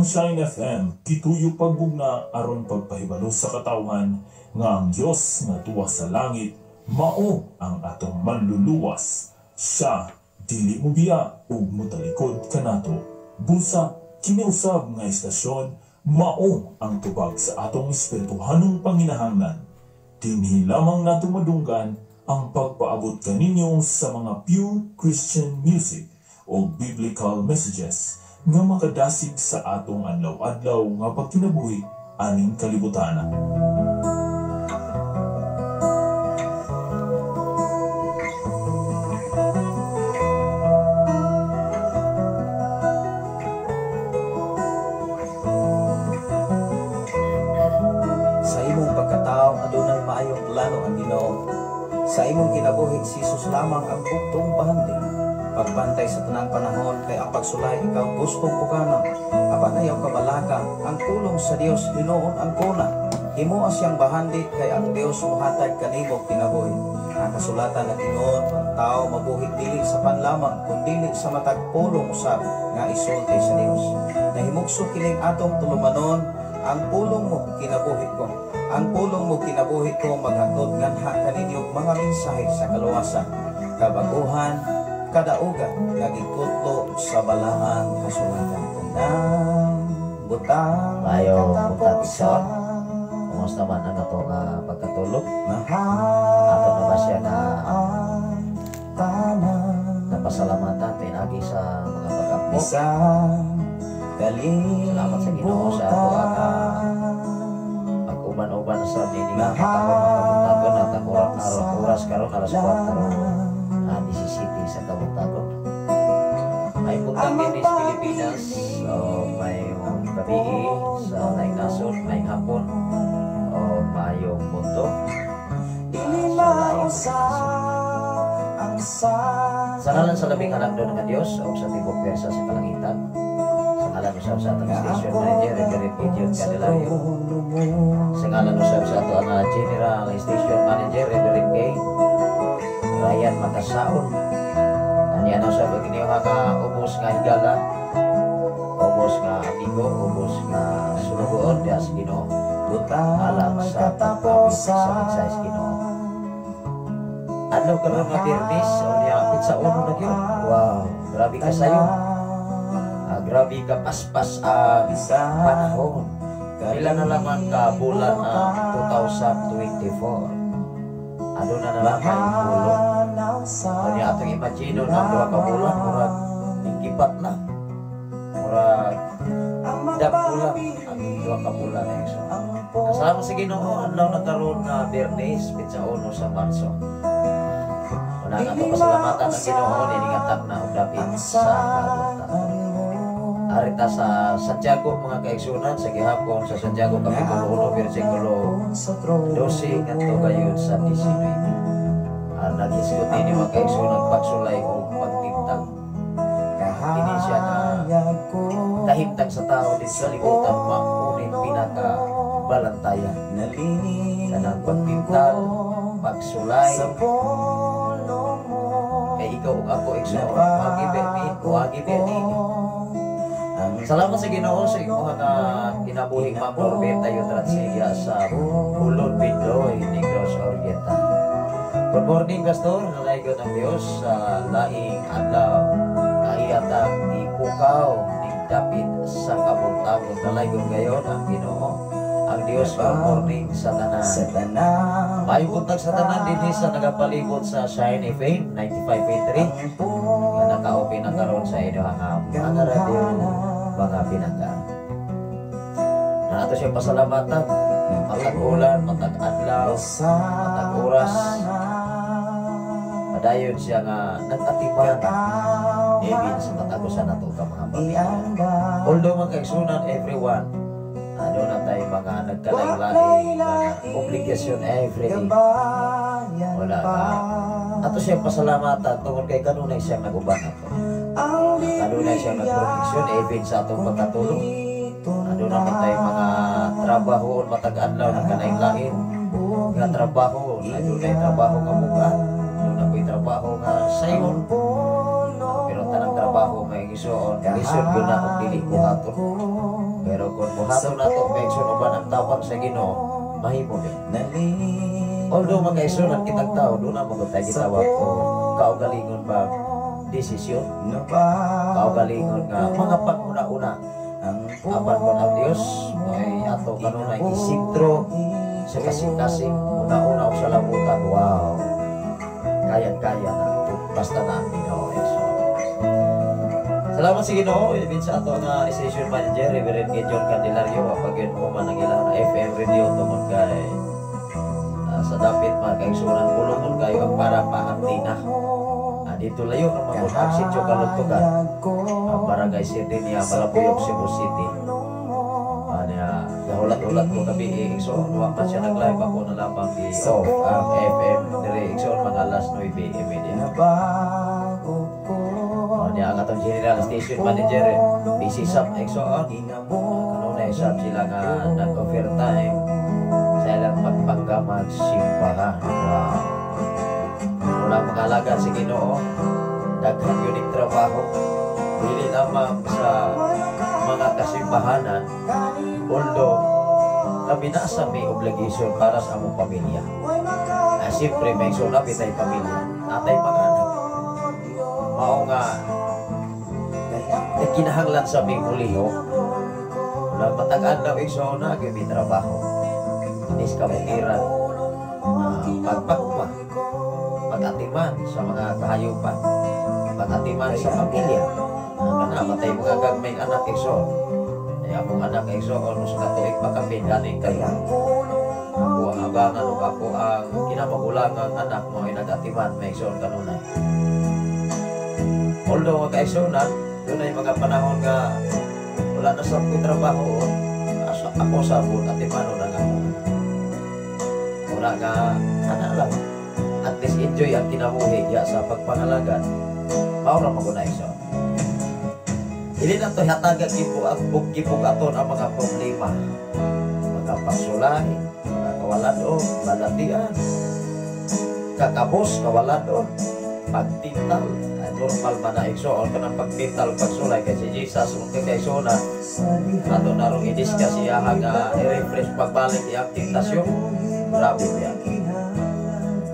Ang Shine FM gituyo pagbugna aron pagpahibalo sa katawhan nga ang Dios nga tuwa sa langit mao ang atong manluluwas. Siya dili mobiya ug motalikod kanato. Busa kini usab nga istasyon mao ang tubag sa atong espirituhanong panginahanglan. Dinhi lamang nato madunggan ang pagpaabot kaninyo sa mga pure Christian music o biblical messages nga makadasig sa atong adlaw-adlaw nga pagkinabuhi aning kalibutan. Sa imong pagkatao adunay maayong plano ang Ginoo. Sa imong kinabuhi si Jesus lamang ang buktong bahandi. Pagbantay sa tanang panahon kay ang pagsulay ikaw gustong pugana. Apan ayaw kabalaka ang pulong sa Dios hinuon ang kuna. Himoa siyang bahandi kay ang Dios mohatag kanimo kinabuhi. Ang kasulatan nag-ingon ang tao mabuhi dili sa panlamang kundili sa matag pulong usab nga isulti sa Dios. Nahimugso kining atong tulumanon, ang pulong mo kinabuhi ko. Ang pulong mo kinabuhi ko maghatod nganha kaninyo mga mensahe sa kaluwasan, kabaguhan, kadaugan nga gikutlo sa balaang kasulatan. Tanang butang Maayong buntag, igsoon. Kumusta man ang ato nga pagkatulog? Ato na ba siya na napasalamatan pinagi sa mga pag-ampo? Salamat sa Ginoo sa ato ang pag-uban-uban sa nining nga katahon ng kabuntagon at ang oras karon alas 4:17 sa kabuntagon. May buntag din sa Pilipinas, so may gabi sa laing nasod, may hapon, o mayong mundo sa laing nasod. Sa ngalan sa labing halangdon nga Dios o sa tibok pwersa sa kalangitan, sa ngalan usab sa atong station manager Reverend Gideon Candelario, sa ngalan usab sa ato ang general station manager Reverend K. Ryan Makasaon. Aniya na usab ang inyong nga ubos nga higala, ubos nga amigo, ubos nga sulugoon diha sa Ginoo. Alang sa pag-abig sa mensahe sa Ginoo. Adlaw karon nga Biyernes, unya pitsa uno na gyud. Wow, grabe ka sayo. Grabe ka paspas ang panahon. Pila na lamang ka bulan ang 2024. Aduna na lamang bulo. Unya atong imagine ang duha ka bulan murag ningkipat na. Murag dapula ang duha ka bulan na igsoon. Kasalamat sa Ginoo, adlaw na karon nga Biyernes, pitsa uno sa Marso. Una nga ito pasalamatan ang Ginoo niningatag na og dapit sa kabuntagon. Arita sa Santiago mga kaigsunan sa gihapon sa Santiago Kapitulo 1 versikulo 12 ngadto gayud sa 19. Naghisgot ini mga kaigsunan pagsulay og pagtintag. Kini siya nga kahimtang sa tao din sa libutan maunin pinaka balantayan. Kanang pagtintag, pagsulay, kay ikaw ug ako igsoon, wagi be ni. Salamat sa Ginoo sa imong nga kinabuhing Ma'am Norbeta Yutratsia sa Ulod Bindoy, Negros Oriental. Good morning, Pastor. Nalaygon ang Dios sa laing adlaw. Kaiyatang ipukaw ning dapit sa kabuntagon. Nalaygon gayon ang Ginoo. Ang Dios, good morning sa tanan. Maayong buntag sa tanan dinhi sa nagapalibot sa Shine FM 95.3 nga naka-open na karon sa inyo ang mga radyo, mga pinangga. Na ato siyang pasalamatan matag ulan, matag adlaw, matag oras. Padayon siya nga nag-atiman even sa matag usa nato ka mga pamilya. Although mga kaigsunan, everyone, ano na tayo mga nagkalain-lain mga obligasyon every day. Wala ka. Ato siyang pasalamatan tungod kay kanunay siyang nag-uban ato. Kanunay siyang nagproteksyon even sa atong pagkatulog. Ano naman tayo mga trabaho matag adlaw nagkalain-lain nga trabaho, adunay trabaho nga muka, adunay ko'y trabaho nga sayon. Pero tanang trabaho trabaho, mga igsoon, lisod gyud na kung dili buhaton. Pero kung buhaton nato, mga igsoon, uban ang tabang sa Ginoo, mahimo din. Although, mga igsoon, kitang tao, duna man gud tay gitawag o kaugalingon ba desisyon, kaugalingon nga mga panguna-una. Apan kung ang Dios ay ato kanunay isintro sa kasing-kasing, una-una og sa labutan, wow, kayang-kaya na basta na ang Ginoo, igsoon. Salamat sa Ginoo, ibig sa ato nga station manager, Reverend Gideon Candelario, wa gyud mo man ang ilang FM radio tungod kay sa dapit, mga kaigsunan, pulungon kayo ang para pa-antina. Dito layo ang mga ang sitio Kalugtugan, ang barangay Sirdinia, Malabuyok, Cebu City. Niya, gahulat-ulat ko gabi, igsoon, wa man siya nag-live, ako na lamang i-off ang FM dire, igsoon, mga alas 9:30. Niya, ang atong general station manager, busy sab, igsoon. Kanunay sab sila nga nag-overtime sa ilang pagpanggamag simbahan. Wow. Wala mga alagad sa Ginoo, daghan yun yung trabaho. Dili lamang sa mga kasimbahanan, although kami nasa may obligation para sa among pamilya. Siyempre, may sulapit ay pamilya, natay mga anak. Mao nga, nagkinahanglan sa aming ulihok, na matagaan daw igsoon na may trabaho. Inis kabutiran, pagpakma, pag-atiman sa mga kahayupan, pag-atiman sa pamilya. Kana matay mga gagmayng anak, igsoon. Ay among anak, igsoon, sa katuig pakapin ganing kayo. Ako ang abangan ug ako ang kinamagulangang anak mo ay nag-atiman, may igsoon, kanunay. Although mga kaigsunan, dunay mga panahon nga wala na sa ako'y trabaho, asa ako sa abot atimanon ang ako. Wala nga, ana lang. At least enjoy ang kinabuhi diya sa pagpangalagan. Mao ra man na, igsoon. Dili na to hatagan gipug aton ang mga problema. Mga pagsulay, mga kawaladon, balatian, kakabos, kawaladon, pagtintal. Ay, normal man na, igsoon, kanang pagtintal, pagsulay kay si Jesus kung kay kaigsoona ato narong i-discuss siya nga i-refresh pagbalik iyang tentasyon. Grabe niya.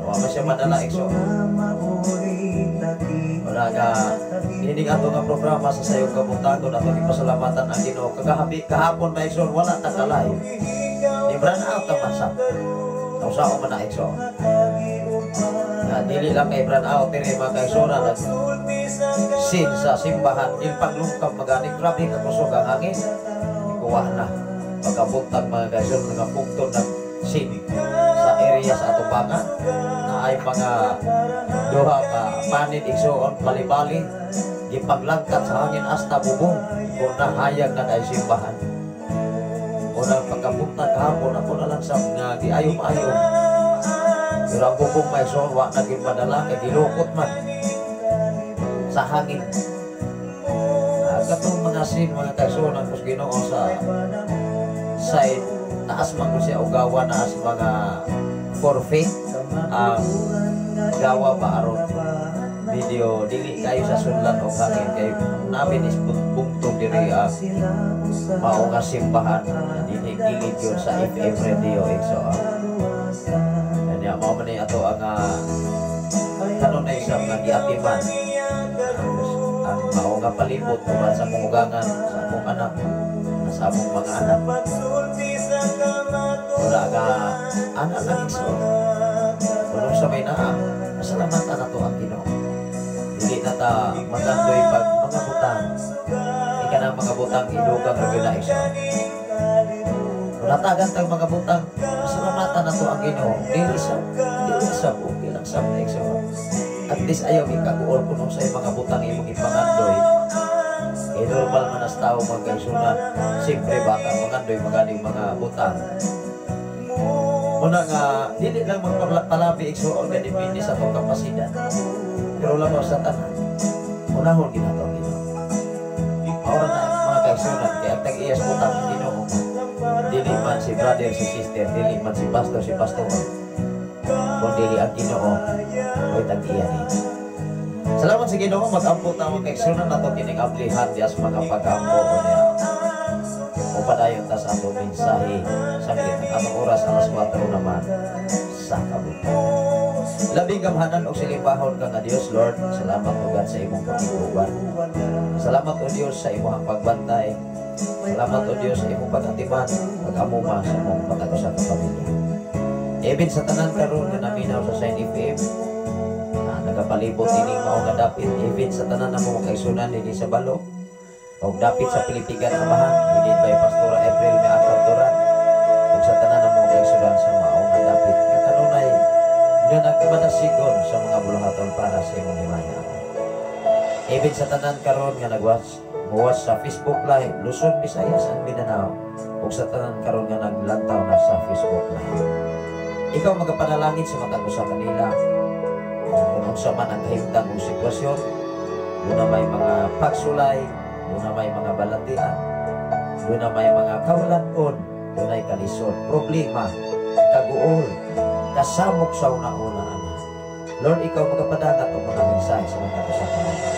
Wa man siya madala, igsoon. Wala nga ini ato nga programa sa Sayong Kabuntagon, ato ipasalamatan ang Ginoo. Kagabi, kahapon, mga igsoon, wala ta ka live. Ni brown out man sa. Nausaon man na, igsoon. Na dili lang kay brown out diri, mga kaigsoon, nag sin sa simbahan il paglungkab magani, grabe ka kusog ang hangin. Ikuha na pagkabuntag, mga kaigsoon, mga pugton nag sin sa area sa atubangan na ay mga duha ka panid, igsoon, bali-bali gipaglangkat sa hangin hasta bubong kung nahayag na dahil simbahan. Unang pagkabuntag kahapon, ako na lang sa nga giayom-ayom, pero ang bubong may igsoon wa na gyud madala kay gilukot man sa hangin. Katong mga sin, mga kaigsuonan kus Ginoo, sa side taas man ko siya ugawa naas mga 4 feet ang gawa ba aron video dili kayo sa sunlan o hangin kay namin is bugtong diri ang mao nga simbahan dinhi kilid yun sa FM radio, igsoon. Kanya mao man ni ato ang kanunay sa nga giatiman ang mao nga palibot uban sa akong ugangan, sa akong anak, sa among mga anak. Wala nga anak lang, igsoon. Kung sa may naa, masalamatan na to ang Ginoo. Dili na ta magandoy pag mga butang. Ika na mga butang idugang ra gyud na, igsoon. Kung natagan tag mga butang, masalamatan na to ang Ginoo. Dili sa okay lang sa na, igsoon. At least ayaw ikaguol kuno sa mga butang imong ipangandoy. Kay normal man as tao, mga kaigsunan. Siyempre bata mangandoy maganing mga butang. Muna nga dili lang magpalabi, igsoon, nga depende sa atong kapasidad. Pero labaw sa tanan, unahon ginato ang Ginoo. Maura na, mga kaigsunan, kay ang tag-iyas butang Ginoo. Dili man si brother, si sister, dili man si pastor, si pastor. Kung dili ang Ginoo, oy tag-iya ni. Salamat sa Ginoo, mag-ampo ta, mga kaigsunan, nato kining ablihan diya sa mga pag-ampo niya. O padayon ta sa atong mensahe sa ang atong oras, alas 4 naman sa kabuntagon. Labing gamhanan og silimbahon ka nga Dios, Lord. Salamat o God sa imong pakiguban. Salamat, o Dios, sa imong pagbantay. Salamat, o Dios, sa imong pag-atiman, pag-amuma sa imong matag usa ka pamilya. Even sa tanan karon nga naminaw sa Sign FM, nagapalibot ining mao nga dapit, even sa tanan na mga kaigsunan dinhi sa Balo, og dapit sa Pilitigan, Amahan, leaded by Pastora April Meakab Duran, ug sa tanan na mga kaigsunan sa mao nga dapit nga kanunay nga nagmanasigon sa mga buluhaton para sa imong himaya. Even sa tanan karon nga nagwas muwas sa Facebook Live, Luzon, Visayas and Mindanao, ug sa tanan karon nga naglantaw na sa Facebook Live. Ikaw magapanalangin sa matag usa kanila kung unsa man ang kahimtang o sitwasyon, duna may mga pagsulay, duna may mga balatian, duna may mga kawalan-on, dunay kalisod, problema, kaguol, kasamok sa una-una, Ama. Lord, ikaw magapadangat og mga mensahe sa matag usa kanila.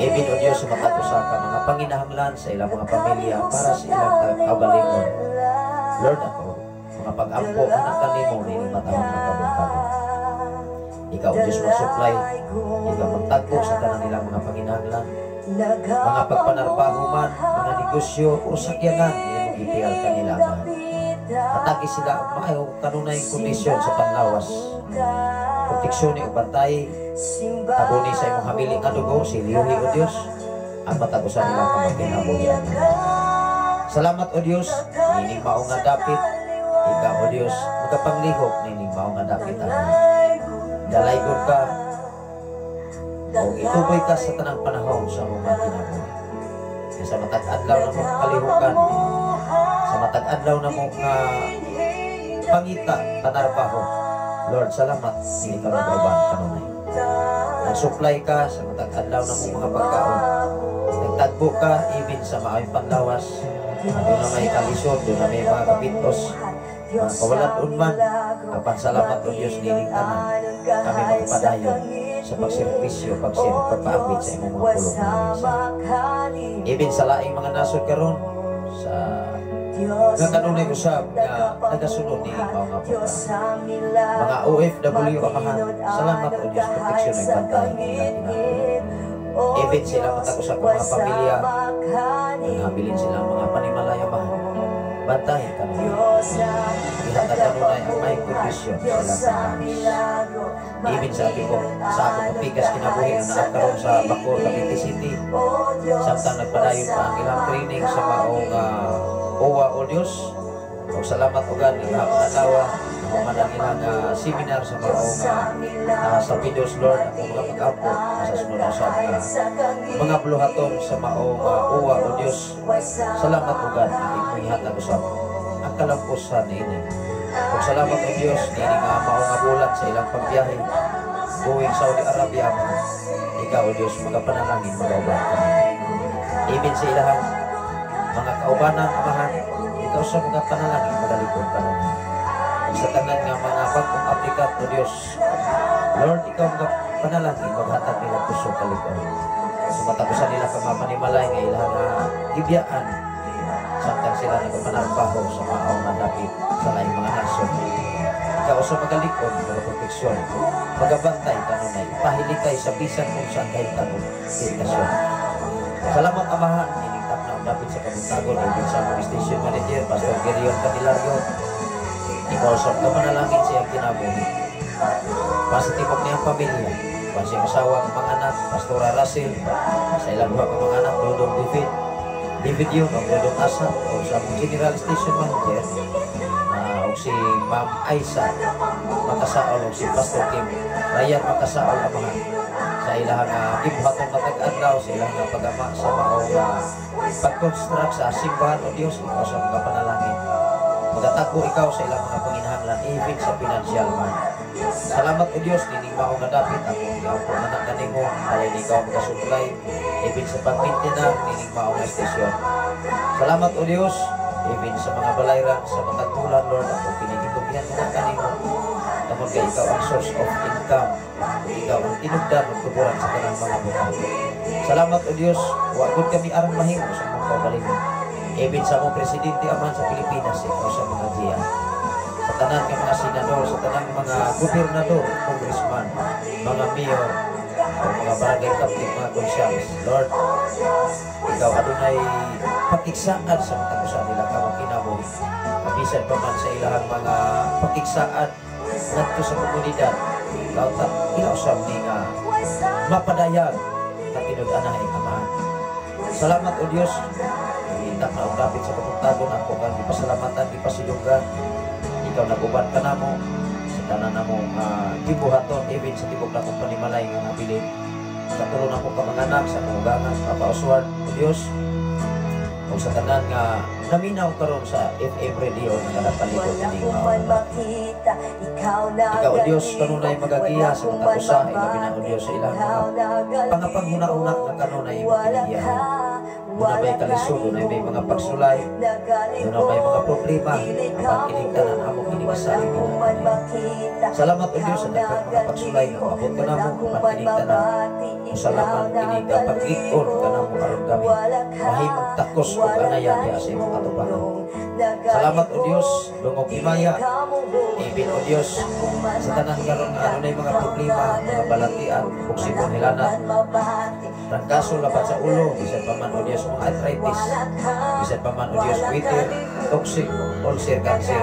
Even, O Diyos, sa matag usa ka mga panginahanglan sa ilang mga pamilya para sa ilang kaugalingon. Lord, ako, mga pag-ampo, anak kanimo, nining matahong nga kabuntagon. Ikaw, O Diyos, mag-supply, ikaw magtagpo sa tanan nilang mga panginahanglan, mga pagpanarbaho man, mga negosyo o sakyanan, imong gipiyal kanila, Ama. Hatagi sila og maayo kanunay kondisyon sa panlawas. Proteksyon ni bantay, tabuni sa imong hamili nga dugo, siliyuhi, O Dios, ang matag usa nila ka magkinabuhi. Salamat, O Dios, nining mao nga dapit, ikaw, O Dios, magapanglihok nining mao nga dapit, Ama. Dalaygon ka, o ituboy ka sa tanang panahon sa mga kinabuhi. Kaya sa matag adlaw na mong kalihukan, sa matag adlaw na mong pangita, panarbaho, Lord, salamat, hindi ka nag-uban kanunay. Nag-supply ka sa matag adlaw na mong mga pagkaon. Nagtagbo ka, even sa maayong panlawas. Duna may kalisod, duna may mga kapitos, mga kawalan man. Apan salamat, O Diyos, nining tanan. Kami magpadayon sa pagserbisyo, pagpaabit sa imong mga pulong mga mensahe. Even sa laing mga nasod karon sa nga kanunay usab nga nagasunod ni mao nga programa. Mga OFW, Amahan, salamat, O Diyos, proteksyon ay bantay ilang kinabuhi. Even sila matag usa ka mga pamilya, nagabilin sila mga panimalay, Amahan. Bantay kanunay. Ihatag kanunay ang may kondisyon sa ilang panglawas. Even sa akong mapikas kinabuhi nga naa karon sa Bacoor, Cavite City. Samtang nagpadayon pa ang ilang training sa maong OWWA, O Diyos. O salamat o God, gahapon adlaw, nahuman ang ilang seminar sa maong sa Pidos, Lord, ang mga pag-ampo sa sunod usab nga mga buluhaton sa maong OWWA, O Diyos. Salamat, O God, imong ihatag usab ang kalampusan niini. Ug salamat, O Diyos, niini nga mao nga bulan sa ilang pagbiyahe going Saudi Arabia, Ama. Ikaw, O Diyos, magapanalangin, magauban kami. Even sa ilahang mga kaubanan, Amahan, ikaw sa mga panalangin, magalikod ka naman. Ug sa tanan nga mga bagong applicant, O Diyos, Lord, ikaw mga panalangin, maghatag nila kusog kalikod. Sa matag usa nila ka mga panimalay nga ilang nga gibiyaan, samtang sila nagapanarbaho sa maong nga dapit sa laing mga nasod. Ikaw sa magalikod, mga proteksyon, magabantay kanunay, pahilikay sa bisan kung saan kahit anong iritasyon. Salamat, Amahan, ining tapna dapit sa kabuntagon, ibig sa among station manager, Pastor Gerion Candelario. Ikaw sa kamanalangin sa iyang kinabuhi. Pasitibok niyang pamilya, pa siyang asawa ang mga anak, Pastora Russell, sa ilang duha ka mga anak, Dodong David, David yun, ang Dodong Asa, o sa among general station manager, o si Ma'am Aisa Makasaol, o si Pastor Kim Ryan Makasaol, Amahan, sa ilang gibuhaton matag adlaw sa ilang pag-ama sa maong pag-construct sa simbahan. O Dios, ikaw sa mga panalangin magatagbo ikaw sa ilang mga panginahanglan, even sa financial man. Salamat, O Dios, nining mao nga dapit akong giampo na kanimo ayon ikaw magasupply even sa pag-maintain nining mao nga estasyon. Salamat, O Dios, even sa mga balayran sa matag bulan, Lord, ako kinigitugihan mo kanimo. Tungod kay ikaw ang source of income, ikaw ang tinugdan ug tuburan sa tanang mga butang. Salamat o Dios, wa gud kami arang mahimo sa among kaugalingon. Even sa among presidente, Amahan, sa Pilipinas, ikaw sa mga giya. Sa tanan nga mga senador, sa tanang mga gobernador, congressman, mga mayor, o mga barangay captain, mga konsehales. Lord, ikaw adunay pakigsaad sa matag usa nila ka kinabuhi. Bisan pa man sa ilahang mga pakigsaad ngadto sa komunidad, ikaw ta ila usab ni nga mapadayag na tinud-anay, Amahan. Salamat o Dios. Kita na og dapit sa kabuntagon, ako kang gipasalamatan, gipasidunggan. Ikaw nag-uban kanamo sa tanan namong gibuhaton, even sa tibok nakong panimalay nga nabilin. Sa tulo nako ka mga anak, sa akong ugangan, Papa Oswald, o Dios, o sa tanan nga naminaw karon sa FM radio nga nagapalibot Wala ini ko nga man makita, ikaw na Ikaw, O Diyos, kanunay magagiya sa matag usa, ilabi na, O Diyos, sa ilang mga pangapanghuna-una nga kanunay imong ginagiyahan. Duna may kalisod, dunay may mga pagsulay, duna may mga problema, apan kining tanan amo kining isalig dinhi. Salamat, O Diyos, sa daghang mga pagsulay nga moabot kanamo, apan kining tanan usalaman kini ka paglig-on kanamo aron kami mahimong takos ug anayan diha sa imong atubangan. Salamat, O Dios, dungog himaya, even, O Dios, sa tanan karon nga adunay mga problema, mga balatian, buksikon hilanat, trangkaso labat sa ulo, bisan pa man, O Dios, mga arthritis, bisan pa man, O Dios, goiter, toxic, ulcer, cancer,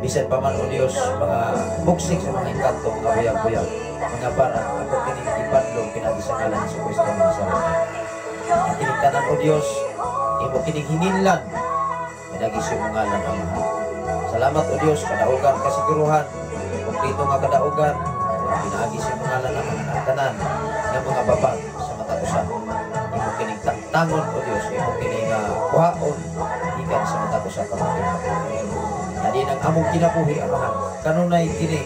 bisan pa man, O Dios, mga buksik sa mga engkanto, mga buyag-buyag, mga bara, ako kining ipadlong pinaagi sa ngalan ni Kristo ng Nazaret. Ang kining tanan, O Dios, imo kining hinginlan, pinagi sa imong ngalan, Amahan. Salamat, O Dios, kadaugan, kasiguruhan, kumplito nga kadaugan, pinaagi sa imong ngalan, Amahan, ang tanan nga mga babag sa matag usa. Imo kining tangtangon, O Dios, imo kining kuhaon, gikan sa matag usa ka mga kinabuhi. Adi ang among kinabuhi, Amahan, kanunay kini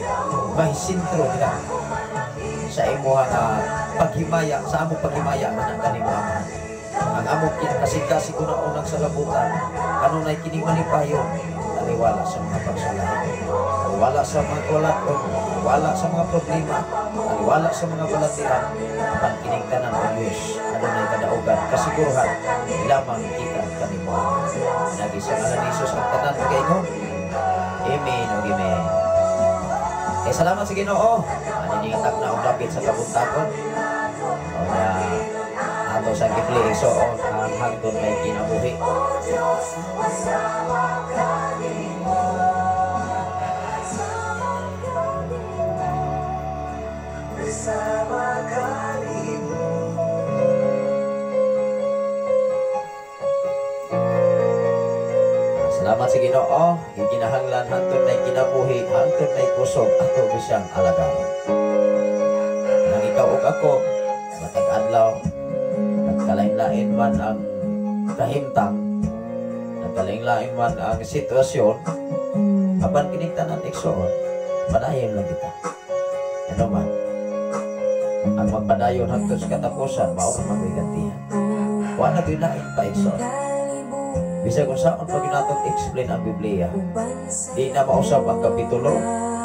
mahisintro nila sa imuha nga paghimaya, sa among paghimaya man ang kanimo, Amahan. Ang among kasing-kasing una-unang sa labutan, kanunay kini malipayon, taliwala sa mga pagsulay, taliwala sa mga kawalaton, taliwala sa mga problema, taliwala sa mga balatian, apan kining tanan, O Diyos, adunay kadaugan, kasiguruhan, lamang gikan kanimo. Pinaagi sa ngalan ni Jesus ang tanan magaingon, "Amen ug amen." Eh, salamat sa Ginoo. Ani ning na og dapit sa kabuntagon. O na ato sa gipli igsoon ang hangtod may kinabuhi. Masama ka mo. Bersama kanimo. Salamat sa Ginoo. Gikinahanglan hangtod may kinabuhi, hangtod may kusog ato bisang alagaran. Nang ikaw ug ako matag adlaw nagkalain-lain man ang kahimtang, nagkalain-lain man ang sitwasyon, apan kining tanan, igsoon, padayon lang kita. Ano man ang magpadayon hangtod sa katapusan, mao ra man gantihan. Wa na gyud lain pa, igsoon. Bisag unsaon pa gyud natong explain ang Biblia, di na mausab ang kapitulo,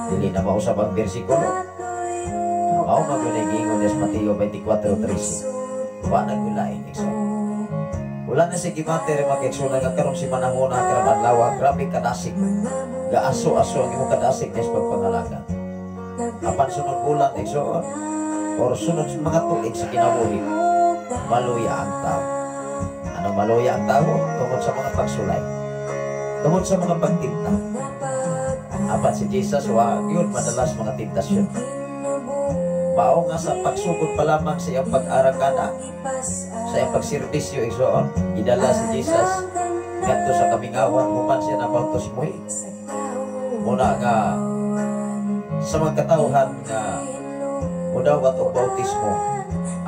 dili na mausab ang bersikulo. Mao man gyud ay giingon ni Mateo 24:13. Wa na gyud lain, igsoon. Wala na si gimater mga igsoon nga karong si manahona, karong adlaw, grabe kadasig. Gaaso-aso ang imong kadasig sa pagpangalaga. Apan sunod bulan, igsoon, or sunod sa mga tuig sa kinabuhi, maluya ang tao. Ano maluya ang tao? Tungod sa mga pagsulay. Tungod sa mga pagtinta. Apan si Jesus, wa yun madalas mga tentasyon. Mao nga sa pagsugod pa lamang sa iyang pag-arangkada, sa iyang pagserbisyo, igsoon, gidala si Jesus ngadto sa kamingawan human siya nabautismohi. Muna nga sa mga katawhan nga mudawat og bautismo,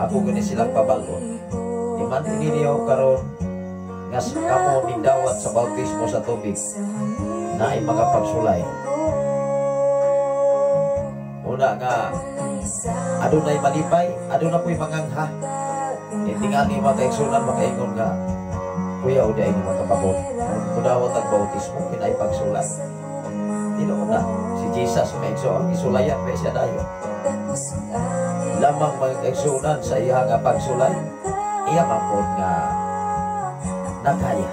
ako gani silang pabal-on. Di man ninyo karon nga kamo nindawat sa bautismo sa tubig naay mga pagsulay. Una nga adunay malipay, aduna po'y mangangha. E tingali mga kaigsunan makaingon nga, "Kuya, o di ay mga kapabot. Mudawat ang bautismo, kinay pagsulay." Tinuod na si Jesus, mga igsoon, gisulayan pa siya dayon. Lamang mga kaigsunan sa iya nga pagsulay, iya man pod nga nakaya.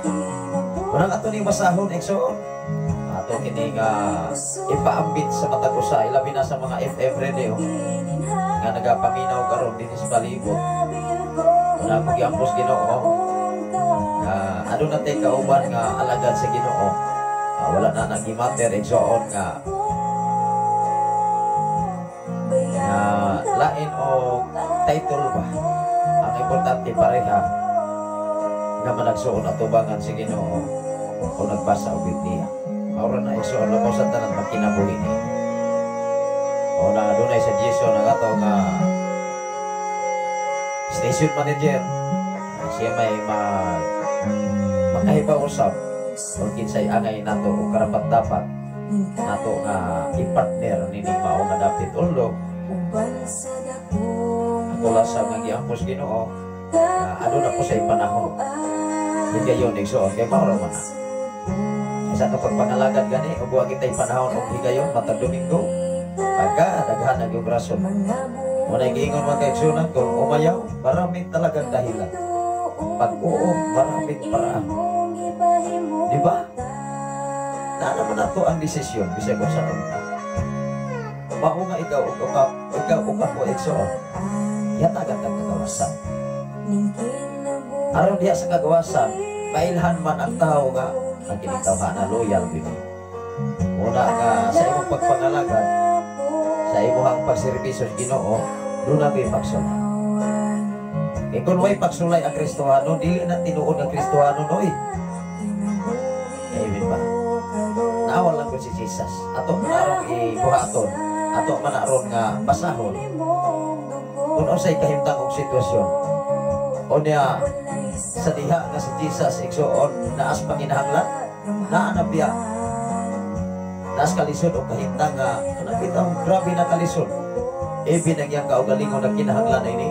Unang ato ning basahon, igsoon, ato kini nga ipaambit sa matag usa, ilabi na sa mga FM radio nga nagapaminaw karon dinhi sa palibot. Una akong giampos Ginoo nga aduna tay kauban nga alagad sa Ginoo. Wala na nagimater, igsoon, nga nga lain o title ba. Ang importante, pareha nga managsuon atubangan si Ginoo o nagbasa og Biblia. Mao na, igsoon, labaw sa tanan magkinabuhi ni. O na adunay sa Jason ang ato nga station manager. Siya may mag makahibaw usab kung kinsay angay nato o karapat dapat nato nga i-partner nining mao nga dapit. Although ako lang sa nga giampos Ginoo nga aduna ko sa panahon higayon, igsoon, kay mao ra man na. Sa atong pagpangalagad gani ug wa kitay panahon og higayon matag Domingo, pagka daghan na yung rason. Mao na giingon, mga kaigsunan, kung umayaw, maraming talagang dahilan. Pag oo, maraming paraan. Di ba? Na naman nato ang desisyon bisag unsa unta. Mao nga ikaw ug ikaw ug ako, igsoon, yatagan kag kagawasan. Aron diha sa kagawasan, mailhan man ang tao nga ang kining tawhana loyal gyud. Muna nga sa imong pagpangalagad, sa imong pagserbisyo sa Ginoo, duna ko'y pagsulay. E kung way pagsulay ang Kristohano, dili na tinuod ang Kristohano noy. Amen ba? Naawa lang ko si Jesus. Ato man aron ibuhaton, ato man aron nga basahon. Kung unsay kahimtang og sitwasyon. O niya, sa diha nga si Jesus, igsoon, naas panginahanglan, naa na biya. Naas kalisod o kahimtang nga, kanang bitaw, grabe na kalisod. Even ang iyang kaugalingon na kinahanglan ini,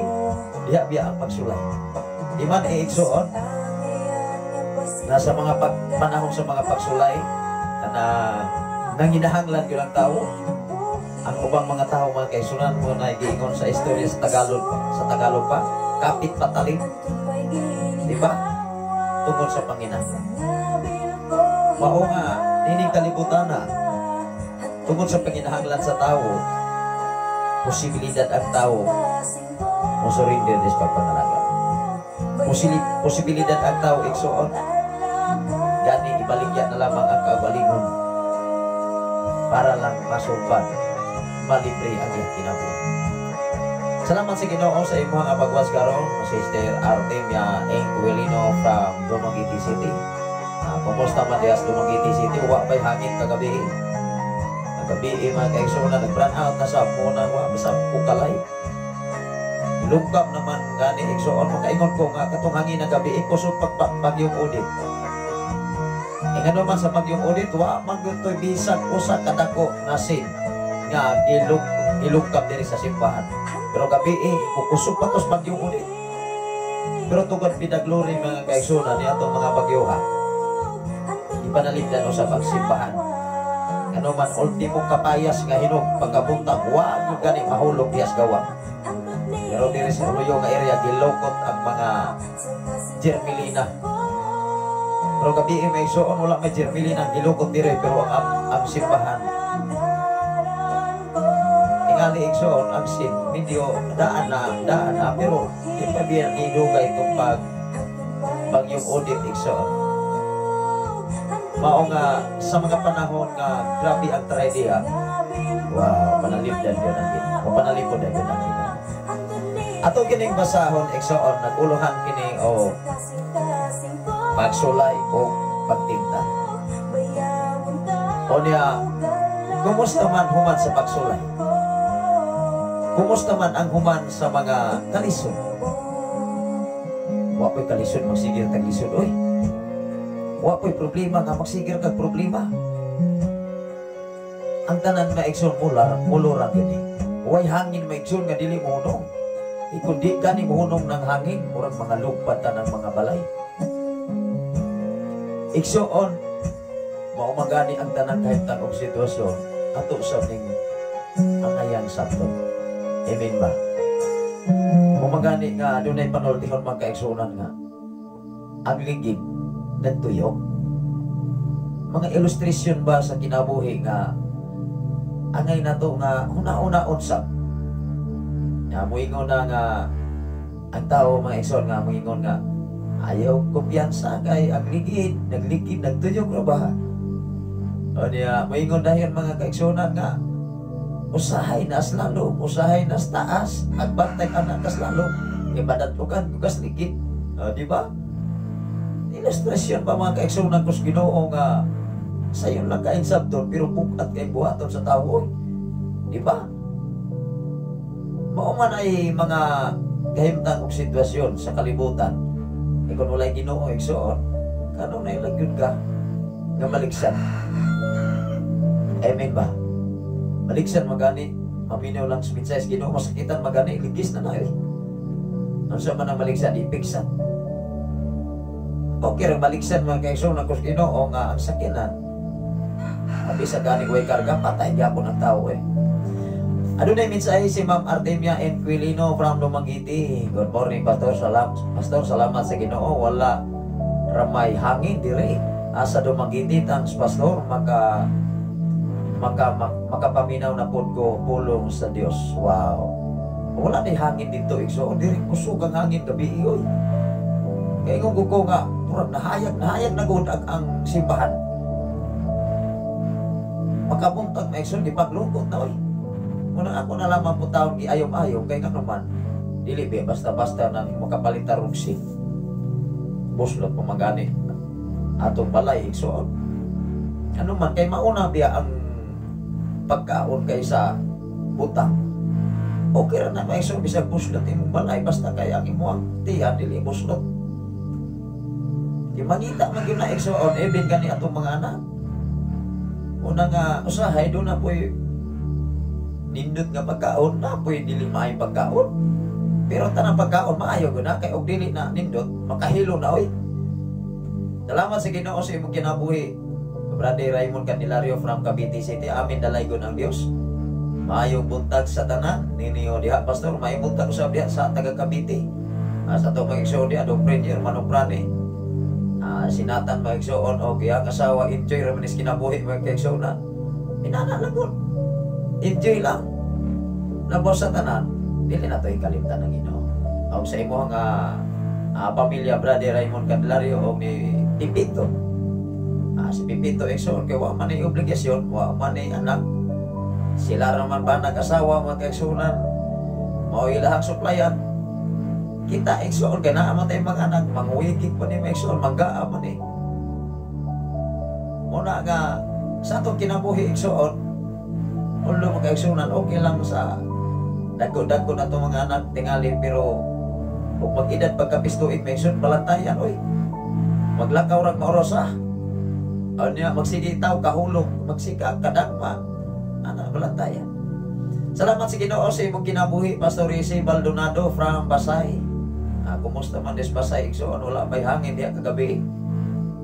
diha biya ang pagsulay. Di man igsoon, nasa mga panahon sa mga pagsulay, na nanginahanglan yun ang tao, ang ubang mga tao, mga kaigsunan mo, na giingon sa istorya sa Tagalog pa, kapit patalim, di ba? Tungkol sa panginahanglan. Mao nga, nining kalibutan na, tungkol sa panginahanglan sa tao, posibilidad ang tao mo surrender sa pagpangalagad. Posibilidad ang tao, igsoon, gani ibaligya na lamang ang kaugalingon para lang masulbad, malibre ang iyang kinabuhi. Salamat sa Ginoo sa imong nga pagwas karon, Sister Artemia Inquilino from Dumaguete City. Kumusta man diha sa Dumaguete City? Wa pa'y hangin kagabi. Kagabi, mga kaigsuonan, nag-brown out na sa muna, wa sa pukalay. Lungkap naman gani, igsoon, makaingon ko nga katong hangin na gabi kusog pag bagyong Odette. E ngano man sa bagyong Odette, wa man gyud to'y bisag usa ka dako nga sin nga gilungkap diri sa simbahan. Pero gabi kukusog pa tos bagyong Odette. Pero tungod pinaglori, mga kaigsuonan, ni atong mga bagyuha. Ipanaligdan sa pagsimbahan. Ano man ultimong kapayas nga hinog pagkabuntag, wa gyud gani mahulog diyas gawa. Pero diri sa Uloyo nga area, gilokot ang mga Jermelina. Pero gabi may igsoon, wala may Jermelina gilokot diri, pero ang simbahan tingali, igsoon, ang sin medyo daan na, pero di pa biyan nidugay itong pag bagyong Odette, igsoon. Mao nga sa mga panahon nga grabe ang trahedya, wow, panalipdan yun ang Ginoo. O panalipod yun ang Ginoo. Ato kining basahon, igsoon, naguluhan kini o pagsulay o pagtinta. O niya, kumusta man human sa pagsulay? Kumusta man ang human sa mga kalisod? Wa po'y kalisod, magsigir kag lisod, oy. Wa po'y problema nga magsigir kag problema. Ang tanan nga, igsoon, mula, mulo ra gyud eh. Way hangin, maigsoon, nga dili mo hunong. Ikon di gani mohunong ng hangin, murag mga lupad ng mga balay. Igsoon, mao man gani ang tanan kahimtang og sitwasyon. Ato sa ning angayan sabton. Amen ba? Kung magani nga dunay panultihon, mga kaigsunan, nga ang ligid nagtuyok. Mga illustration ba sa kinabuhi nga angay nato nga huna-hunaon sa nga muingon na nga ang tao, mga igsoon, nga muingon nga ayaw kumpiyansa kay ang ligid nagligid, nagtuyok ra ba? O niya muingon dayon, mga kaigsunan, nga usahay na lalom, usahay na taas, agbantay ka na kas lalom kay badatukan kas ligid. O, di ba? Ilustrasyon pa, mga kaigsunan kus Ginoo, nga sayon lang kain sabton pero bukat kay buhaton sa tao, di ba? Mao man ay mga kahimtang og sitwasyon sa kalibutan. E kung walay Ginoo, igsoon, kanunay lang gyud ka nga maligsan. Amen ba? Maligsan magani, maminaw lang sa mensahe sa Ginoo, masakitan magani, ligis na na eh. Unsa man ang maligsan, ipigsan. Okay ra maligsan, mga kaigsoon ako sa Ginoo, nga ang sakyanan abi sa gani way karga, patay gyapon ang tao eh. Adunay mensahe si Ma'am Artemia Inquilino from Dumaguete. Good morning, Pastor. Salam, Pastor, salamat sa Ginoo. Wala ramay hangin dire asa Dumaguete. Thanks, Pastor. Maka maka makapaminaw na pod ko pulong sa Dios. Wow. Wala ni hangin dito, igsoon. Diri kusog ang hangin gabi oy. Kay ingon ko nga murag nahayag nahayag na gud ang simbahan. Makabuntag na, igsoon, di paglukot na oy. Muna ako na lamang po taon giayom-ayom kay ngano man dili be basta-basta nang makapalitar og zinc. Buslot pa magani atong balay, igsoon. Ano man kay mauna biya ang pagkaon kaysa butang. Okay ra na, mga, bisag buslot imong balay basta kay ang imong tiyan dili buslot. Di mangita man gyud na, igsoon, even gani atong mga anak. Una nga usahay do na po'y nindot nga pagkaon, na po'y dili maayong pagkaon. Pero tanang pagkaon maayo gyud na kay og dili na nindot, makahilo na oy. Salamat sa Ginoo sa imong kinabuhi. Brother Raymond Candelario from Cavite City. Amin, dalaygon ang Dios. Maayong buntag sa tanan ninyo diha, Pastor. Maayong buntag usab diha sa taga Cavite. Sa atong mga igsoon diha, Dong Premier Manong Prane. Si Nathan, mga igsoon, og iyang asawa, enjoy ra man is kinabuhi, mga kaigsoon. Inana lang gud. Enjoy lang. Labaw sa tanan, dili na to ikalimtan ng Ginoo. Og sa imong pamilya, Brother Raymond Candelario og ni Pipito. Si Pipito, igsoon, kay wa man ni obligasyon, wa man ni anak. Sila ra man ba nag-asawa, mga kaigsunan. Mao ilahang suplayan. Kita, igsoon, kay naa man tay mga anak, mangwigik pa ni, mga igsoon, manggaa man ni. Muna nga sa atong kinabuhi, igsoon, although, mga kaigsunan, okay lang sa dagko-dagko na itong mga anak tingali, pero kung mag-edad pagkapistuig, mga igsoon, balantayan oy. Maglakaw rag maorosa. Ano niya, magsige tao, kahulog, magsika, kadagma, ana, balantayan. Salamat sa Ginoo sa imong kinabuhi, Pastor Rizzy Baldonado from Basay. Kumusta man des Basay, igsoon? Wala may hangin diha kagabi.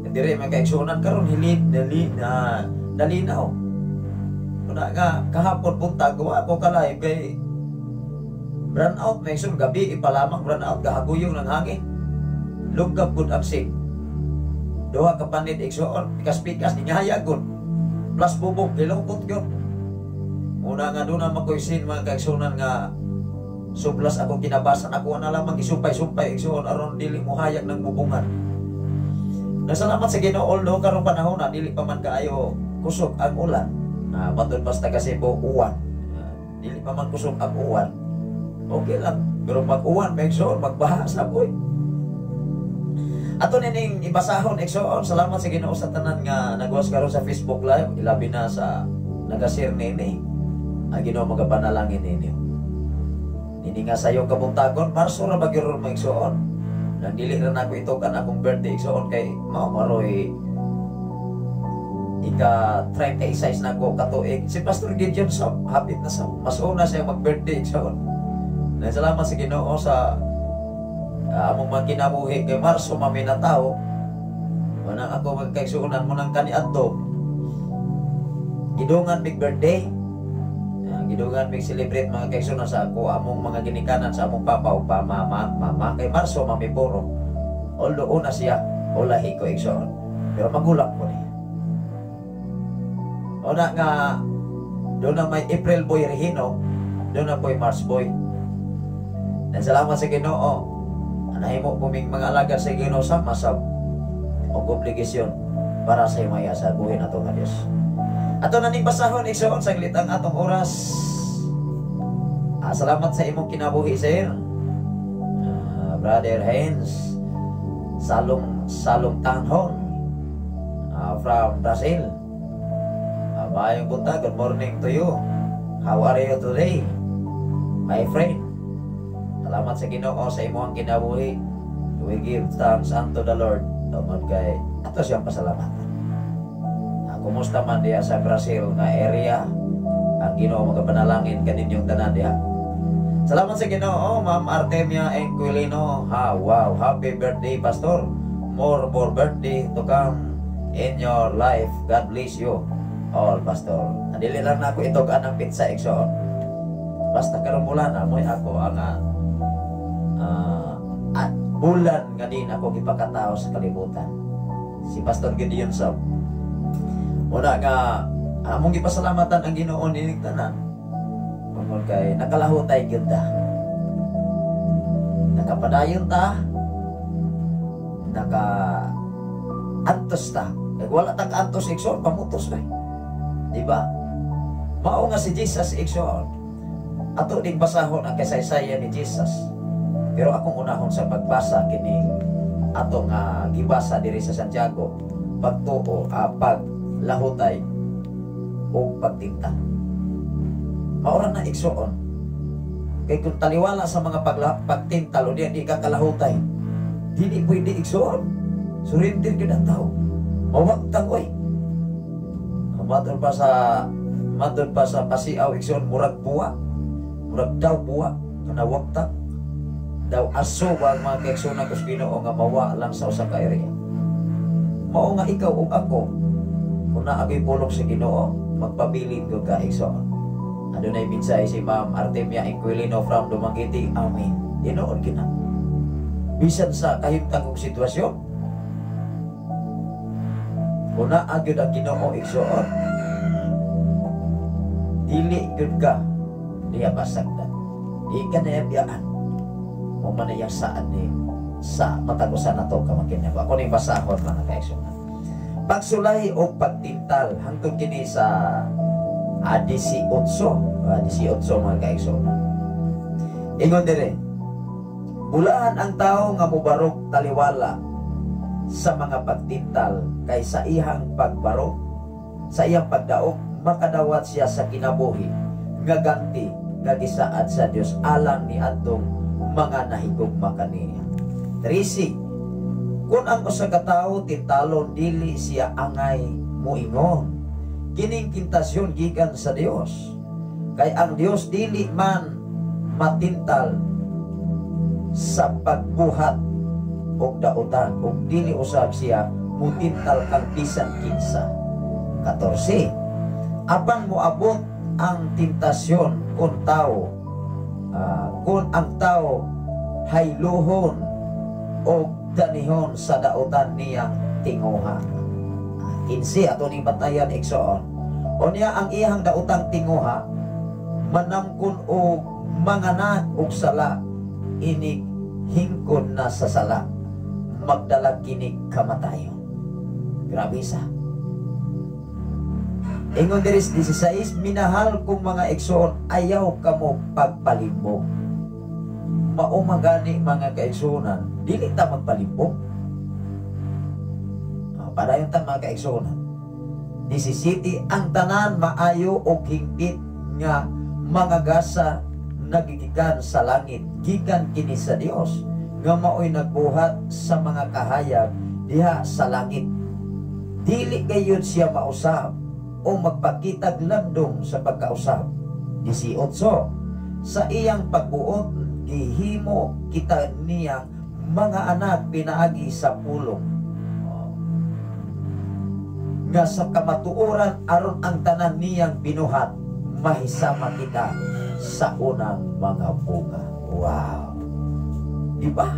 Dire, mga kaigsuonan, karon hilid dali na dalinaw. Una nga kahapon buntag wa ako ka live kay brown out may igsoon, gabi ipalamang brown out, gahaguyong ng hangin. Lugab gud ang zinc. Duha ka panid, igsoon, pikas-pikas ningahayag gud. Plus bubog gilungkot gyud. Una nga doon na makoy scene, mga kaigsuonan, nga sublas akong kinabasan, ako na lamang isumpay-sumpay, igsoon, aron dili mo hayag ng bubungan. Nasalamat sa Ginoo although karong panahon na dili pa man kaayo kusog ang ulan. Matud pas taga Cebu, uwan. Dili pa man kusog ang uwan. Okay lang. Pero pag uwan, may igsoon, magbaha sa boy. Ato nining ibasahon, igsoon, salamat sa Ginoo sa tanan nga nagwas karon sa Facebook Live, ilabi na sa nagashare nini. Ang Ginoo magapanalangin ninyo. Nini nga sa iyong kabuntagon, Marso ra ba gyud mga igsoon? Nang dili ra nako itukan akong birthday, igsoon, kay mao maroy ika 36 na ko katuig. Si Pastor Gideon sa hapit na sa mas una siya mag-birthday, igsoon. Salamat sa Ginoo sa among mga kinabuhi kay Marso mami na tao. Manang ako magkaigsuonan mo ng kaniadto. Gidungan big birthday. Gidungan mig celebrate, mga kaigsuonan, sa ako among mga ginikanan, sa among papa ug pa mama, mama kay Marso mamipuro. Although una siya o lahi ko, igsoon. Pero magulang ko niya. Una nga doon na may April boy Regino, doon na po'y March boy. Dan salamat sa Ginoo. Nahimo po ming mga alagad sa Ginoo sa masab og obligasyon para sa himaya sa buhi nato nga Dios. Ato na ning basahon, igsoon, saglit ang atong oras. Salamat sa imong kinabuhi, sir. Brother Hens Salong Salong Tanghon from Brazil. Maayong buntag, good morning to you. How are you today, my friend? Salamat sa Ginoo sa imong kinabuhi. We give thanks unto the Lord. Tungod kay ato siyang pasalamatan. Kumusta man diha sa Brazil nga area? Ang Ginoo magapanalangin kaninyong tanan diha. Salamat sa Ginoo, Ma'am Artemia Enquilino. Ha, wow, happy birthday, Pastor. More more birthday to come in your life. God bless you all, Pastor. Dili lang na ako itog anang pizza, igsoon. Basta karong bulan mo'y ako ang at bulan nga din ako gipakatao sa kalibutan. Si Pastor Gideon Sab. Muna nga among gipasalamatan ang Ginoo nining tanan. Tungod kay nakalahutay gyud ta. Nakapadayon ta. Naka antos ta. Kay wala ta kaantos, igsoon, pamutos kay. Di ba? Mao nga si Jesus, igsoon. Ato ding basahon ang kasaysayan ni Jesus. Pero akong unahon sa pagbasa kining atong gibasa diri sa Santiago, pagtuo, paglahutay o pagtintal. Maura na, igsoon. Kay kung taliwala sa mga pagtintal o diyan di ka kalahutay, dili pwede, igsoon. Surrender gyud ang tao. Mawagtang oy. Matod pa sa pasiaw, igsoon, murag buwa. Murag daw buwa kanawagtang. Daw aso ba ang mga kaigsoon ko sa Ginoo nga mawa lang sa usa ka area. Mao nga ikaw ug ako, kung naa gyud pulong sa Ginoo, magpabilin ko ka, igsoon. Adunay mensahe si Ma'am Artemia Inquilino from Dumaguete. Amen. Tinuod kina. Bisan sa kahimtang og sitwasyon, kung naa gyud ang Ginoo, igsoon, dili gyud ka niya pasagdan. Di ka niya biyaan. Mo man iyang saan ni sa matag usa nato ka makinahimo. Ako ning basahon, mga kaigsoon. Pagsulay o pagtintal hangtod kini sa 18, 18, mga kaigsoon. Ingon dire, "Bulahan ang tao nga mobarog taliwala sa mga pagtintal kay sa iyang pagbarog, sa iyang pagdaog, makadawat siya sa kinabuhi nga ganti nga gisaad sa Dios alang ni adtong mga nahigugma kaniya." 13. "Kung ang usa ka tawo tintalon, dili siya angay muingon, 'Kining tentasyon gikan sa Dios.' Kay ang Dios dili man matintal sa pagbuhat og dautan ug dili usab siya mutintal kang bisan kinsa." 14. "Apan moabot ang tentasyon kung ang tao hayluhon o danihon sa dautan niyang tinguha." 15 ato ning bantayan, igsoon. "Unya ang iyang daotang tinguha manamkon og manganak og sala, inig hingkon na sa sala, magdala kinig kamatayon." Grabe sa. Ingon diri sa 16, "Minahal kong mga igsoon, ayaw kamo pagpalimbong." Mao man gani, mga kaigsuonan, dili ta magpalimbong. Padayon ta, mga kaigsuonan. 17, "Ang tanan maayo og hingpit nga mga gasa nagigikan sa langit, gikan kini sa Dios nga maoy nagbuhat sa mga kahayag diha sa langit. Dili gayud siya mausab o magpakitag landong sa pagkausab." 18, "Sa iyang pagbuot gihimo kita niyang mga anak pinaagi sa pulong." Oh. nga sa kamatuoran aron ang tanan niyang binuhat mahisama kita sa unang mga bunga. Wow. Di ba?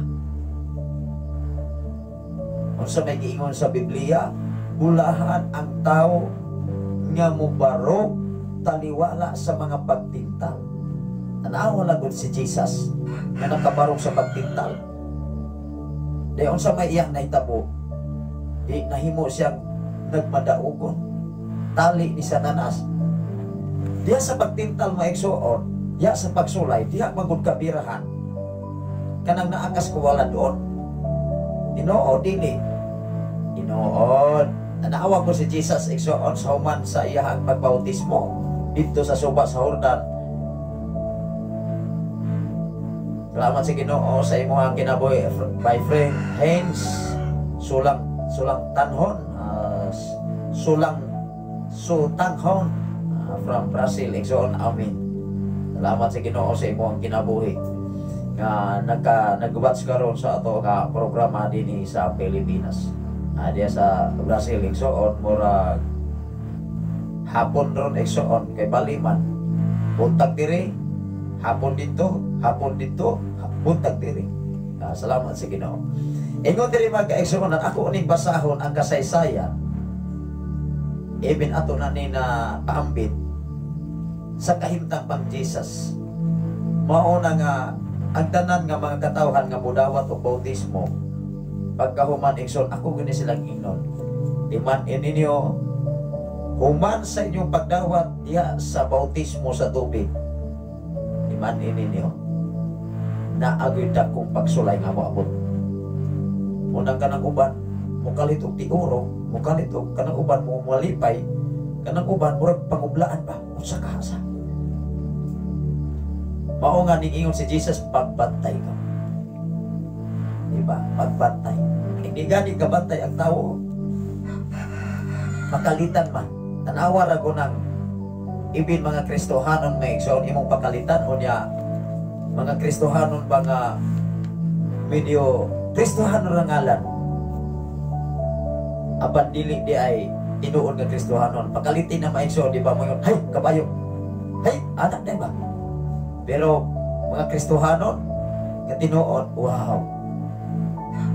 Unsa may giingon sa Biblia, bulahan ang tao nga mobarog taliwala sa mga pagtintal. Tanawa lang gud si Jesus nga nakabarog sa pagtintal. Di unsa may iyang nahitabo, di nahimo siyang nagmadaugon. Tali ni Satanas. Diha sa pagtintal, mga igsoon, diha sa pagsulay, diha magud kabirahan. Kanang naakas ko wala doon. Tinoo, dili. Tinuod. Tanawa ko si Jesus, igsoon, sa human sa iyahang pagbautismo dito sa suba sa Jordan. Salamat sa Ginoo sa imong kinabuhi by friend Hens Sulang Sulang Tanhon, Sulang Sutanghon, from Brazil, igsoon. Amen. Salamat sa Ginoo sa imong kinabuhi nga nag-watch karon sa ato nga programa dinhi sa Pilipinas. Diya sa Brazil, igsoon, murag hapon ron, igsoon, kay baliman buntag diri, hapon dito, hapon dito, buntag diri. Salamat sa Ginoo. Ingon diri, mga kaigsoon, ako uning basahon ang kasaysayan ibin ato na ni na paambit sa kahimtang pang Jesus. Mao na nga ang tanan nga mga katawhan nga mudawat og bautismo pagkahuman, igsoon, ako gani silang ingnon, timan ninyo, human sa inyong pagdawat diha sa bautismo sa tubig, timan ninyo naagoy dakong pagsulay nga moabot. Unang kanang uban mukalit og tiuro, mukalit og kanang uban mo malipay, kanang uban murag pangublaan pa, unsa ka sa mao nga ning ingon si Jesus, pagbantay ka. Di ba? Pagbantay. Hindi gani kabantay ang tao, makalitan man. Tanawa ra ko ng ibin mga Kristohanon, may igsoon, imong pakalitan unya mga Kristohanon ba nga medyo Kristohanon ra ngalan apan dili di ay tinuod nga Kristohanon, pakalitin na maigsoon, di ba mo yun, "Hay kabayo, hay anak," di ba? Pero mga Kristohanon nga tinuod, wow,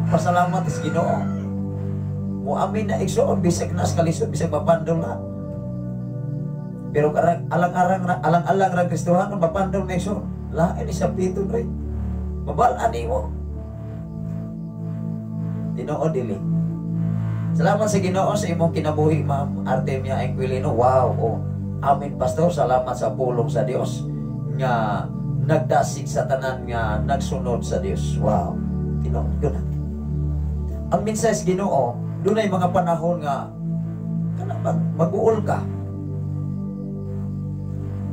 pasalamat sa Ginoo, mo amin na, igsoon, bisag nas kalisod, bisag mapandol na. Pero karang alang-arang na alang-alang ra Kristohanon, mapandol na, igsoon, lain ni sa pito pre, mabalaan nimo. Tinuod dili? Salamat sa Ginoo sa imong kinabuhi, Ma'am Artemia Inquilino. Wow, oh. Amen, pastor. Salamat sa pulong sa Dios nga nagdasig sa tanan nga nagsunod sa Dios. Wow. Tinuod ko na. Ang mensahe sa Ginoo, dunay mga panahon nga kana bang mag-uol ka.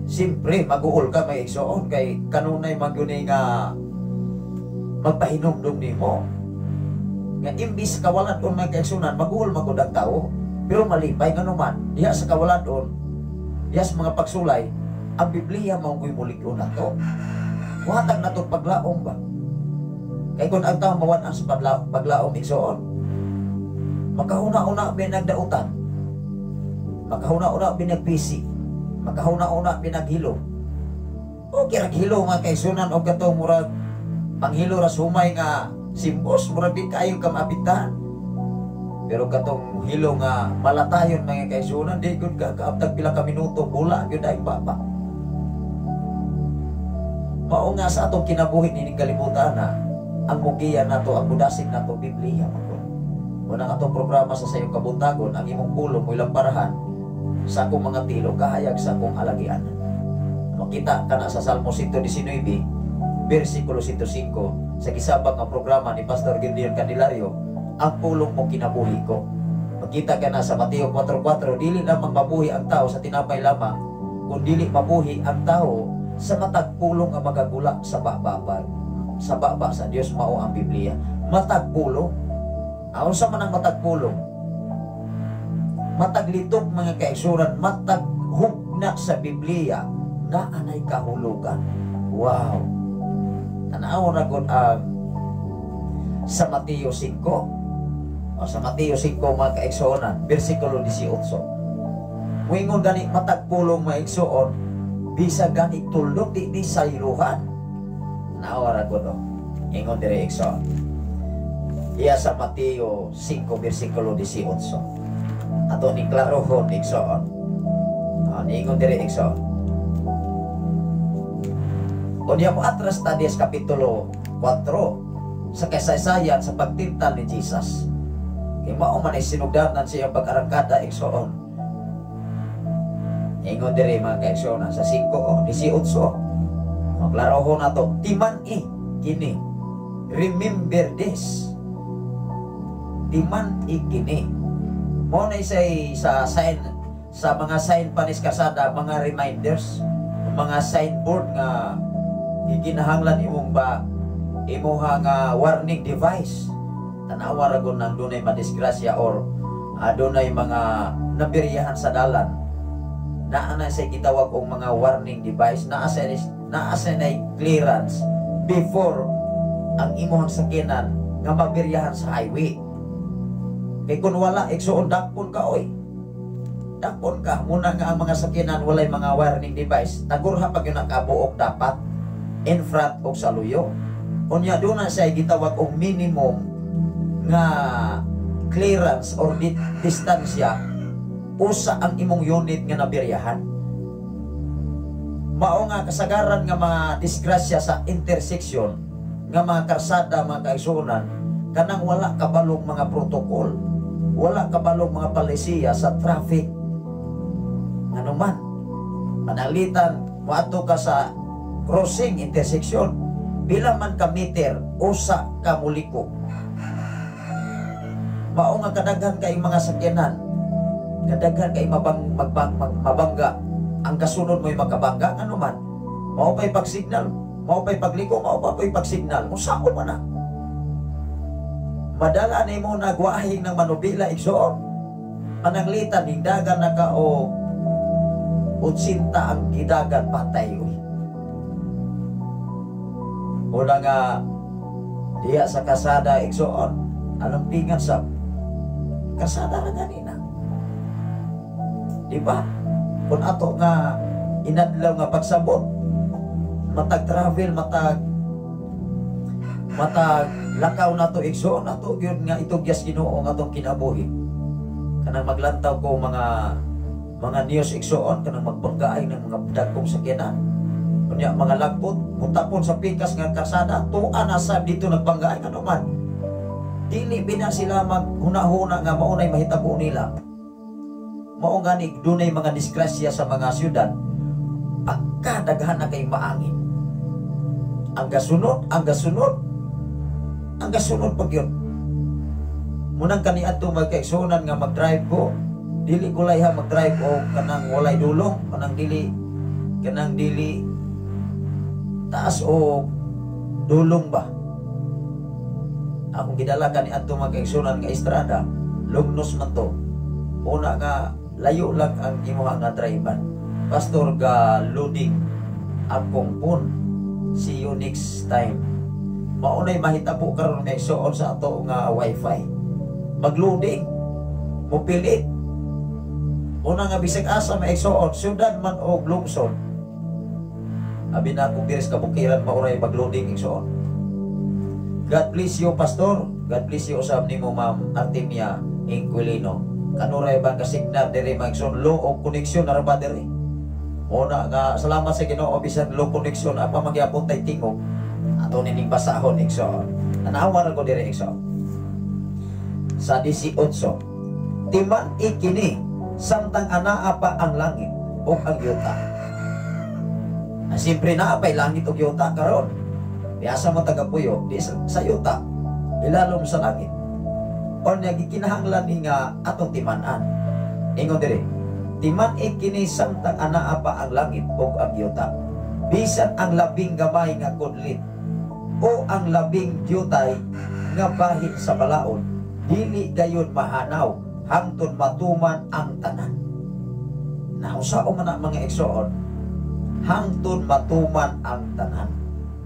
Siyempre, mag-uol ka, may igsoon, kay kanunay magyunay nga magpahinumdum nimo. Nga imbis kawalan on, mga kaigsunan, mag-uol magud ang tao, pero malipay nga naman diha sa kawalan on, diha sa mga pagsulay, ang Biblia mao ko'y mulig-on nato. Muhatag nato paglaom ba? Kay kung ang tao mawan-an sa paglaom, igsoon, makahuna-una binagdautan, makahuna-una binagpisi, makahuna-una binaghilo. Okay ra hilo, mga kaigsunan, og katong murag panghilo ra sumay nga simbos, murag di kayo ka maapektahan. Pero katong hilo nga malatayon, mga kaigsunan, di gud ka kaabtag pila ka minuto, bula gyud ay baba. Mao nga sa atong kinabuhi nining kalibutan na ang mugiya nato, ang mudasig nato, Biblia man gud. Unang atong programa sa sayong kabuntagon, ang imong pulong mo parahan sa akong mga tilo, kahayag sa akong alagian. Makita ka na sa Salmo 119, versikulo 105, sa gisabak nga programa ni Pastor Gideon Candelario, ang pulong mo kinabuhi ko. Makita ka na sa Mateo 4.4, dili lamang mabuhi ang tao sa tinapay lamang, kun dili mabuhi ang tao sa matag pulong nga magagula sa baba sa Dios, mao ang Biblia. Matag pulong. Aon sa man ang matag pulong? Matag litok, mga kaigsunan, matag hugna sa Biblia na anay kahulugan. Wow. Tanaw na gud ang sa Mateo 5. O sa Mateo 5, mga kaigsuonan, versikulo 18. Muingon gani matag pulong, mga igsuon, bisa gani tuldok di di sayluhan. Nawara ko no. Ingon dire, igsoon. Iya sa Mateo 5 versikulo 18. Ato ni klarohon, igsoon. Ah, niingon dire, igsoon. Unya mo atras ta diya sa kapitulo 4 sa kasaysayan sa pagtintal ni Jesus. Kay mao man ay sinugdanan sa iyang pag-arangkada, igsoon. Ingon diri, mga kaigsoon, sa 5 oh, 18. Maklarohon nato, timan-i kini. Remember this. Timan-i kini. Mao na isay sa sign, sa mga sign panis kasada, mga reminders, mga signboard nga gikinahanglan imong ba imuha nga warning device. Tanawa ra gud nang dunay madisgrasya or adunay mga nabiryahan sa dalan, naa na sa gitawag og mga warning device, naa sa nay clearance before ang imuhang sakyanan nga mabiryahan sa highway. Kay kung wala, igsuon, dakpon ka oy, dakpon ka. Muna nga ang mga sakyanan walay mga warning device, tagurha pag yun nakabuok dapat in front og sa luyo. Unya doon na siya gitawag og minimum nga clearance or distansya usa ang imong unit nga nabiryahan. Mao nga kasagaran nga mga disgrasya sa intersection nga mga karsada, mga kaigsuonan, kanang wala kabalong mga protocol, wala kabalong mga palisiya sa traffic. Ano man panalitan, moadto ka sa crossing intersection, pila man ka meter usa ka muliko. Mao nga kadaghan kay mga sakyanan, kadaghan kay mabangga. Ang kasunod mo'y makabangga. Ano man, mao pa'y pag-signal, mao pa'y pagliko, mao pa pa'y pag-signal, kung saan man na madala nimo nagwahing ng manubila, igsoon. Pananglitan hingdagan na ka o 80 ang gidagan, patay uy. Una nga diya sa kasada, igsoon, alampingan sa kasada ra ganina. Di ba? Kung ato nga inadlaw nga pagsabot, matag travel, matag matag lakaw nato, igsoon, ato gyud nga itugyas Ginoo nga atong kinabuhi. Kanang maglantaw ko mga news, igsoon, kanang magbanggaay ng mga dagkong sakyanan. Unya mga lagpot mutapon sa pikas nga karsada, tuwa na sa dito nagbanggaay. Ngano man dili bina sila maghuna-huna nga maunay mahitabo nila? Mao gani dunay mga disgrasya sa mga syudad pagkadaghan na kay maangin. Ang gasunod, ang gasunod, ang gasunod pag yun. Munang kaniadto, magkaigsuonan, nga mag-drive ko, dili ko layha mag-drive o kanang walay dulong, kanang dili taas o dulong ba. Akong gidala kaniadto, magkaigsuonan, nga estrada, lugnos man to. Una nga layo lang ang imuha nga driver. Pastor, ga loading akong phone. See you next time. Maunay mahitabo karon nga, igsuon, sa ato nga wifi. Magloading, mupilit. Una nga bisag asa, maigsuon, syudad man o lungsod. Abi na akong diri sa kabukiran, mauray magloading, igsuon. God bless you, Pastor. God bless you usab nimo, Ma'am Artemia Inquilino. Kanuray ba ka signal diri, maigsuon, low og connection na ra ba diri? Una nga salamat sa Ginoo bisan low connection apa magyapon tay tingog. Ato nining basahon, igsoon. Tanawa ra ko diri, igsoon. Sa 18. Timan-i kini samtang anaa pa ang langit ug ang yuta. Ah, siyempre naa pa'y langit ug yuta karon. Di asa mo tagapuyo, di sa yuta, ilalom sa langit. O niya gikinahanglan ni nga atong timan-an. Ingon diri, timan-i kini samtang anaa pa ang langit ug ang yuta. Bisan ang labing gamay nga kudlit o ang labing dyutay nga bahin sa balaod, dili gayon mahanaw hangtod matuman ang tanan. Nausa man na, mga igsoon, hangtod matuman ang tanan.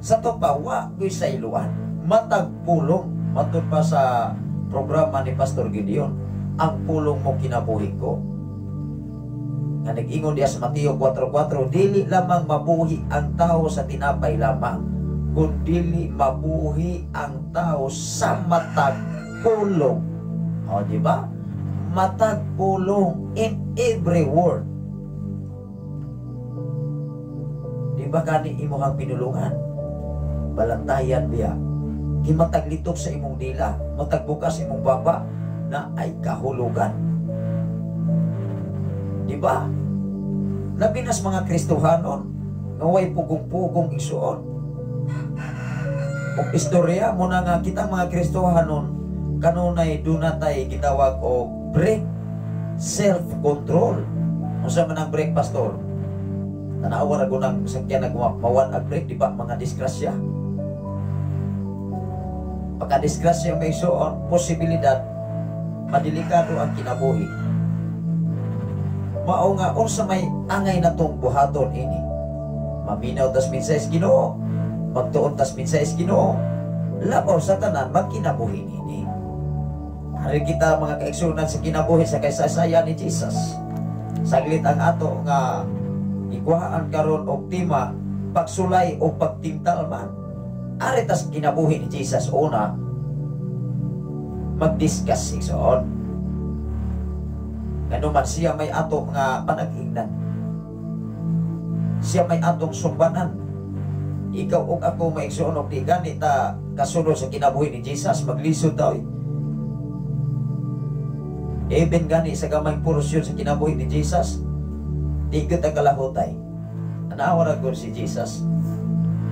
Sa to pa, wa ko'y sayluan. Matag pulong, matud pa sa programa ni Pastor Gideon, "Ang Pulong Mo Kinabuhi Ko." Nga nag-ingon diya sa Mateo 4:4, "Dili lamang mabuhi ang tao sa tinapay lamang, kun dili mabuhi ang tao sa matag pulong." O, di ba? Matag pulong, in every word. Di ba gani imong pinulungan? Balantayan biya. Gimatag litok sa imong dila, matag bukas imong baba na ay kahulugan. Di ba? Labi nas mga Kristohanon nga way pugong-pugong, igsuon. Ug istorya mo na nga kitang mga Kristohanon kanunay dunatay gitawag og break self-control. Unsa man ang break, pastor? Tanawa ra nang sakyan nag mawan ag break, di ba? Mga disgrasya. Pagka disgrasya, may suon, posibilidad madelikado ang kinabuhi. Mao nga unsa may angay natong buhaton ini? Maminaw tas mensahe sa Ginoo, magtuon tas mensahe sa Ginoo, labaw sa tanan magkinabuhi nini. Ari kita, mga kaigsunan, sa kinabuhi sa kasaysayan ni Jesus. Saglit ang ato nga ikuhaan karon og tema, pagsulay o pagtintal man. Ari tas kinabuhi ni Jesus, una mag-discuss, igsoon. Ngano man siya may ato nga panag-ingnan. Siya may atong sumbanan. Ikaw ug ako, maigsoon, og di gani ta kasunod sa kinabuhi ni Jesus, maglisod ta oy. Even gani sa gamayng porsyon sa kinabuhi ni Jesus, di gyud ta kalahutay. Anawa ra gud si Jesus.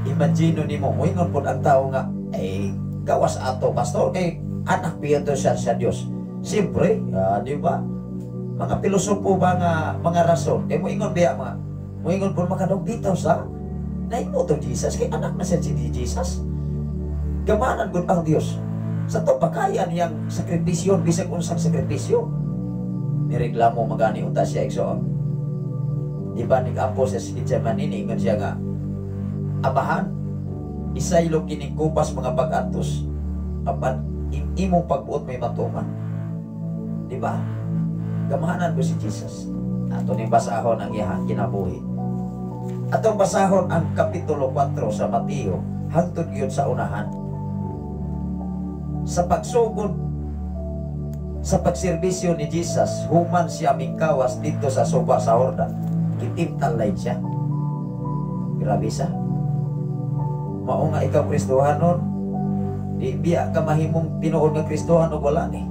Imagine nimo, moingon pod ang tao nga, "Ay, gawas ato, pastor, kay anak biya to siya sa Dios." Siyempre, di ba? Mga pilosopo ba nga mga rason, kay moingon biya mga, moingon po makadog dito sa, naimo to Jesus, kay anak na siya si Jesus. Gamanan gud ang Dios. Sa to pakaya niyang sakripisyo, bisag unsang sakripisyo. Nireklamo magani unta siya, igsoon. Di ba nag-ampo siya sa Getsemaní, ingon siya nga, "Amahan, isaylo kining kupas mga pag-antos, apan imong pagbuot may matuman." Di ba? Gamahanan ko si Jesus. Ato ning basahon ang iyang kinabuhi. Atong basahon ang Kapitulo 4 sa Mateo hangtod gyud sa unahan. Sa pagsugod sa pagserbisyo ni Jesus, human siya mingkawas dito sa suba sa Jordan, gitimtal lain siya. Grabe sa. Mao nga ikaw Kristohanon, di biya ka mahimong tinuod nga Kristohanon og wala ni.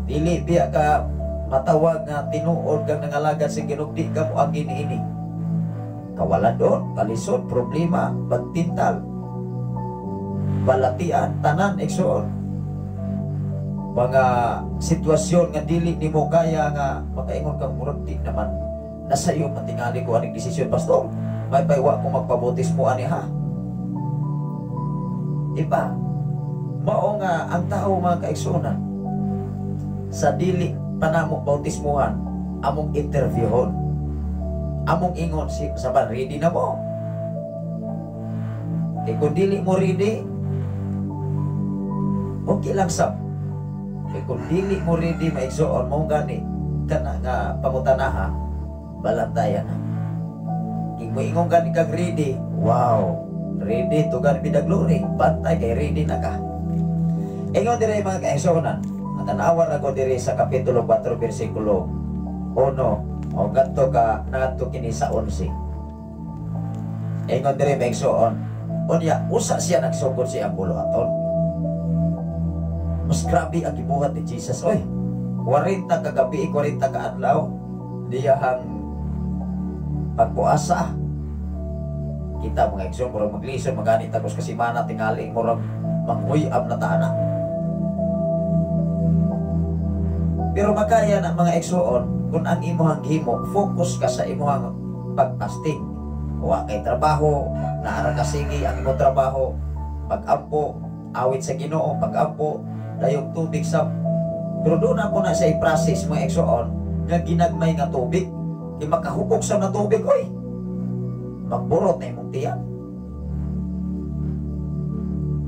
Dili biya ka matawag nga tinuod kang nangalagad sa Ginoo, di ka moagi niini. Kawalan doon, kalisod, problema, pagtintal, balatian, tanan, igsoon. Mga sitwasyon nga dili nimo kaya nga makaingon kang murag di naman nasa iyo matingali ko aning desisyon, pastor. May paywa ko magpabautismo ani ha. Diba? Mao nga ang tao, mga kaigsuonan, sa dili panamo bautismuhan, among interviewon. Among ingon si saban, "Ready na mo?" Kay kung dili mo ready, okay lang sab. Kay kung dili mo ready, maigsoon mo gani kana nga pangutanaha, balantayan na. Kung moingon gani kag ready, wow, ready to God be the glory. Bantay kay ready na ka. Ingon dire, mga kaigsuonan, natanawa na ko dire sa Kapitulo 4 versikulo 1 o gadto ka nangadto kini sa 11. Ingon dire, maigsoon, unya usa siya nagsugod sa iyang buluhaton. Mas grabe ang gibuhat ni Jesus oy. 40 ka gabi, 40 ka adlaw diyahang pagpuasa. Kita, mga igsoon, murag maglisod magani tagos ka semana tingali, murag manghuyab na ta ana. Pero makaya na, mga igsoon, kung ang imuhang gihimo, focus ka sa imuhang pagpasting. Wa kay trabaho, naara ka sige ang imong trabaho, pag-ampo, awit sa Ginoo, pag-ampo, dayong tubig sa. Pero doon na po na sa i-process, mga igsoon, nga ginagmay nga tubig, kay makahubog sa na tubig, oy. Magburot na imong tiyan.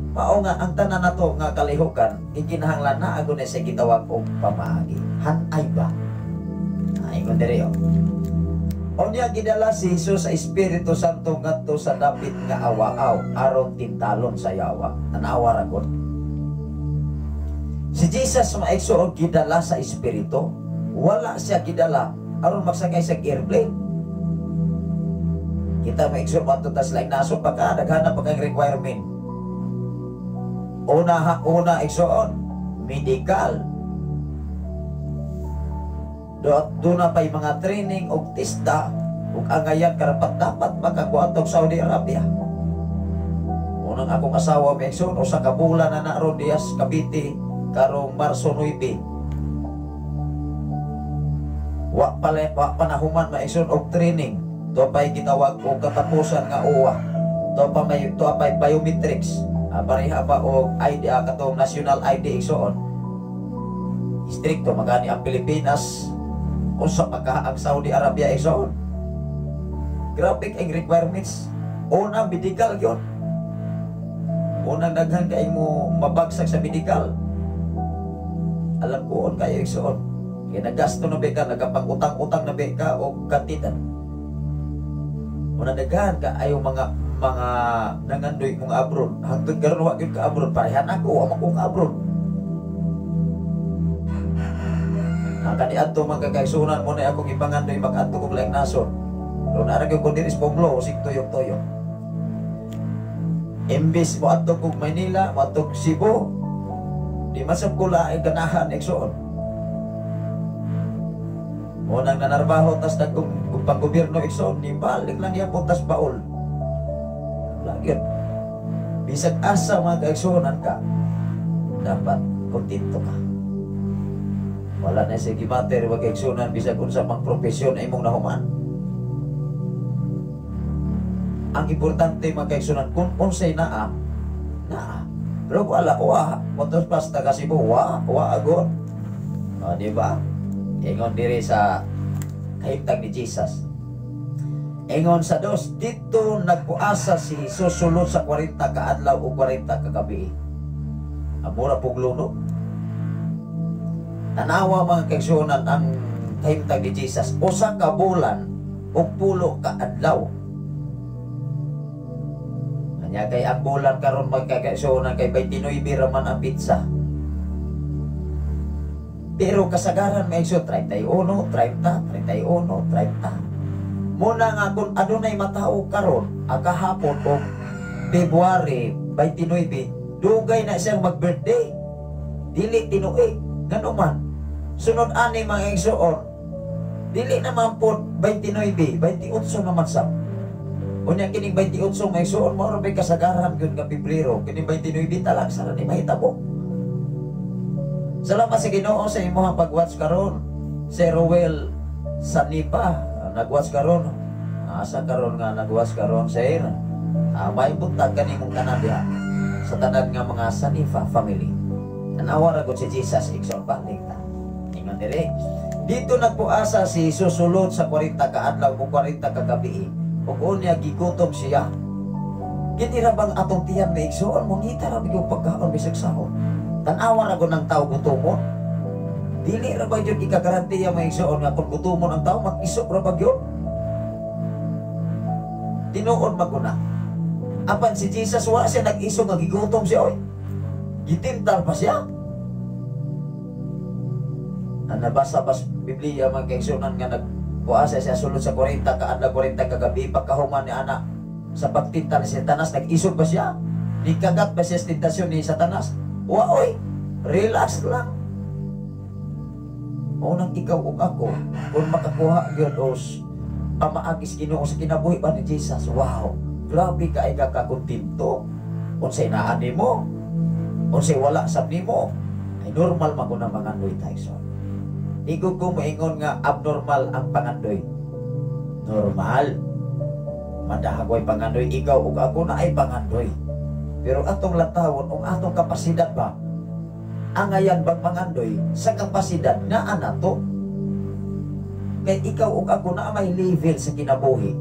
Mao nga ang tanan nato nga kalihukan gikinahanglan na ako na sa gitawag og pamaagi. Hanay ba? Ingon diri oh. Unya gidala si Jesus sa Espiritu Santo ngadto sa dapit nga awaaw aron tintalon sa yawa. Tanawa ra gud. Si Jesus, mga igsoon, gidala sa Espiritu. Wala siya gidala aron magsakay sa airplane. Kita, mga igsoon, moadto tas laing nasod pa ka, daghan pa kang requirement. Una, ha, una, igsoon, medical. Doon na pa'y mga training og tista ug angayan karapat dapat makakuha og Saudi Arabia. Unang akong asawa, mga igsoon, usa ka bulan na naroon diyas Cavite karong Marso 9. Wa pa nahuman, mga igsoon, og training. Do pa'y gitawag og katapusan nga uwa. Do pa'y biometrics. Pareha pa og ID, katong national ID, igsoon. Strikto magani ang Pilipinas, unsa pa ka ang Saudi Arabia, igsoon. Grabe ang requirements. Una, medical yun. Unang daghan kay mo mabagsak sa medical. Alam ko on kayo, igsoon. Kaya nagasto na ba ka, nagapang-utang-utang na ba ka o kantidad. Una daghan ka ayo mga nangandoy mong abroad. Hangtod karon wa gyud ka abroad. Parehan ako, wa man ko ka abroad. Ang kaniadto, mga kagaigsunan, mo na akong ipangandoy makaadto kog laing nasod. Pero naa ra gyud ko diri sa Ponglo, sig tuyok-tuyok. Imbis mo adto kog Maynila, mo adto kog Cebu, di man sab ko laing ganahan, igsoon. Mo nang nanarbaho tas nagkong panggobyerno, igsoon, ni balik lang yapon tas Baol. Lagi. Bisag asa, mga kaigsuonan, ka, dapat kontento ka. Wala na siya gimater, mga kaigsuonan, bisag unsa pang propesyon ay imong nahuman. Ang importante, mga kaigsuonan, kung unsay naa, naa. Pero wala, wa, motos pas taga Cebu, wa, wa agod. O, di ba? Ingon diri sa kahimtang ni Jesus. Ingon sa dos, dito nagpuasa si Jesus sulod sa 40 ka adlaw o 40 ka gabi. Amura pug luno. Tanawa, mga kaigsuonan, ang kahimtang ni Jesus. Usa ka bulan o 10 ka adlaw. Anya kay ang bulan karon, mga kaigsuonan, kay 29 raman ang petsa. Pero kasagaran may igsoon 31, 30, 31, 30. Muna nga kung adunay matao karon, ang kahapon o February 29, dugay na siyang mag-birthday. Dili tinuig, ngano man. Sunod ani, mga igsoon, dili naman po 29, 28 naman sa. Unya kining 28, mga igsoon, mao ra bay kasagaran gyud nga Pebrero, kining 29 talang sa ni mahitabo. Salamat sa Ginoo sa imong pag-watch karon. Sir Ruel Sanipa, nag-watch karon. Asa karon nga nag-watch karon, sir? May buntag kanimong tanan diha sa tanan nga mga Sanifa family. Tanawa ra gud si Jesus, igsoon, balik ta. Ingon diri. Dito nagpuasa si Jesus sulod sa 40 ka adlaw o 40 ka gabi. Ug unya gigutom siya. Kini ra bang atong tiyan, may igsoon, mongita ra gyud pagkaon bisag sahod. Tan-awa ra gud ng tao gutomon. Dili ra ba gyud ikagarantiya, mga igsoon, nga kung gutomon ang tao mag-isog ra ba gyud? Tinuod maguna. Apan si Jesus wa siya nag-isog nga gigutom siya oy. Gitintal pa siya. Ang nabasa ba sa Biblia, mga kaigsuonan, nga nagpuasa siya sulod sa 40 ka adlaw 40 ka gabi, pagkahuman ni ana sa pagtintal ni Satanas, nag-isog ba siya? Nikagat ba siya sa tentasyon ni Satanas? Wa oy, relax lang. Unang ikaw ug ako, kung makakuha gyud os pamaagi sa Ginoo sa kinabuhi ba ni Jesus, wow, grabe ka ay kakakontento. Unsay naa nimo, unsay wala sab nimo, ay normal man kun ang mangandoy tayo. So, di ko moingon nga abnormal ang pangandoy. Normal. Madahagway pangandoy, ikaw ug ako na ay pangandoy. Pero atong latawon ung atong kapasidad ba? Angayan bang mangandoy sa kapasidad nga anato? Kay ikaw ug ako na may level sa kinabuhi.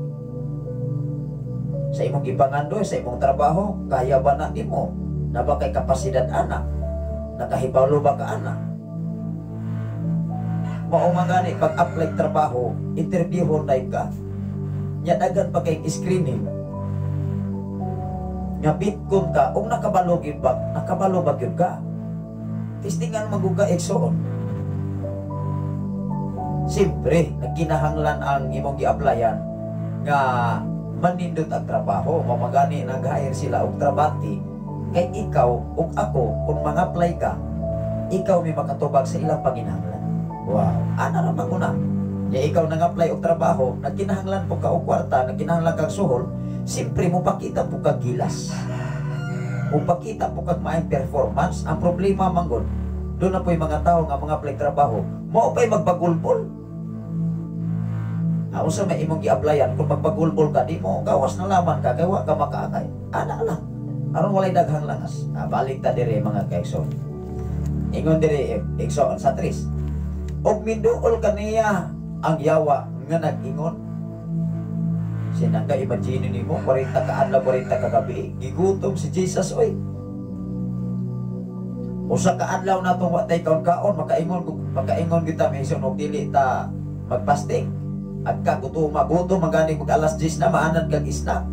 Sa imong gipangandoy, sa imong trabaho, kaya ba na nimo? Na ba kay kapasidad ana? Nakahibalo ba ka ana? Mao man gani pag-apply trabaho, interviewon na ka. Nya daghan pa kay screening. Nga bitcon ka ug nakabalo gyud ba, nakabalo ba gyud ka? Testingan man gud ka, igsoon. Siyempre, nagkinahanglan ang imong gi-applyan nga manindot ang trabaho. Mao man gani nag-hire sila og trabante kay ikaw ug ako kung mga-apply ka, ikaw may makatubag sa ilang panginahanglan. Wow, ana ra man una. Ya ikaw nang-apply og trabaho, nagkinahanglan po ka og kwarta, nagkinahanglan kag suhol, siyempre mo pakita po kag gilas. Mo pakita po kag maayong performance. Ang problema manggod, doon na po yung mga tao nga mga apply trabaho, mao pa'y magbagulbol. Ah, unsa may imong gi-applyan kung magbagulbol ka, di mo gawas na laman ka kay wa ka makaangay. Ana lang. Aron walay daghang langas. Ah, balik ta dire, mga kaigsoon. Ingon dire, igsoon, sa 3. Og minduol kaniya ang yawa nga nag-ingon. Sinangga, imagine nimo 40 ka adlaw, 40 ka gabi, gigutom si Jesus oy. Usa ka adlaw natong wa tay kaon-kaon, makaingon kita may og dili ta magfasting. Agka gutom, magutom man gani mag alas 10 na maanad kag snack.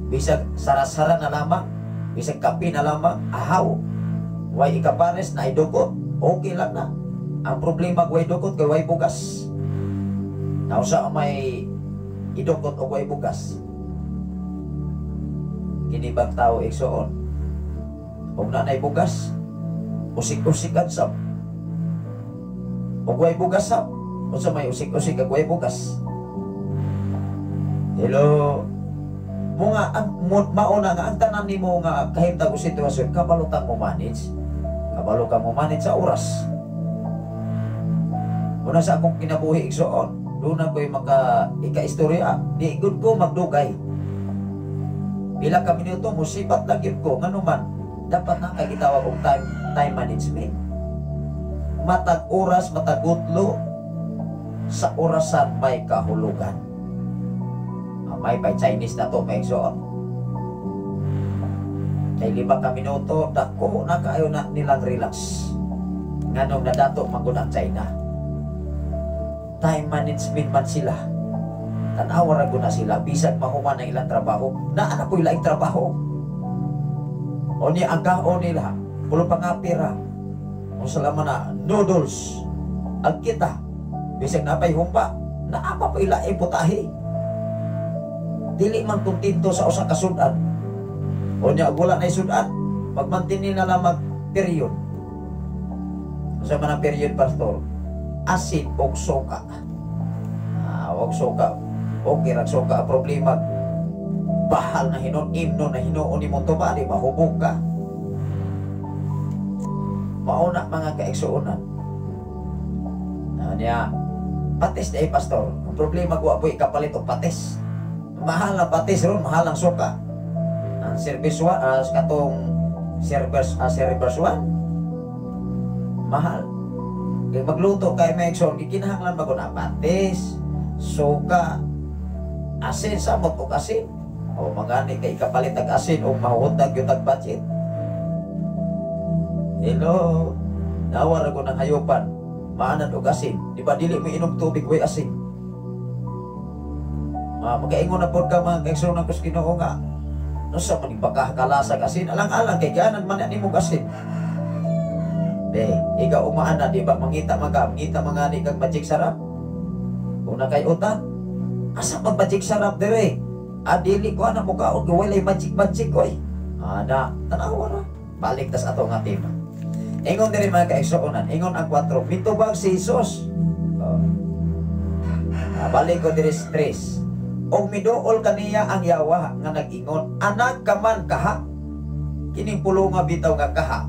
Bisag sara-sara na lamang, bisag kape na lamang, ahaw. Way ikapares na idukot, okay lang na. Ang problema way dukot kay way bugas. Nausa may idukot o way bugas? Kini bang tao, igsoon? Kung nanay bugas, usik-usikan sab. Og way bugas sab. Unsa may usik-usik ag way bugas? Hello. Mo nga ang mauna nga ang tanan nimo nga kahimtang og sitwasyon, kabalo tang mo manage. Kabalo ka mo manage sa oras. Una sa akong kinabuhi, igsoon, doon na ko'y maka ika-istorya, di gud ko magdugay. Pila ka minuto musibat lang gyud ko, ngano man dapat na kay gitawag og time management. Matag oras, matag gutlo, sa orasan may kahulugan. Ah, may pay Chinese na to, may igsoon. Kay 5 ka minuto, dako na kaayo na nilang relax. Nganong nadato man gud ang China. Time management man sila. Tanawa ra gud na sila bisag mahuman ang ilang trabaho, naa na po'y laing trabaho. O niya ang kaon nila, pulo pa nga pera. Unsa laman na noodles. Ang kita, bisag napay humba, naa pa po'y laing putahe. Dili man kontento sa usa ka sudan. O niya, wala na sudan, magmantini na lang mag period. Unsa man ang period, pastor? Asin og suka. Ah, og suka. Okay ra suka, ang problema. Bahal na hinon, imno na hinuon nimo tuba, di mahubog ka. Mauna, mga kaigsuonan. Na niya, patis na pastor. Ang problema ko po ikapalit og patis. Mahal ang patis ron, mahal ang suka. Ang service one, katong service one, mahal. Kay magluto kay may igsoon, gikinahanglan ba ko na patis, suka, asin, samot og asin. O mangani kay ikapalit ang asin o mahuntag gyud ang budget. Hello. Nawar ako ng hayupan. Maanad og asin. Di ba dili mo inom tubig way asin? Ah, makaingon na pod ka, mga kaigsoon ng kus Ginoo, nga no sa man baka kalasag asin, alang-alang kay ganan man ni mo asin. De, ikaw umaana, di ba mangita man ka, mangita man gani kag Magic Sarap. Kung na kay utan, asa pag Magic Sarap dire? Ah, dili ko ana mo kaon kay walay magic magic oy. Ana, tanawa ra. Balik tas ato nga tema. Ingon diri, mga kaigsuonan, ingon ang 4, mitubag si Jesus. Oh. Ah, balik ko diri sa 3. Og miduol kaniya ang yawa nga nag-ingon, "Anak ka man kaha." Kining pulo nga bitaw nga kaha.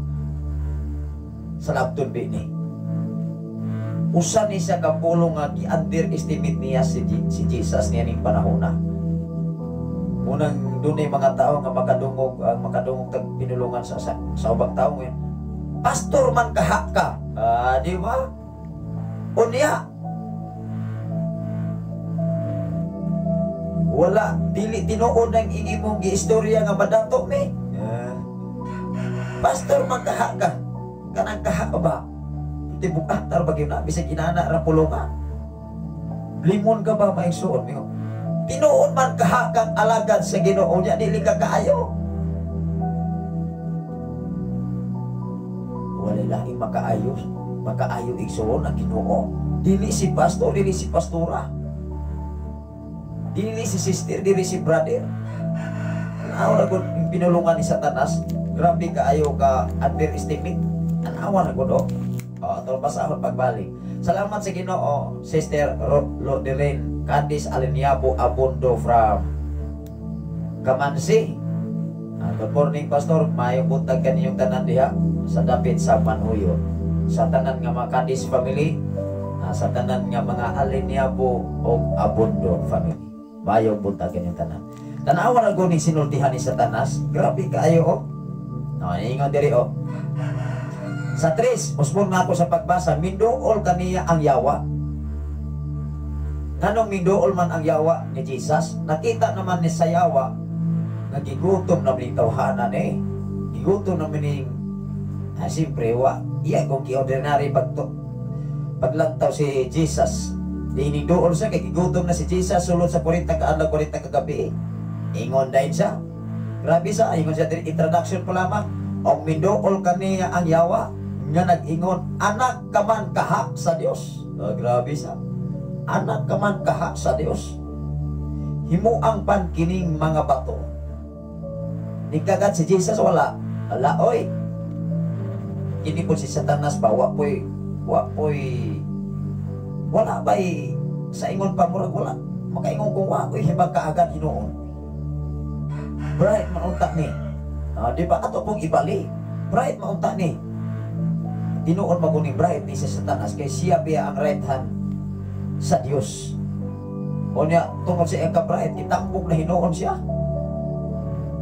Sa labton bini. Usa ni siya ka pulong nga gi-underestimate niya si Jesus niya ning panahona. Unang dunay mga tao nga makadungog ang makadungog tag pinulungan sa ubang tao ngayon. "Pastor man kaha ka." Ah, di ba? Unya wala dili tinuod ang imong giistorya nga madato mi. Yeah. Pastor man kaha ka. Kanang kaha ba? Tibuk tar ba gyud na bisag inana ra pulungan. Limon ka ba maigsuon mo? Tinuod man kaha kang alagad sa Ginoo nya dili ka kaayo. Walay laing makaayo, makaayo igsuon ang Ginoo. Dili si pastor, dili si pastora. Dili si sister, dili si brother. Tanaw ra gud yung pinulungan ni Satanas. Grabe kaayo ka underestimate. Tanawa ra gud oh. Oh, atong basahon pagbalik. Salamat sa Ginoo, Sister Loderen Candice Aliniabo Abondo from Kamansi. Good morning, Pastor. Maayong buntag kaninyong tanan diha sa dapit sa Manhuyo. Sa tanan nga mga Candice family, sa tanan nga mga Aliniabo o Abondo family. Maayong buntag kaninyong tanan. Tanawa ra gud ni sinultihan ni Satanas. Grabe kaayo oh. No, ingon diri oh. Sa 3, usbon na ako sa pagbasa, minduol kaniya ang yawa. Nganong minduol man ang yawa ni Jesus? Nakita naman ni sa yawa nga gigutom na ni tawhanan eh. Gigutom na mining, siyempre, wa, iya kung ki-ordinary paglantaw si Jesus. Di iniduol siya, kay gigutom na si Jesus, sulod sa 40 ka adlaw, 40 ka gabi eh. Ingon dahil siya. Grabe siya, ingon siya, introduction pa lamang. Og minduol kaniya ang yawa, nga nag-ingon, anak ka man kaha sa Dios. Grabe siya. Anak ka man kaha sa Dios. Himuang pan kining mga bato. Nikagat si Jesus, wala. Wala, oy. Kini po si Satanas ba, wa po'y, wala ba'y, sa ingon pa murag wala. Makaingon kung wa ko'y hibang kaagad hinuon. Bright maunta ni. Di ba ato pong ibali? Bright maunta ni. Tinuon maguning bright ni si Satanas kay siya biya ang right hand sa Dios. Unya tungod sa iyang ka-bright, itambok na hinuon siya.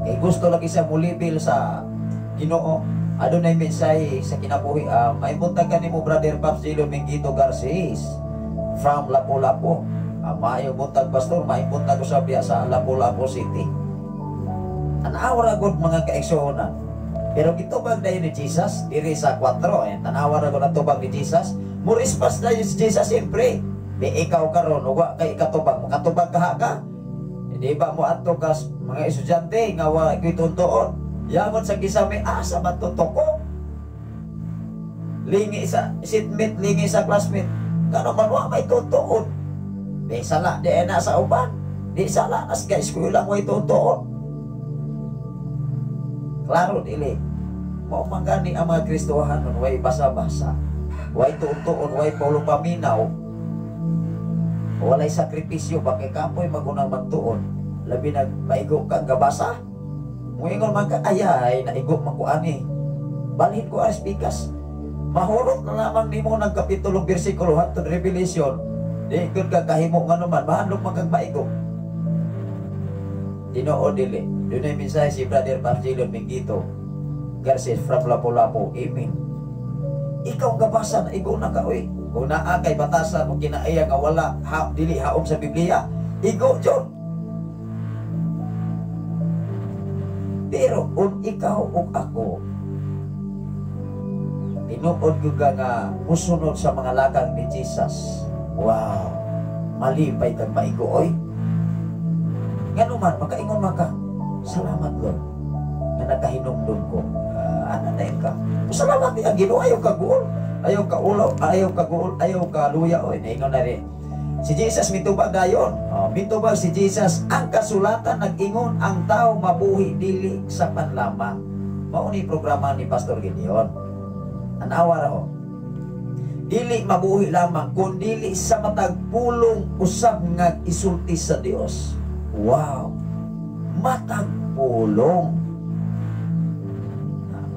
Kay gusto lagi siya mulibil sa Ginoo. Adunay mensahe sa kinabuhi. Maibuntag ka nimo Brother Pops Gilo Mengito Garces from Lapu-Lapu. Maayo buntag pastor, maibuntag usab diha sa Lapu-Lapu City. Tanawa ra gud mga kaigsuonan. Pero gitubag dayon ni Jesus diri sa 4, tanawa ra gud ang tubag ni Jesus. Mo-response dayon si Jesus siyempre. Di ikaw karon ug wa kay ikatubag, makatubag ka ka. Di ba mo adto ka mga estudyante nga wa koy tuntuon. Yangon sa gisame asa man tutok. Lingi sa seatmate, lingi sa classmate. Kano man wa may tuntuon. Di sala di na sa uban. Di sala as guys eskwela way tuntuon. Klaro dili. Mao man gani ang mga Kristohanon way basa-basa, way tuon-tuon, way paulo paminaw, walay sakripisyo ba kay kapoy magunang magtuon, labi nagpaigo kang gabasa. Muingon man ka ayay naigo man ko ani. Balhin ko aris pikas. Mahurot na lamang nimo ng kapitulo bersikulo hantod Revelation. Di gud ka kahimo ngano man, mahandlok man kag maigo. Tinuod dili. Dunay mensahe si Brother Marcelo Mengito Garces from Lapu-Lapu. Amen. Ikaw gabasa na igo na ka oy. Kung naa kay batasan o kinaiya nga wala ha, dili haom sa Biblia, igo jud. Pero kung ikaw ug ako tinuod gyud ka nga musunod sa mga lakang ni Jesus, wow, malipay kag maigo oy. Ngano man makaingon man ka, salamat Lord nga nakahinumdum ko. Ana na ka. Salamat ni ang Ginoo, ayaw ka guol, ayaw ka ulaw, ayaw ka guol, ayaw ka luya oy. Naingon na rin. Si Jesus mitubag dayon. Oh, mitubag si Jesus, ang kasulatan nag-ingon ang tao mabuhi dili sa panlamang. Mao ni programa ni Pastor Gideon. Anawa ra ho. Dili mabuhi lamang kun dili sa matag pulong usab nga isulti sa Dios. Wow. Matag pulong.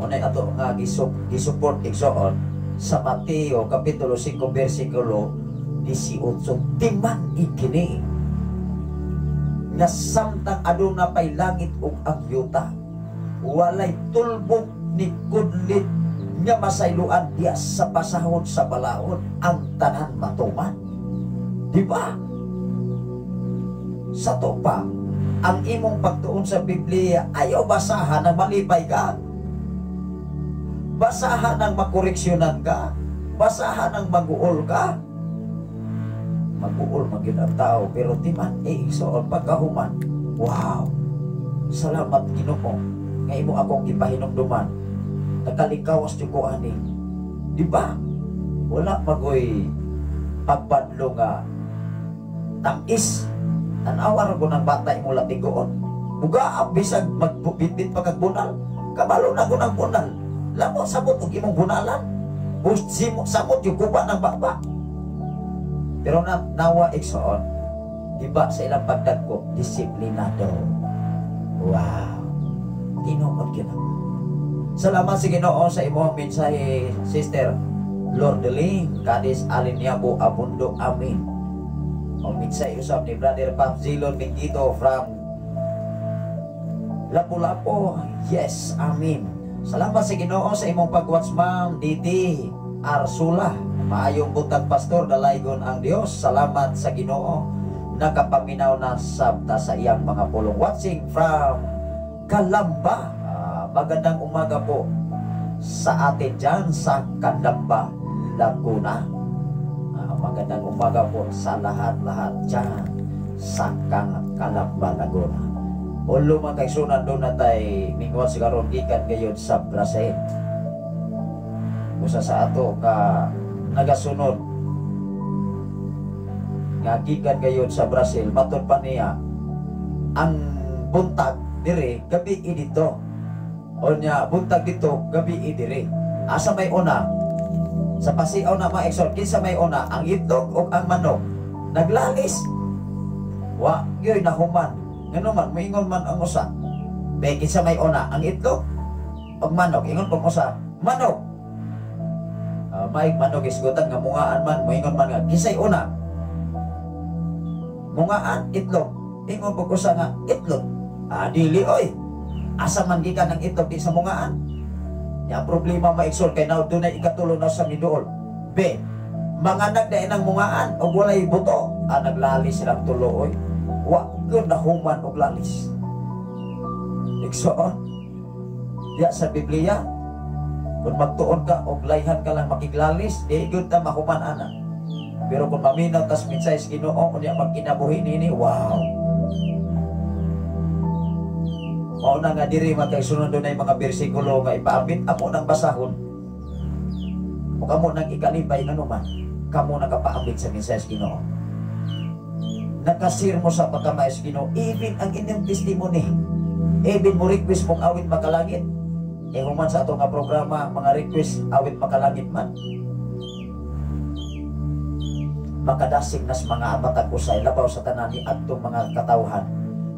Muna ato nga gisupport igsoon sa Mateo kapitulo 5 bersikulo 18. Timan ikini nga samtang aduna pay langit ug ang yuta, walay tulbok ni kudlit nga masayloan diya sa pasahod sa balaod ang tanan matuman. Di ba? Sa to pa, ang imong pagtuon sa Biblia ayaw basahan na malipay ka. Basahan ang makoreksyonan ka. Basahan ang mag-uol ka. Mag-uol man gyud ang tao, pero timan eh igsoon pagkahuman. Wow. Salamat Ginoo nga imo akong gipahinumduman. Nakalikawas jud ko ani. Di ba? Wala magoy pagbanlo nga tamis. Tanawa ra ko ng bata imo latigoon. Buga bisag magbitbit pa kag bunal. Kabalo na ko ng bunal. Lamot samot og imong bunalan. Simot samot yung guba ng baba. Pero na, nawa igsoon, di ba sa ilang pagdagko, disiplinado. Wow. Tinuod gyud. Salamat sa Ginoo sa imong mensahe, Sister Lordeline Cadiz Aliniabo Abundo. Amen. Ang mensahe usab ni Brother Pap Zilon Mingito from Lapu-Lapu. Yes, amen. Salamat sa Ginoo sa imong pag-watch, Ma'am Didi Arsula. Maayong buntag, Pastor, dalaygon ang Dios. Salamat sa Ginoo. Nakapaminaw na sabta sa iyang mga pulong. Watching from Kalamba. Ah, magandang umaga po sa atin dyan sa Kalamba, Laguna. Ah, magandang umaga po sa lahat-lahat dyan sa Kalamba, Laguna. Ulo mga kaigsuonan, doon na tay mingwat si karon gikan gayud sa Brazil. Usa sa ato ka nagasunod nga gikan gayud sa Brazil, matud pa niya ang buntag dire, gabi dito. O nya buntag dito, gabi dire. Asa may una? Sa pasiaw na mga igsoon, kinsa may una, ang itlog o ang manok? Naglalis. Wa gyud nahuman. Ngano man moingon man ang usa. Be, kinsa may una, ang itlog o manok? Ingon pong usa, manok. May manok isgutan nga mungaan man, moingon man nga kinsay una? Mungaan, itlog. Ingon pong usa nga itlog. Ah, dili oy. Asa man gikan ang itlog di sa mungaan? Ya problema maigsoon kay now dunay ikatulo na sa miduol. B. Manganak na inang mungaan og walay buto. Ah, naglalis silang tulo oy. Wa gyud nahuman og lalis. Igsoon, diya sa Biblia, kung magtuon ka og layhan ka lang makiglalis, di gyud ta mahuman ana. Pero kung maminaw tas mensahe sa Ginoo, unya magkinabuhi nini, wow. Mao na nga diri magkaisunod dunay mga bersikulo nga ipaabit amo nang basahon. O kamo nang ikalipay nganuman, kamo nakapaabit sa mensahe sa Ginoo. Nakasir mo sa pagkamay sa Ginoo, even ang inyong testimony, even mo request mong awit makalangit. Eh human sa ato nga programa, mga request awit makalangit man. Makadasig nas mga abatag usay labaw sa tanan ni adtong mga katawhan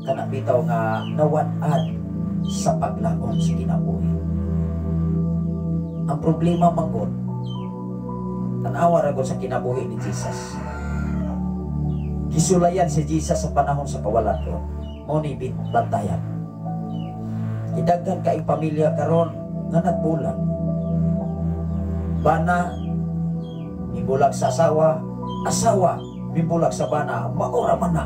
kana bitaw nga nawad-an sa paglaom sa kinabuhi. Ang problema manggod, tan-awa ra gud sa kinabuhi ni Jesus. Gisulayan si Jesus sa panahon sa kawalan ko. Mao ni bantayan. Gidaghan kaing pamilya karon nga nagbulag. Bana mibulag sa asawa, asawa mibulag sa bana, maora man na.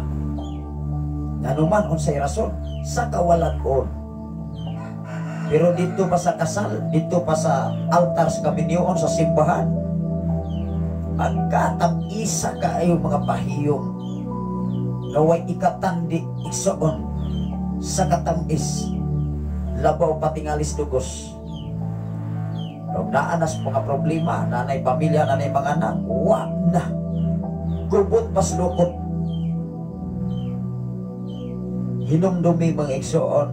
Nganuman unsay rason sa kawalan-on. Pero dito pa sa kasal, dito pa sa altar sa kaminyoon sa simbahan, pagkatam-isa kaayo mga pahiyom, gaway ikatandi igsoon sa katamis, labaw patingalis dugos. Kung naanas mga problema, nanay pamilya, nanay mga anak, wa na. Gubot paslukot. Hinumdumi mga igsoon,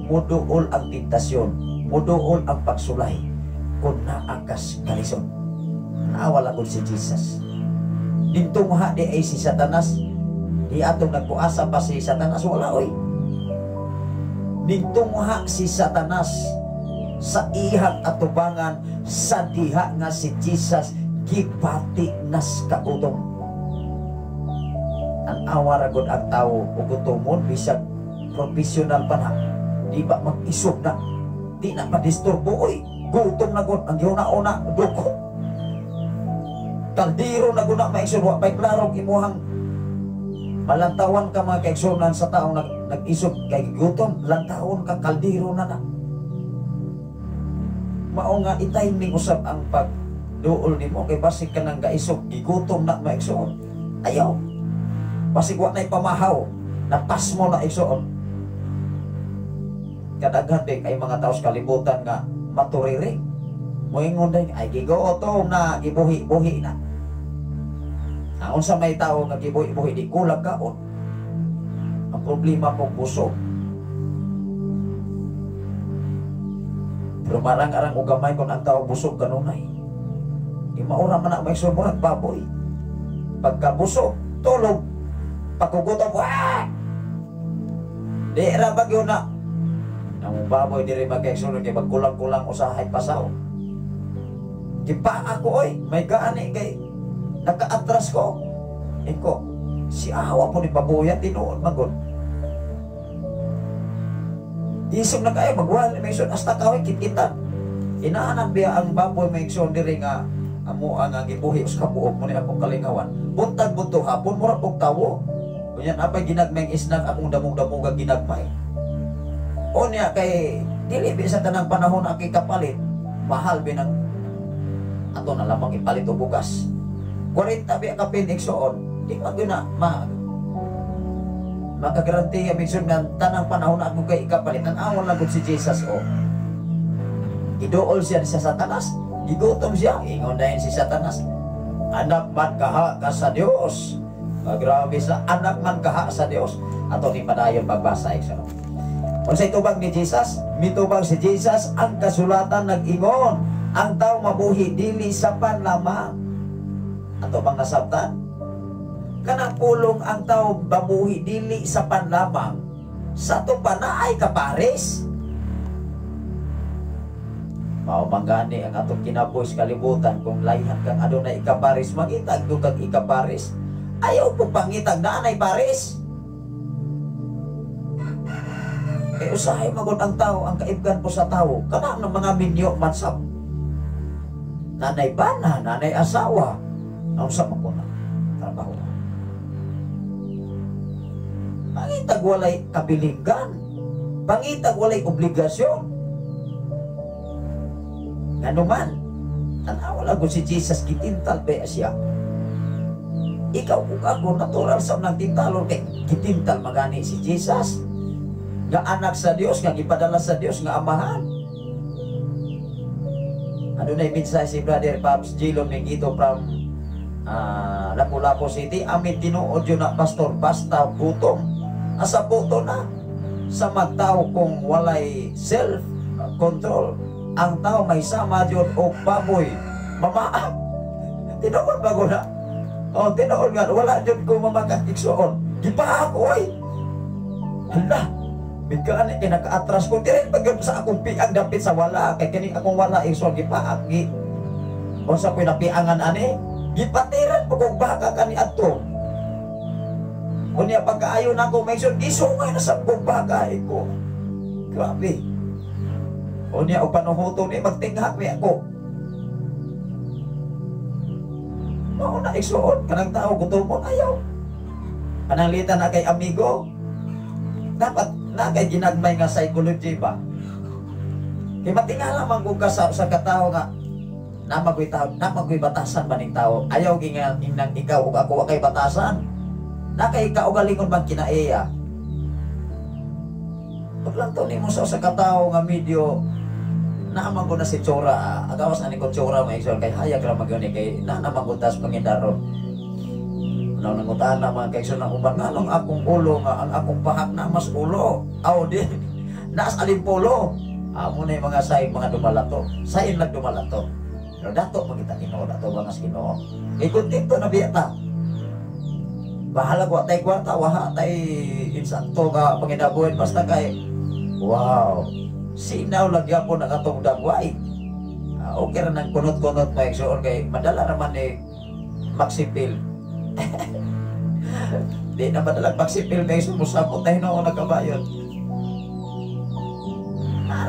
muduol ang tentasyon, muduol ang pagsulay, kung naakas kalisod. Naawa lang si Jesus. Dintungha di ay si Satanas, di atong nagpuasa pa si Satanas, wala oy. Nintungha si Satanas sa ihang atubangan sa diha nga si Jesus gibati nas kagutom. Ang awa ra gud ang tawo ug gutomon bisag professional pa na, di ba mag-isog na, di na madisturbo oy, gutom na gud ang giuna-una duko. Kaldero na gud na maisog, wa pay klarong imuhang malantawan ka mga kaigsunan sa taong nag-isog kay gutom, lantawon ka kaldero na na. Mao nga i-timing usab ang pagduol nimo kay basig ka nang gaisog, gigutom na maigsoon. Ayaw. Basig wa na'y pamahaw, napasmo na igsoon. Kadaghan din kay mga tao sa kalibutan nga maturiri. Moingon din ay gigutom na, gibuhi-buhi na. Ang unsa may tao nga gibuhi-buhi di kulang kaon. Ang problema po busog. Pero marang-arang og gamay kon ang tao busog kanunay. Imaura man na may sumurag baboy. Pagkabusog, tulog. Pagkugutom, wah! Di ra bagyo na. Ang baboy diri magkaigsoon kay magkulang-kulang usahay pasaw. Gipa ako oy, may gaani kay nakaatras ko. Iko, si awa po ni baboya tinuod magod. Isog na kayo, magwala may igsoon, hasta kaway kitkitan. Inaanan biya ang baboy may igsoon diri nga amo ang gibuhi us kabuok mo ni akong kalingawan. Buntag bunto hapon mura og tawo. Unya napay ginagmay isnag akong damog-damog ginagmay. O niya kay dili bi sa tanang panahon ang kapalit, mahal bi nang ato na lamang ipalit og bugas. 40 biya kapin igsoon, di man gyud na makagarantiya minsan nga tanang panahon ako kay ikapalit. Ang awon lang si Jesus o. Giduol siya ni sa Satanas, gigutom siya, ingon dayon si Satanas. Anak man kaha ka sa Dios. Grabe sa anak man kaha sa Dios. Ato ni padayon pagbasa igsoon. Unsay tubag ni Jesus? Mitubag si Jesus ang kasulatan nag-ingon, ang tao mabuhi dili sa pan lamang. Ato bang nasabtan? Kanang pulong ang tao mabuhi dili sa pan lamang, sa ato pa na ay kapares. Mao man gani ang atong kinabuhi sa kalibutan kung layhan kang adunay ikapares, mangitag do kag ikapares. Ayaw po pangitag na anay pares. Eh usahay magod ang tao, ang kaibgan po sa tao, kanang ng mga minyo man sab. Nanay bana, nanay asawa, naunsa man ko na trabaho. Pangitag walay kabiligan, pangitag walay obligasyon. Nganuman, tanawa lang ko si Jesus, gitintal ba siya. Ikaw ug ako, natural sa unang tintalon kay gitintal magani si Jesus. Nga anak sa Dios, nga gipadala sa Dios, nga amahan. Adunay mensahe si Brother Pops Gilo Mengito from Lapu-Lapu City. Amin tinuod yun na pastor, basta gutom. Asa puto na sa magtao kung walay self-control. Ang tao may sama yun o baboy. Mamaam. Tinuod ba ko na? O, tinuod nga. Wala yun ko mamakakiksoon. Gipa ako, oy. Hala. Bigkaan eh, kinaka-atras ko. Dire pag yun sa akong piang dapit sa wala. Kay kini akong wala, iksoon, gipaak. O sa ko'y napiangan, ani, gipatiran po kong baka kani adto. Unya pagkaayo na ako, may iksoon, gisungay na sa kong baka, iko. Grabe. Unya, o panuhuto ni, magtinghak mi ako. Mao na igsuon, kanang tao gutomon, ayaw. Pananglitan na kay amigo. Dapat na kay ginagmay nga psychology ba? Kay matingala man kung ka sa katao nga namagoy tao, namagoy batasan ba ning tao? Ayaw ginang ikaw ug ako wa kay batasan. Na kay kaugalingon man kinaiya. Paglantaw nimo sa katao nga medyo naman ko na si Chora, agawas na ni ko Chora may igsoon kay hayag ra magyun kay na naman ko tas pangindaron. Nang nangutan na mga kaigsoon ng uban nganong akong ulo nga ang akong pahak na mas ulo. Aw di naas alimpolo. Amo na yung mga saing mga dumalato. Saing lang dumalato. Pero dato magita Ginoo, dato bangas Ginoo. Kay kontento na biya ta. Bahala ko tay kwarta, waha tay insakto nga panginabuhin basta kay wow. Sinaw lang gyapon ang atong dagway. Okay ra nang kunot-kunot mga igsoon kay madala raman ni Maxipil. Di na madalag Maxipil kay sumusapot na hinuon nagkabayon.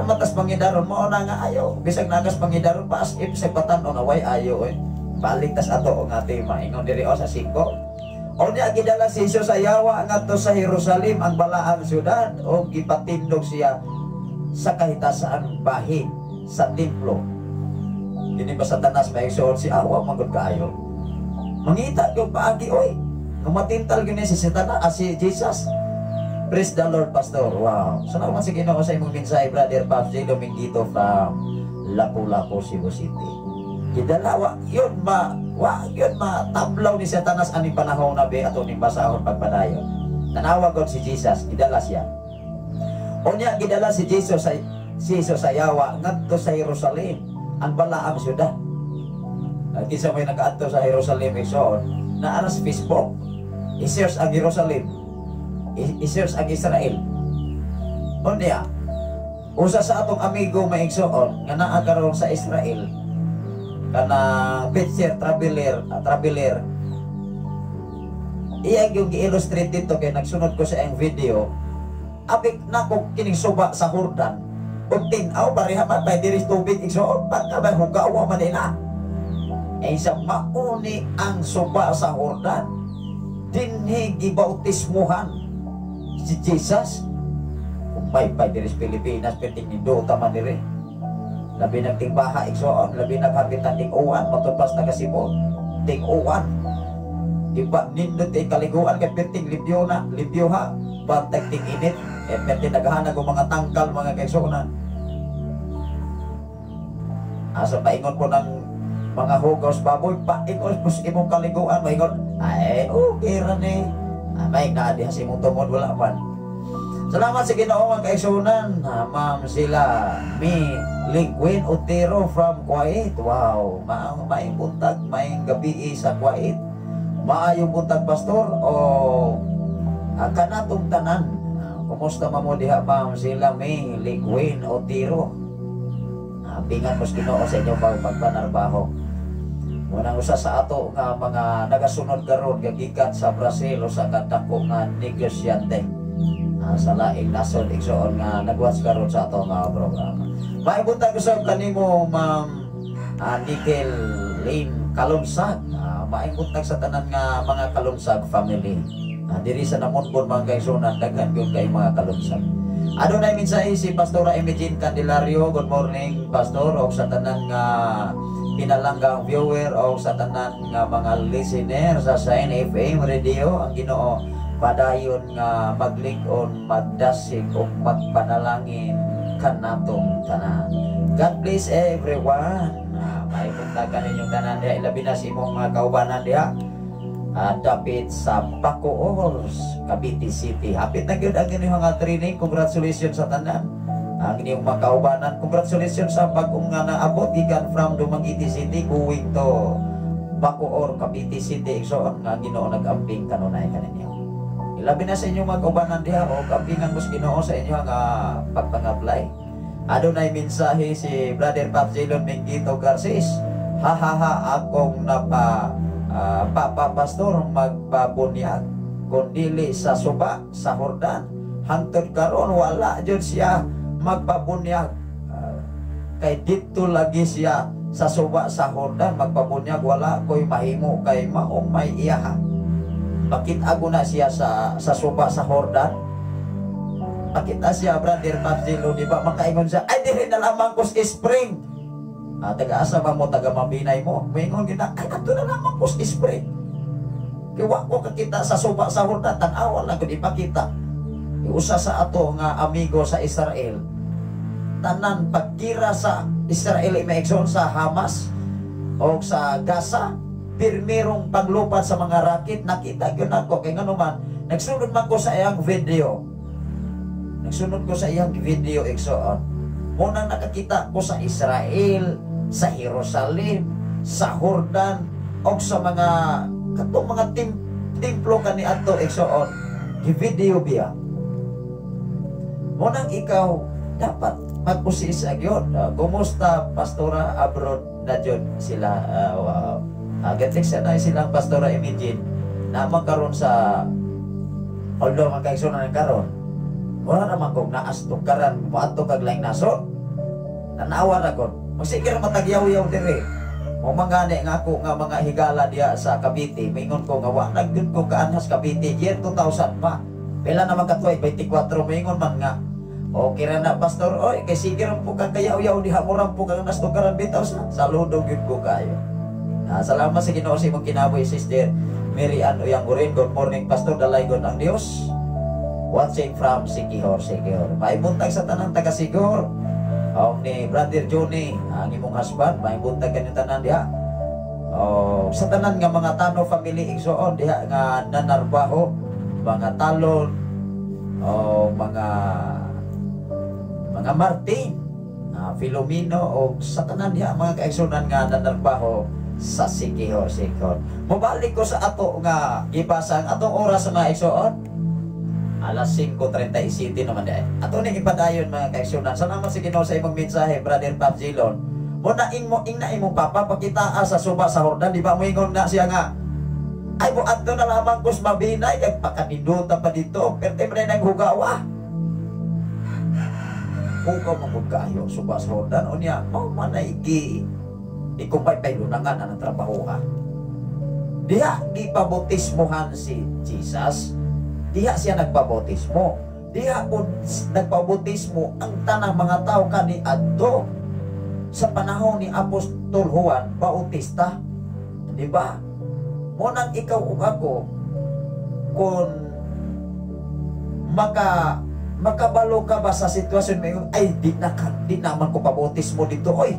Matas pangidaron mao na nga ayo. Bisag nagas pangidaron pa as if sa batan-o nga way ayo oy. Balik tas ato ang tema ingon diri o sa 5. Unya gidala si Jesus sa yawa ngadto sa Jerusalem ang balaang syudad o gipatindog siya sa kahitasaan bahin sa templo. Kini ba Satanas, may igsoon, si awa man gud kaayo. Mangita gyud paagi oy. Nga matintal gyud ni si Satanas, si Jesus. Praise the Lord, Pastor. Wow. Salamat sa Ginoo sa imong mensahe, Brother Pops J. Dominguito from Lapu-Lapu, Cebu City. Gidala wa yun ma wa yun ma tablaw ni Satanas ani panahon na be ato ning basahon pagpadayon. Tanawa god si Jesus, gidala siya. Unya gidala si Jesus sa yawa ngadto sa Jerusalem, ang balaang syudad. Kinsa may nakaadto sa Jerusalem, igsoon, naa sa Facebook. I-search ang Jerusalem. I-search ang Israel. Unya, usa sa atong amigo, may igsoon, nga naa karon sa Israel, kana picture traveler, iya yung gi-illustrate dito kay nagsunod ko sa iyang video. Apik na ko kining suba sa Jordan ug tin-aw pareha man bay diri tubig, igsoon, pagka bay hugaw man nila ay sa mauni ang suba sa Jordan, dinhi gibautismuhan si Jesus. Kung may pa diri sa Pilipinas, perting nindota man diri, labi nagtingbaha, igsoon, labi naghabitan ting-uwan, matupas na Cebu ting-uwan, di ba? Nindot kay kaliguan kay perting libyo na libyo ha, bantay ting init eh, perting naghahanag og mga tangkal, mga kaigsuonan. Asa paingon ko ng mga hugaw baboy, paingon po sa imong kaliguan, maingon, ay, okay ra ni. Ah, may naa diha sa imong tungod, wala man. Salamat sa Ginoo, mga kaigsuonan. Ma'am sila, mi Lingwin Otero from Kuwait. Wow, maayong buntag, maayong gabi sa Kuwait. Maayong buntag, Pastor, o kanatong tanan. Kumusta man mo diha, Ma'am sila mi Lingwin Otero? Pingan mo sa Ginoo sa inyong pagpanarbaho. Munang usa sa ato nga mga nagasunod karon gagikan sa Brazil, usa ka dako nga negosyante sa laing nasod, igsoon, nga nagwatch karon sa ato nga programa. Maayong buntag usab kanimo, Ma'am Nickel Lane Kalunsag. Maayong buntag sa tanan nga mga Kalunsag family. Diri sa Namonbon, mga kaigsuonan, daghan gyud kay mga Kalunsag. Adunay mensahe si Pastora Imogene Candelario. Good morning, Pastor, og sa tanan nga pinalanggang viewer o sa tanan nga mga listener sa Shine FM Radio. Ang Ginoo padayon nga maglig-on, magdasig ug magpanalangin kanatong tanan. God bless everyone. May buntag kaninyong tanan diha, ilabi na sa imong mga kaubanan diha. Dapit sa Bacoor, Cavite City. Hapit na gyud ang inyong mga training. Congratulations sa tanan. Ang inyong mga kaubanan. Congratulations sa bagong nga naabot gikan from Dumaguete City going to Bacoor, Cavite City. So ang nga Ginoo nag-amping kanunay kaninyo. Ilabi na sa inyong mga kaubanan diha o kampingan mo sa Ginoo sa inyong pagpangablay. Adunay mensahe si Brother Pap Jelon Mengito Garces. Ha ha ha, akong napa Papa Pastor magpabunyag kung dili sa suba sa Jordan. Hangtod karon wala jud siya magpabunyag. Kay dito lagi siya sa suba sa Jordan magpabunyag, wala ko'y mahimo kay maong may iyaha. Pakita ko na siya sa suba sa Jordan. Pakita siya, Brother Pabzilo, di ba? Makaingon siya, "Ay, diri na lamang ko sa spring." Taga-asa ba mo, taga Mabinay mo? Maingon gina, "Ay, adto na lamang ko sa spring. Kaya wa ko kakita sa suba sa Jordan," tan-awa lang kung ipakita. Usa sa ato nga amigo sa Israel, tanan pagkira sa Israel may sa Hamas o sa Gaza, pirmirong paglupad sa mga rocket, nakita gyud nako kay ngano man nagsunod man ko sa iyang video. Nagsunod ko sa iyang video, igsoon. Munang nakakita ko sa Israel, sa Jerusalem, sa Jordan, o sa mga katong mga templo kani adto, igsoon. Gi-video biya. Munang ikaw dapat magpusisa gyud. Kumusta, Pastora? Abroad na jud sila. Wow. Gatik na silang Pastora Imagine na karon sa, although mga kaigsuonan karon wala naman kong naas tugkaran moadto kag laing nasod, tanawa ra kon magsige ra matagyaw-yaw diri mo. Mangani nga ako nga mga higala diha sa Cavite, maingon ko nga wa na gyud ko kaanhas Cavite year 2000 pa. Pila naman katuig? 24. Maingon man nga Okay ra na, Pastor. Oy, kay sige ra po kang kayaw-yaw diha mo ra po kang nastukaran bitaw sa saludo gyud ko kayo. Salamat sa Ginoo sa imong kinabuhi, Sister Mary Ann Uyangurin. Good morning, Pastor. Dalaygon ang Dios. Watching from Siquijor, Siquijor. Maibuntag sa tanang taga Siquijor. Og ni Brother Johnny, ang imong husband, maibuntag kanyo tanan diha. Oh, sa tanan nga mga Tano family, igsoon, diha nga nanarbaho, mga Talon, o mga Martin, Filomeno, o sa tanan diha mga kaigsunan nga nanarbaho sa Siquijor, Siquijor. Mobalik ko sa ato nga gibasa ang atong oras sa mga igsoon. Alas 5:37 naman di. Ato ning ipadayon, mga kaigsunan. Salamat sa Ginoo sa imong mensahe, Brother Pap Zilon. Mo na ing mo ing na imong papa pakita sa suba sa Jordan, di ba moingon na siya nga ay mo adto na lamang kus mabinay kay pakaninduta pa dito, perte man nang hugawa. Hugaw man gud kaayo suba sa Jordan, unya mao man ay gi ikumpay pailunangan ang trabaho ha. Diha gipabautismohan si Jesus. Diha siya nagpabautismo. Diha po nagpabautismo ang tanang mga tao kani adto sa panahon ni Apostol Juan Bautista. Di ba? Mo nang ikaw ug ako kung makabalo ka ba sa sitwasyon mo, ay di naman ko pabautismo dito oy.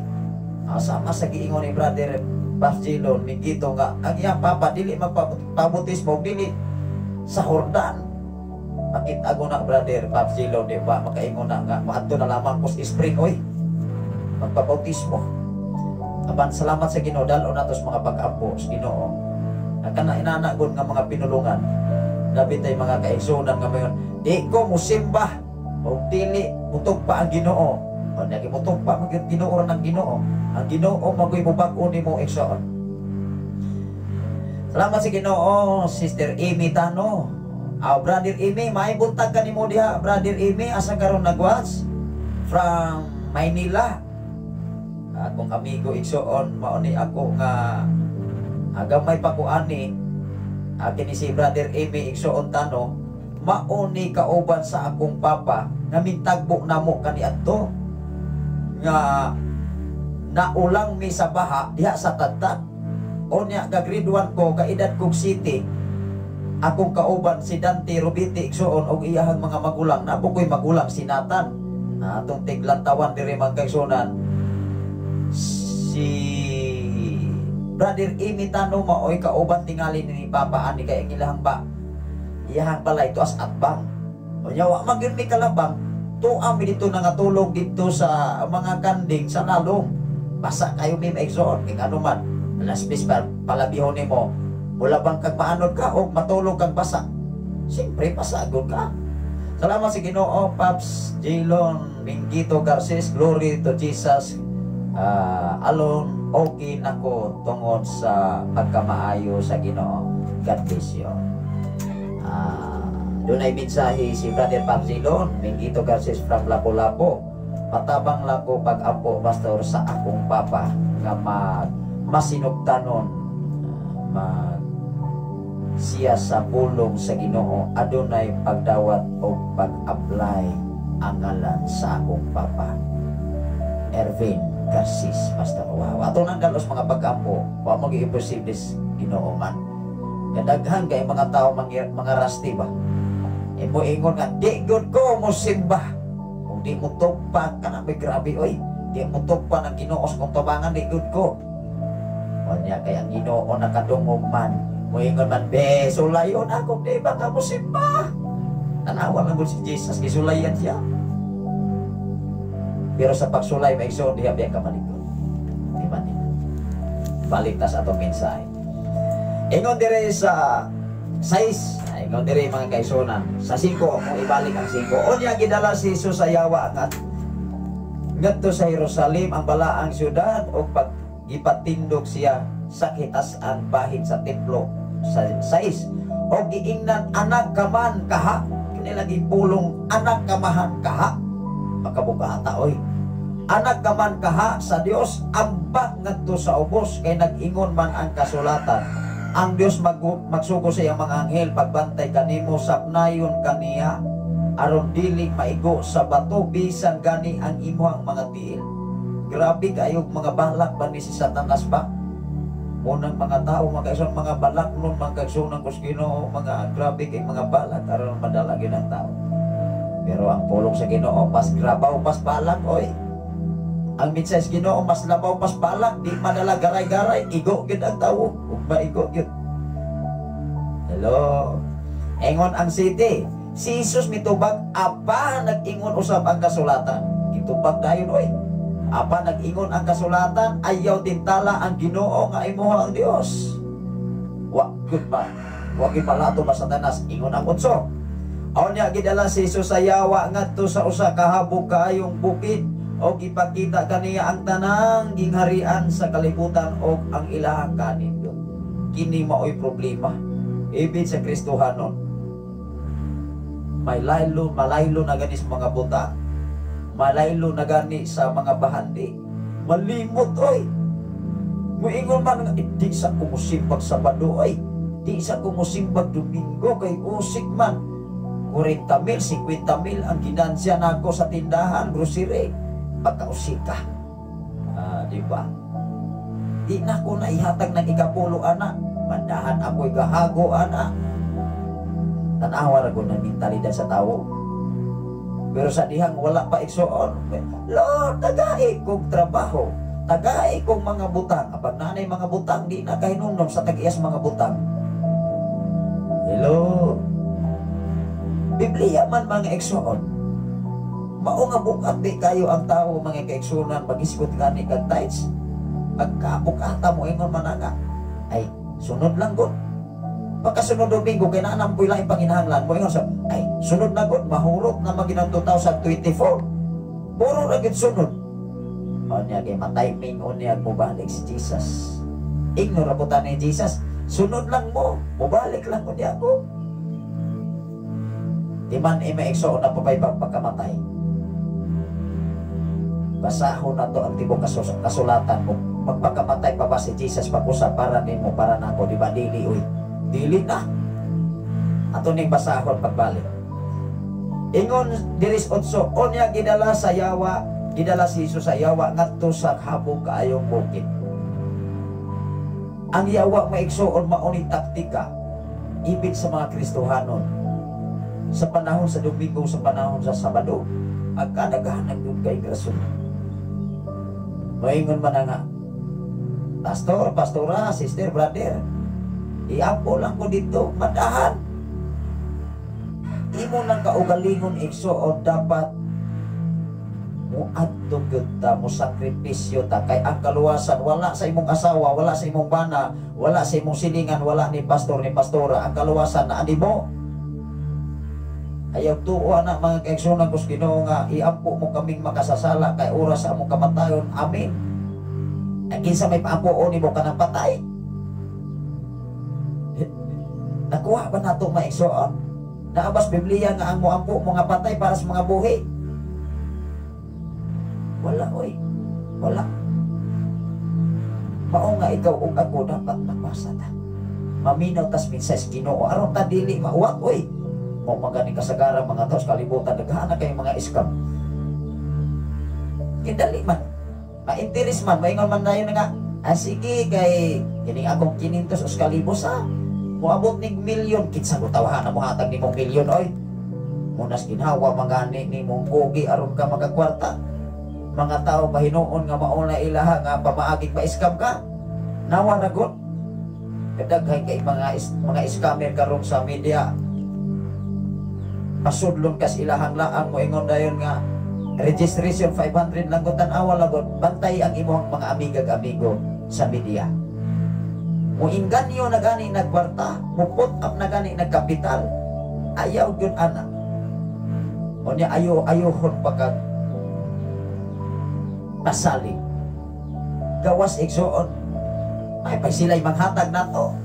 Sama sa giingon ni Brother Barcelon Mingito nga ang iyang papa dili magpabautismo dili sa Jordan. Makita ko na, Brother Barcelon, di ba makaingon na nga maadto na lamang ko sa spring oy magpabautismo. Apan salamat sa Ginoo, dalo nato sa mga pag-ampo sa Ginoo. Nakana inana gud nga mga pinulungan. Labi tay mga kaigsunan nga mayon, di ko musimba o dili mutugpa ang Ginoo. O nagi mutugpa man gyud Ginoo ra ng Ginoo. Ang Ginoo magoy mubag-o nimo, igsoon. Salamat sa Ginoo, Sister Amy Tano. Ah, Brother Amy, may buntag ka nimo diha, Brother Amy, asa karon nagwatch? From Maynila. Akong amigo, igsoon, mao ni ako nga gamay pa ko ani, kini si Brother Amy, igsoon, Tano, mao ni kauban sa akong papa nga mintagbo namo kaniadto nga naulang mi sa baha diha sa Tadtad. Unya ga grade 1 ko, kaedad kog 7, akong kauban si Dante Rubiti, igsoon, og iyahang mga magulang. Napo ko'y magulang si Nathan atong tiglantawan diri, mga kaigsunan. Si Brother Amy Tano maoy kauban tingali ni Papa ani kay ang ilahang ba iyahang balay tuas atbang. Unya wa man gyud mi kalabang, tuwa mi dito nangatulog dito sa mga kanding sa lalong. Basa kayo mi, maigsoon, kay ano man alas bis pa palabihon nimo wala bang kag maanod ka o matulog kag basa, siyempre pasagod ka. Salamat sa Ginoo, Paps Jilon Mingito Garces. Glory to Jesus alone. Okay nako tungod sa pagkamaayo sa Ginoo. God bless you. Doon ay mensahe si Brother Paps Jilon Mingito Garces from Lapu-Lapu. Patabang lang ko pag-ampo, Pastor, sa akong papa nga mag masinugtanon mag siya sa pulong sa Ginoo, adunay pagdawat o pag-apply ang ngalan sa akong papa Ervin Garcis, Pastor. Wow, ato nang galos mga pag-ampo, wa mo gi-imposible Ginoo man. Kadaghan kay mga tao mga rasti ba imo ingon nga di gud ko mo simba kung di mo tugpa ka na may grabe oy, di mo tugpa ng Ginoo sa kong tabangan, di gud ko. Unya kay ang Ginoo nakadungog man, moingon man, be sulayon ako, di ba ka mo simba? Tanawa lang gud si Jesus, gisulayan siya, pero sa pagsulay may igsoon diha biya ka malikod, di ba nila? Balik ta sa atong mensahe. Ingon dire sa 6, ingon dire, mga kaigsunan, sa 5, kung ibalik ang 5. Unya gidala si Jesus sa yawa at ngadto sa Jerusalem, ang balaang syudad, ug pag gipatindog siya sa kitas-ang bahin sa templo, sa 6, og giingnan, "Anak ka man kaha." Kini lagi pulong, "Anak ka man kaha," makabugata oy. "Anak ka man kaha sa Dios, ambak ngadto sa ubos, kay nag-ingon man ang kasulatan, ang Dios magsugo sa iyang mga anghel pagbantay kanimo, sapnayon kaniya Aron dili maigo sa bato bisan gani ang imuhang mga tiil. Grabe kayo mga balak ba ni si Satanas ba? Unang mga tao, mga isang mga balak nun, mga kagsunan kus Ginoo, mga grabe kay mga balak aron madala gyud ang tao. Pero ang pulong sa Ginoo mas grabaw pas balak oy. Ang mensahe sa Ginoo mas labaw pas balak, di madala garay-garay, igo gyud ang tao, ug maigo gyud. Hello. Ingon ang city. Si Jesus mitubag, apa nag-ingon usab ang kasulatan. Gitubag dayon oy. Apa nag-ingon ang kasulatan, ayaw tintala ang Ginoo nga imuha ang Dios. Wa gyud ba? Wa gyud palato ba Satanas? Ingon ang 8. Aw niya gidala si Jesus sa yawa ngadto sa usa ka habog kaayong bukid og ipakita kaniya ang tanang gingharian sa kalibutan og ang ilahang kanindot. Kini maoy problema. Ibig sa Kristohanon. May laylo, malaylo na gani sa mga buta. Malaylo na gani sa mga bahandi. Malimot oy. Muingon man nga, eh, di sa kumusimbag Sabado oy. Di sa kumusimbag Domingo kay usik man. 40 mil, 50 mil ang ginansya nako sa tindahan, grocery. Pagkausika. Di ba? Di na ko naihatag ng ikapulo, ana. Mandahan ako'y gahago, ana. Tanawa ra gud ng mentalidad sa tao. Pero sa dihang wala pa igsuon, Lord, tagai kog trabaho, tagai kog mga butang. Kapag nanay mga butang, di na kahinumdom sa tag-iyas mga butang. Hello? Biblia man mga igsuon. Mao nga bukat di kayo ang tao mga kaigsunan, magisgot gani kag tithes. Pagkabukata mo ingon man nga, ay sunod lang gud. Pagkasunod Domingo kay naanam ko ilaing panginahanglan mo ingon sa ay sunod na gud, mahurot na maginang 2024. Puro ra gid sunod. Unya kay ma-timing unya mobalik si Jesus. Ingno ra po ta ni Jesus, sunod lang mo, mobalik lang unya ako. Di man ima igsoon na papay pagpakamatay. Basahon na to ang tibok kasulatan mo. Magpakamatay pa ba si Jesus pag-usap para nimo, para nako, di ba? Dili, uy. Dili na. Ato ning basahon pagbalik. Ingon diris 8, onya gidala sa yawa, gidala si Jesus sa yawa ngadto sa habog kaayong bukid. Ang yawa maigsoon mao ni taktika ibig sa mga Kristohanon. Sa panahon sa Domingo, sa panahon sa Sabado, ang kadaghanan dun kay grason. Maingon man na nga, pastor, pastora, sister, brother, iampo lang ko dito, madahan. Imo nang kaugalingon igsoon, dapat muadto gyud ta, mo sakripisyo ta, kay ang kaluwasan wala sa imong asawa, wala sa imong bana, wala sa imong silingan, wala ni pastor ni pastora. Ang kaluwasan na ani mo. Ayaw tuo na mga kaigsunan kus Ginoo nga iampo mo kaming makasasala kay oras sa among kamatayon. Amen. Ay kinsa may paampo nimo kanang patay? Nakuha ba nato maigsoon? Naabas Biblia nga ang moampo mo nga patay para sa mga buhi? Wala oy. Wala. Mao nga ikaw ug ako dapat magbasa ta. Maminaw tas mensahe sa Ginoo aron ta dili mauwat oy. Mao man gani kasagaran mga tao sa kalibutan, daghan na kay mga scam. Kidali man, ma-interest man, maingon man na yun nga, sige kay kining akong 500 os kalibo sa moabot ning milyon, kinsa ko tawahan na mohatag nimong milyon oy. Munas ginhawa mangani nimong pogi aron ka makakwarta. Mga tao pahinuon nga mao na ilaha nga pamaagig ma-scam ka. Nawa na gud. Kadaghan kay mga scammer karon sa media. Pasudlon kas ilahang laang moingon dayon nga registration 500 lang gud, tan-awa lang gud, bantay ang imong mga amigag amigo sa media. Moinganyo na gani nagkwarta, mo put up na gani nagkapital. Ayaw gyud ana. Unya ayo ayohon pagka pasali. Gawas igsoon. Ay pay sila'y manghatag nato.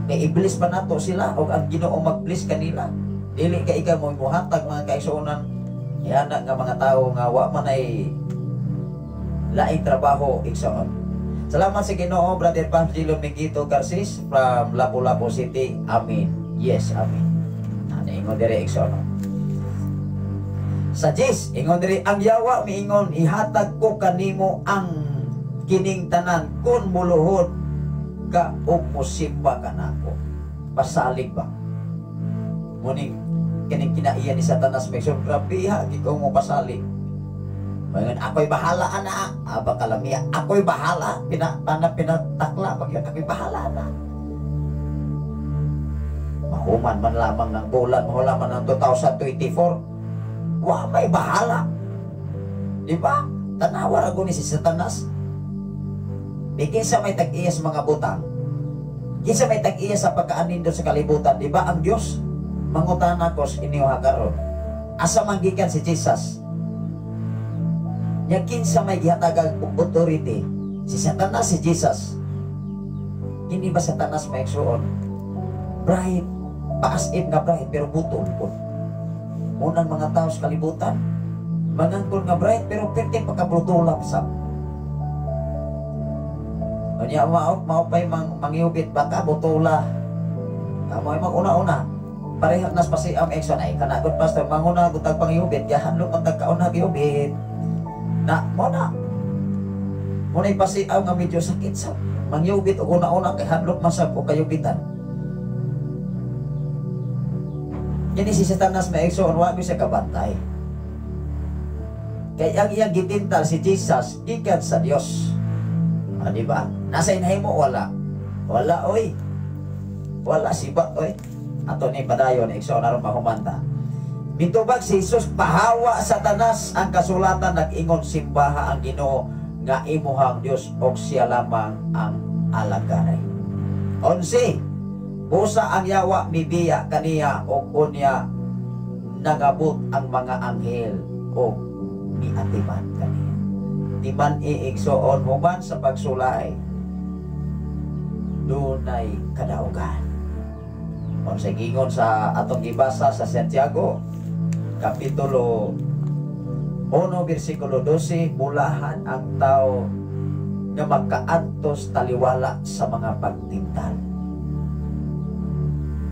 Kay iblis pa nato sila og ang Ginoo mag-bless kanila. Dili ka ikaw mo muhatag mga kaigsuonan. Yana nga mga tawo nga wa man ay laing trabaho igsoon. Salamat sa Ginoo, Brother Pamphilo Miguito Garcis from Lapu-Lapu City. Amen. Yes, amen. Naingon dire igsoon. Sa 10, ingon diri, ang yawa miingon, "Ihatag ko kanimo ang kining tanan kung muluhod ka o musimba ka nako." Pasalig ba? Muning kining kinaiya ni Satanas, may so grabe ha, ikaw mo pasalig. Ngayon, "Ako'y bahala ana." Aba kalamia, "Ako'y bahala." Pina, pana, pinatakla, pag "Ako'y bahala na." Mahuman man lamang ng bulan, mahuman man ng 2024. Wa may bahala. Di ba? Tanawa ra ni si Satanas. Di kinsa may tag-iya sa mga butang? Kinsa may tag-iya sa pagkaanindo sa kalibutan? Di ba ang Dios? Mangutana ko sa inyo ha karon. Asa man gikan si Jesus? Nya kinsa may gihatagag og authority? Si Satanas, si Jesus? Kini ba Satanas, may igsuon? Bright, paas if nga bright pero butol po. Munang mga tao sa kalibutan, mangangkon nga bright pero perti pagkabrutulap sa. Unya mao mao pay mangiubit baka butula. Kamo ay mag-una-una. Parehak nas pasiam ekson ay kana gud, pastor, manguna gud tag pangiubit, gahanlo man tag kauna giubit. Na mo na. Mo na pasiam nga medyo sakit sa mangyubit og una-una kay hadlok man sab og kayubitan. Yan si Satanas, may igsoon, wa siya kabantay. Kay ang iyang gitintal si Jesus gikan sa Dios. Ah, di ba? Nasa inahay mo wala. Wala oy. Wala sibat oy. Ato ni padayon, igsoon, aron mahumanta. Mitubag si Jesus, "Pahawa, Satanas, ang kasulatan nag-ingon, simbaha ang Ginoo nga imuhang Dios og siya lamang ang alagaray." 11. Busa ang yawa mibiya kaniya og unya nangabot ang mga anghel og miatiman kaniya. Timan iigsoon, human sa pagsulay dunay kadaugan. Unsay gingon sa atong gibasa sa Santiago Kapitulo 1 bersikulo 12? Bulahan ang tao nga makaantos taliwala sa mga pagtintal.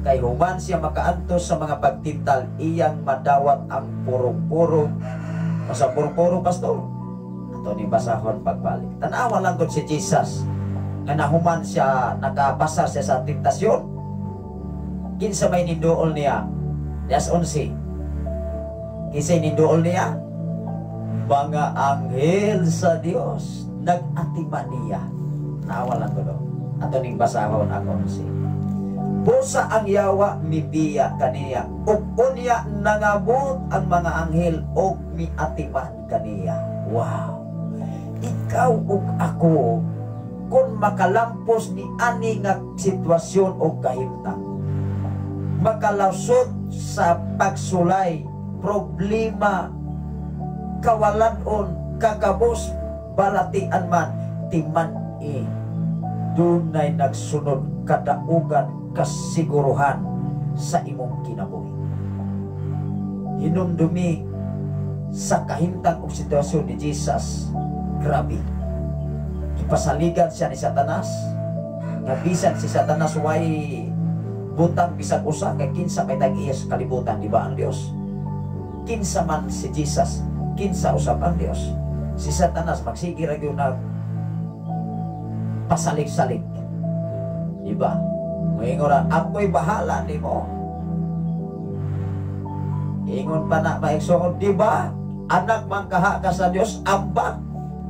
Kay human siya makaantos sa mga pagtintal, iyang madawat ang purong-purong. Masa purong-purong, pastor? Ato ni basahon pagbalik. Tanawa lang gud si Jesus nga nahuman siya, nakapasar siya sa tentasyon. Kinsa may ninduol niya? Yes, 11. Kinsay ninduol niya? Mga anghel sa Dios nag-atiman niya. Naawa lang ko do. Ato ning basahon ang 11. Busa ang yawa mibiya kaniya ug unya nangabot ang mga anghel og miatiman kaniya. Wow. Ikaw ug ako, kung makalampos ni ani nga sitwasyon o kahimtang, makalasot sa pagsulay, problema, kawalan-on, kakabos, balatian man, timan i dunay nagsunod kadaugan, kasiguruhan sa imong kinabuhi. Hinumdumi sa kahimtang og sitwasyon ni Jesus, grabe. Ipasaligan siya ni Satanas, nga bisan si Satanas way butang bisag usa, kay kinsa may tag-iya sa kalibutan? Di ba ang Dios? Kinsa man si Jesus, kinsa usab ang Dios? Si Satanas magsige ra gyud nag pasalig-salig. Di ba? Moingon ra, "Ako'y bahala nimo." Ingon pa na maigsoon, di ba? Anak man kaha ka sa Dios, ambak.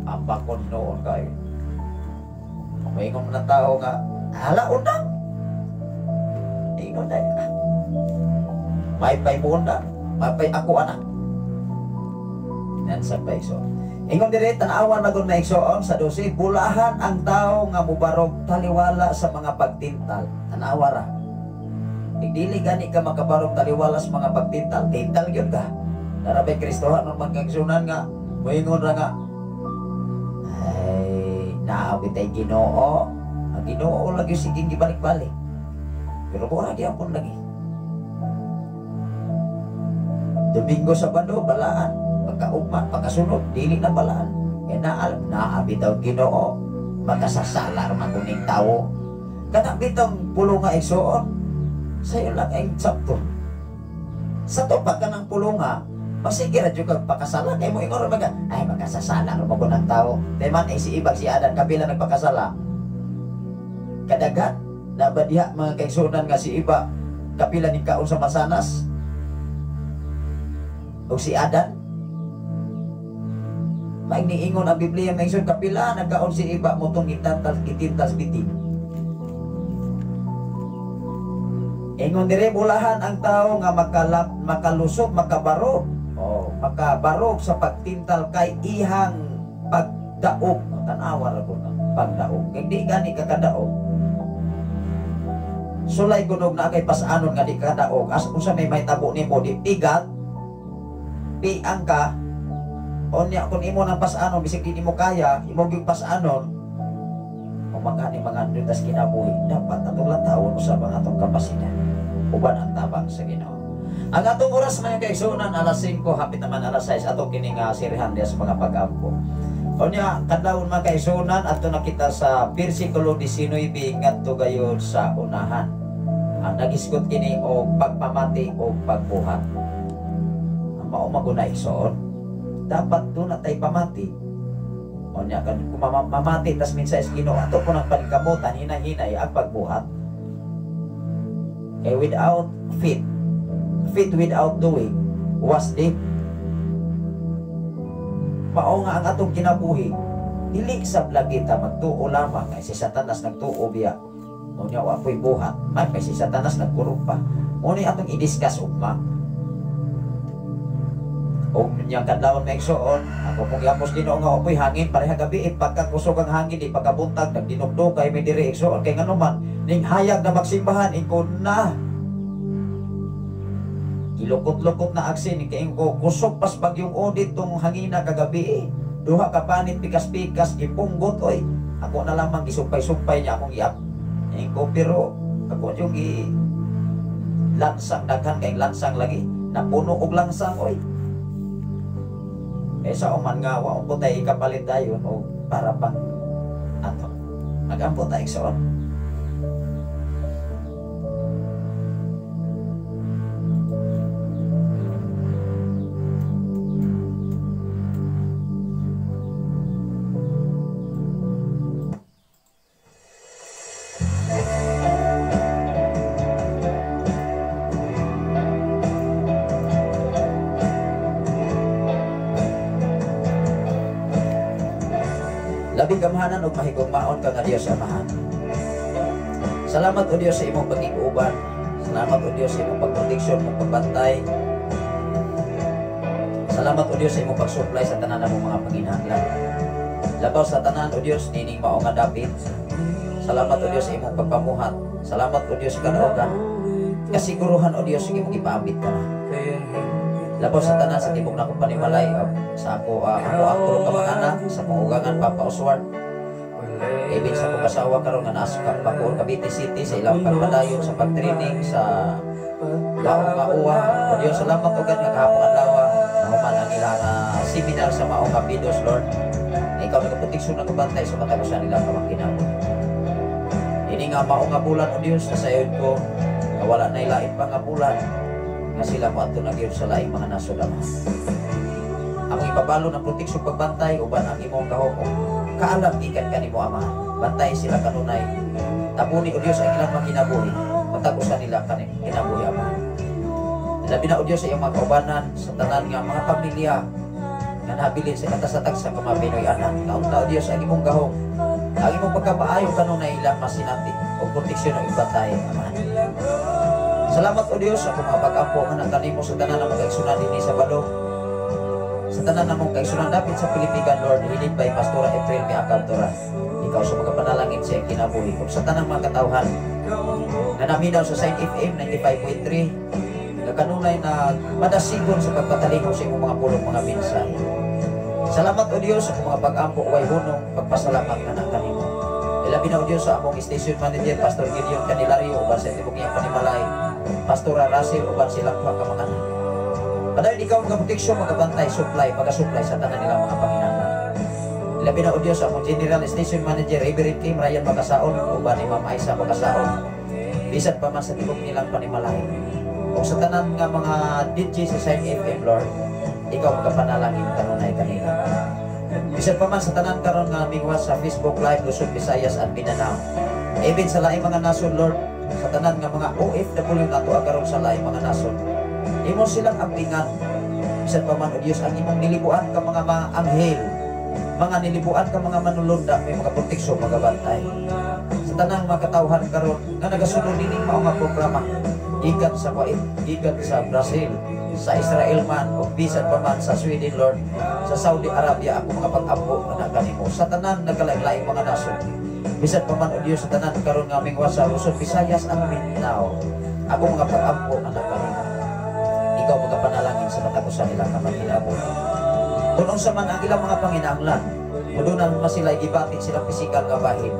Ambak ko noon kayo. Moingon man ang tao nga, "Hala undang." Ingon na, "May pay mo undang, may pay ako anak." Yan sa paigsoon. Ingon dire, tanawan na gud maigsoon sa 12, bulahan ang tao nga mubarog taliwala sa mga pagtintal. Tanawa ra. Dili gani ka makabarog taliwala sa mga pagtintal, tintal gyud ka. Narabay Kristohan man magkagsunan nga moingon ra nga, "Ay, naabi tay Ginoo." Ang Ginoo lagi sige gibalik-balik. Pero mura gyapon lagi. Domingo, Sabado, balaan. Pagkaugma, pagkasunod, dili na balaan. Kaya naa, naabi daw Ginoo, makasasala man kuning tawo. Kana bitong pulo nga igsuon, sayo lang ay sakto. Sa to pagka ng pulo nga, Masige ra jud kag pakasala kay mo ingon ra ay makasasala ra mo ng tao. Kay man ay si Ibag si Adan kapila nagpakasala. Kadagan na ba diha mga kaigsuonan nga si Iba kapila ning kaon sa mansanas? O si Adan? Maigniingon ang Biblia mga igsoon kapila nagkaon si Iba motong gitintal bitin. Ingon dire bulahan ang tao nga makalusot, makabarog. Oh, makabarog sa pagtintal kay ihang pagdaog. Tan-awa ra ko na pagdaog. Kay di gani ka kadaog. Sulay kunog na kay pasanon nga di ka kadaog. As unsa may mahitabo nimo di pigat, piang ka. Unya kun imo nang pasanon bisag di nimo kaya, imo gyud pasanon. O magani mga nuntas kinabuhi, dapat atong lantawon usab ang atong kapasidad uban ang tabang sa Ginoo. Ang atong oras mga kaigsuonan alas 5, hapit naman alas 6 ato kini nga sirhan diya sa mga pag-ampo. Unya kadlawon mga kaigsuonan adto na kita sa bersikulo 19 ngadto gayud sa unahan. Ang nagisgot kini og pagpamati o pagbuhat. Ang mao maguna igsoon, dapat do na tay pamati. Unya kan kung mamati tas minsan sa Ginoo ato po nang paningkamutan hinay-hinay ang pagbuhat. Kay without faith, faith without doing was dead. Mao nga ang atong kinabuhi dili sab lagi ta magtuo lamang kay si Satanas nagtuo biya. Unya wa poy buhat, may kay si Satanas nagkurog pa. Mo ni atong i-discuss ugma. Og unyang kadlawon mga igsoon, ako pong iapos Ginoo nga wa poy hangin pareha gabi pagkakusog ang hangin di pagkabuntag nagdinugdog kay mi diri igsoon kay nganuman ning hayag na magsimbahan ikon na. Gilukot-lukot na aksin kay ko kusog pas bagyong audit tong hangina kagabi. Duha ka panit pikas-pikas gipunggot oy. Ako na lamang gisumpay-sumpay niya akong iap. Ko pero ako yung gi lansang daghan kay lansang lagi napuno og lansang oy. Eh sa uman nga wa po tay ikapalit dayon og para pang ato. Magampo ta igsoon. Labing gamhanan ug mahigugmaon ka nga Dios Amahan. Salamat o Dios sa imong pagighuban. Salamat o Dios sa imong pagproteksyon, imong pagbantay. Salamat o Dios sa imong pagsupply sa tanan namong mga panginahanglan. Labaw sa tanan o Dios nining mao nga dapit. Salamat o Dios sa imong pagpamuhat. Salamat o Dios sa kadaugan. Kasiguruhan o Dios sa imong gipaabit ka na. Labaw sa tanan sa tibok na akong panimalay sa ako ako ang tulog ka mga anak sa akong ugangan Papa Oswald. Ibig sa akong asawa karon nga naa sa Bacoor, Cavite City sa ilang pagpadayon sa pag-training sa Maong nga uwa. O Dios, salamat og nga kahapon adlaw nahuman ang ilang seminar sa Maong nga Pidos, Lord. Ikaw nagaproteksyon nagabantay sa matag usa nila ka kinabuhi. Ini nga maong nga bulan o Dios nasayod ko nga wala nay lain pa nga bulan nga sila moadto na gyud sa laing mga nasod, Ama. Among ipabalo ng proteksyon pagbantay uban ang imong gahom kaalam gikan kanimo, Ama. Bantay sila kanunay. Tabuni o Dios ang ilang mga kinabuhi. Matag usa nila kinabuhi, Ama. Labi na o Dios sa iyong mga kaubanan sa tanan nga mga pamilya nga nabilin sa katasatag sa mga Pinoy anak. Kaunta o Dios ang imong gahom. Ang imong pagkamaayo kanunay ilang masinati o proteksyon ang ibantay, Ama. Salamat o Dios sa akong mga pag-ampo nga kanimo sa tanan namong kaigsunan dinhi sa Badong. Sa tanan namong kaigsunan dapit sa Pilipigan, Lord, hilid by Pastora April Miakantora. Ikaw sa mga panalangin sa iyang kinabuhi. Kung sa tanang mga katawhan na naminaw sa Sign FM 95.3 na kanunay na madasigon sa pagpatalino sa imong mga pulong mga mensahe. Salamat o Dios sa akong mga pag-ampo way hunong pagpasalamat nga kanimo. Ilabi na o Dios sa among station manager Pastor Gideon Candelario uban sa tibok niyang panimalay, Pastora Russell uban silang mga kamakanan. Padayon ikaw ang proteksyon, magabantay, supply, magasupply sa tanan nilang mga panginahanglan. Ilabi na o Dios sa among general station manager Reverend Kim Ryan Makasaon uban ni Ma'am Aisa Makasaon. Bisan pa man sa tibok nilang panimalay. O sa tanan nga mga DJ sa Sign FM, Lord, Ikaw magapanalangin kanunay kanila. Bisan pa man sa tanan karon nga mingwas sa Facebook Live Luzon, Visayas and Mindanao. Even sa laing mga nasod, Lord, sa tanan nga mga OFW nga tuwa karon sa laing mga nasod. Imo silang ampingan. Bisan pa man, O Dios, ang imong nilibuan ka mga mga anghel, mga nilibuan ka mga manulunda, may mga proteksyon, mga bantay. Sa tanang mga katawhan karon nga nagasunod nining mao nga programa, gikan sa Kuwait, gikan sa Brazil, sa Israel man, o bisan pa man sa Sweden, Lord, sa Saudi Arabia, ako mga pag-ampo nga kanimo. Sa tanan nagkalain-laing mga nasod. Bisan pa man, O Dios, sa tanan karon nga mingwas sa Luzon, Visayas and Mindanao, ako mga pag-ampo nga kanimo. Ikaw magapanalangin sa matag usa nila nga magkinabuhi. Kung unsa man ang ilang mga panginahanglan, kung doon na sila gibati silang pisikal nga bahin,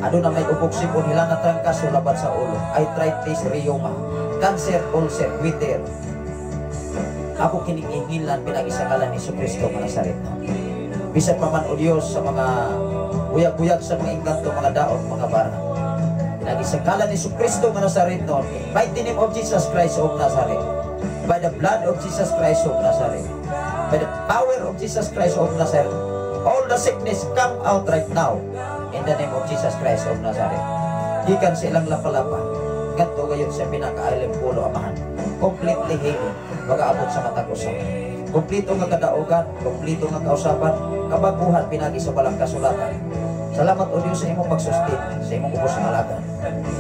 aduna may ubog sipon, hila na trangkaso labat sa ulo, arthritis, rheuma, cancer, ulcer, wither. Ako kining ihinlan pinagi sa ngalan ni Kristo nga Nazaret. Bisan pa man, O Dios, sa mga buyag-buyag sa mga engkanto, mga daot, mga bara. Pinagi sa ngalan ni Kristo nga Nazaret, no, mighty name of Jesus Christ of Nazareth, by the blood of Jesus Christ of Nazareth, by the power of Jesus Christ of Nazareth, all the sickness come out right now in the name of Jesus Christ of Nazareth. Gikan sa ilang lapalapa, ngadto gayon sa pinakailim pulo, Amahan. Completely healing, magaabot sa matag usa. Kompleto nga kadaugan, kompleto nga kausaban, kabaguhan pinagi sa balang kasulatan. Salamat, O Dios, sa imong pagsustin, sa imong ubos nga halaga.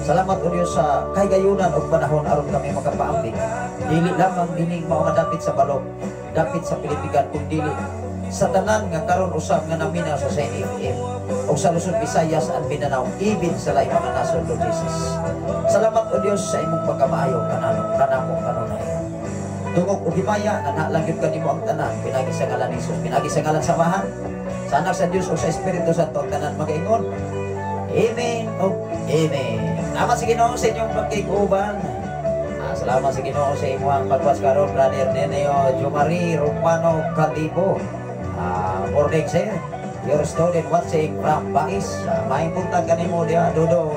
Salamat, O Dios, sa kahigayunan og panahon aron kami makapaambit. Dili lamang dining mao nga dapit sa balog, dapit sa Pilipigan, kun dili sa tanan nga karon usab nga naminaw sa Saint FM o sa Luzon, Visayas and Mindanao, even sa laing mga nasod, Lord Jesus. Salamat, O Dios, sa imong pagkamaayo kanano kanamo kanunay. Dungog og himaya nga lang gyud kanimo ang tanan pinagi sa ngalan ni Jesus, pinagi sa ngalan sa Amahan, sa Anak sa Dios o sa Espiritu Santo, ang tanan magaingon. Amen o Amen. Salamat sa Ginoo sa inyong pagkiguban. Salamat sa Ginoo sa imong pagwas karon, Brother Neneo Jomari Romano Calibo. Morning, sir. Your student watching from Bais. Maayong buntag kanimo diha, Dodo.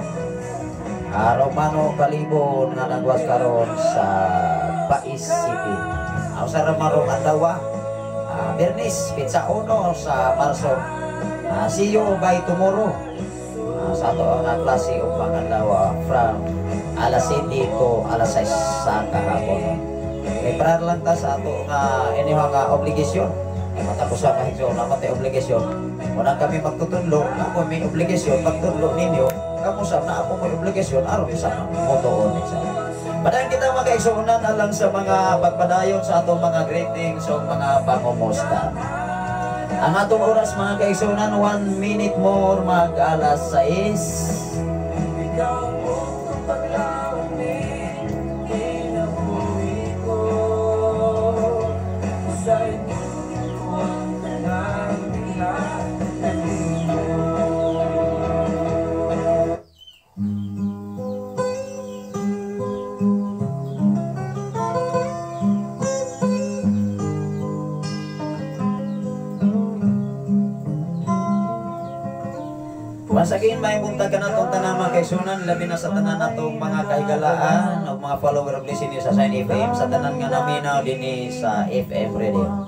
Romano Calibo nga nagwas karon sa Bais City. Sa Ramarong adlaw, Bernis, petsa 1 sa Marso. See you by tomorrow. Sa ato ang klase ug mga adlaw from alas 7 to alas 6 sa kahapon. May prayer lang ta sa ato nga inyo nga obligasyon. Matapos sa kahigso naman tayo obligasyon. Muna kami magtutudlo, ako may obligasyon magtudlo ninyo. Kamo sa na ako may obligasyon aron sa motuon sa. Padayon kita mga kaigsuonan alang sa mga pagpadayon sa atong mga greetings o mga pangumusta. Ang atong oras, mga kaigsuonan, 1 minute more mag alas 6. Ikaw ang paglaon kinabuhi ko. Sa inyo ko ang tanang kanimo. Once again, may buntag kanatong tanan mga kaigsuonan, labi na sa tanan natong mga kahigalaan o mga follower of listener sa Sign FM, sa tanan nga naminaw dinhi sa FM Radio.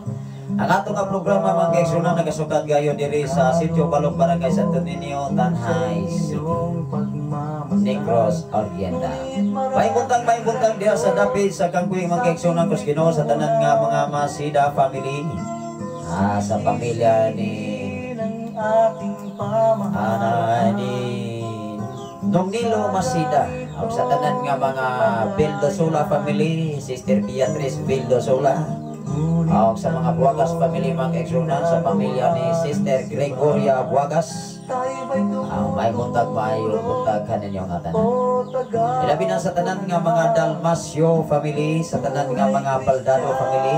Ang ato nga programa, mga kaigsuonan, nagasukat gayon diri sa Sitio Balok, Barangay Santo Niño, Tanjay City, Negros Oriental. May buntag diha sa dapit sa Kangkwing, mga kaigsuonan kus Ginoo, sa tanan nga mga Masida family. Sa pamilya ni Ana ni Nung Nilo Masida, ang sa tanan nga mga Vildosola family, Sister Beatrice Vildosola, ang sa mga Buagas family, mga kaigsuonan, sa pamilya ni Sister Gregoria Buagas, ang may buntag kaninyo nga tanan. Ilabi na sa tanan nga mga Dalmasio family, sa tanan nga mga Baldado family,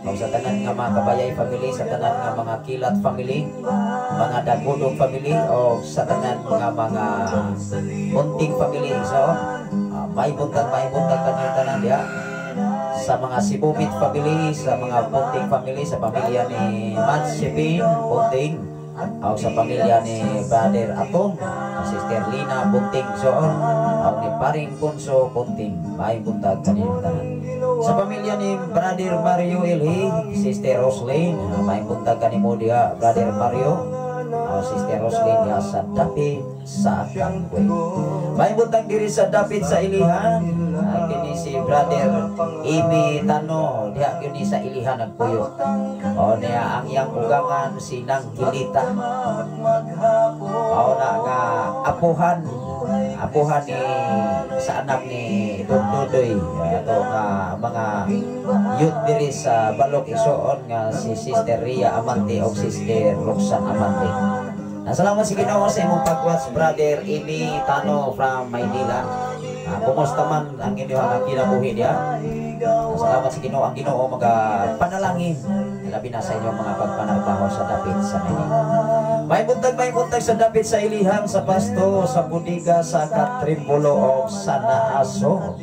o sa tanan nga mga Kabayay family, sa tanan nga mga Kilat family, mga Dagudong family, o sa tanan nga mga Bunting family. So, may buntag kanyo tanan diha. Sa mga Sibumit family, sa mga Bunting family, sa pamilya ni Matt Sipin Bunting, o sa pamilya ni Brother Atom, Sister Lina Bunting Soon, o ni Paring Punso Bunting, may buntag kanino tanan. Sa pamilya ni Brother Mario Ilhi, Sister Roslyn, maayong buntag kanimo diha, Brother Mario. Sister Roslyn diha sa dapit sa Kangwe. Maayong buntag diri sa dapit sa Ilihan. Kini si Brother Imi Tano diha kini sa Ilihan nagpuyo. O niya ang iyang ugangan si Nang Gilita. O na nga apuhan apuhan ni sa anak ni Don Dudoy, ato nga mga youth diri sa Balok Isuon nga si Sister Ria Amante o Sister Roxanne Amante. Salamat sa Ginoo sa imong pag-watch, Brother Imi Tano from Maynila. Kumusta man ang inyong kinabuhi diha? Salamat sa Ginoo, ang Ginoo maga panalangin labi na sa inyong mga pagpanarbaho sa dapit sa Maynila. May buntag sa dapit sa Ilihan, sa Pasto, sa Budiga, sa Katrimbolo o sa Naaso.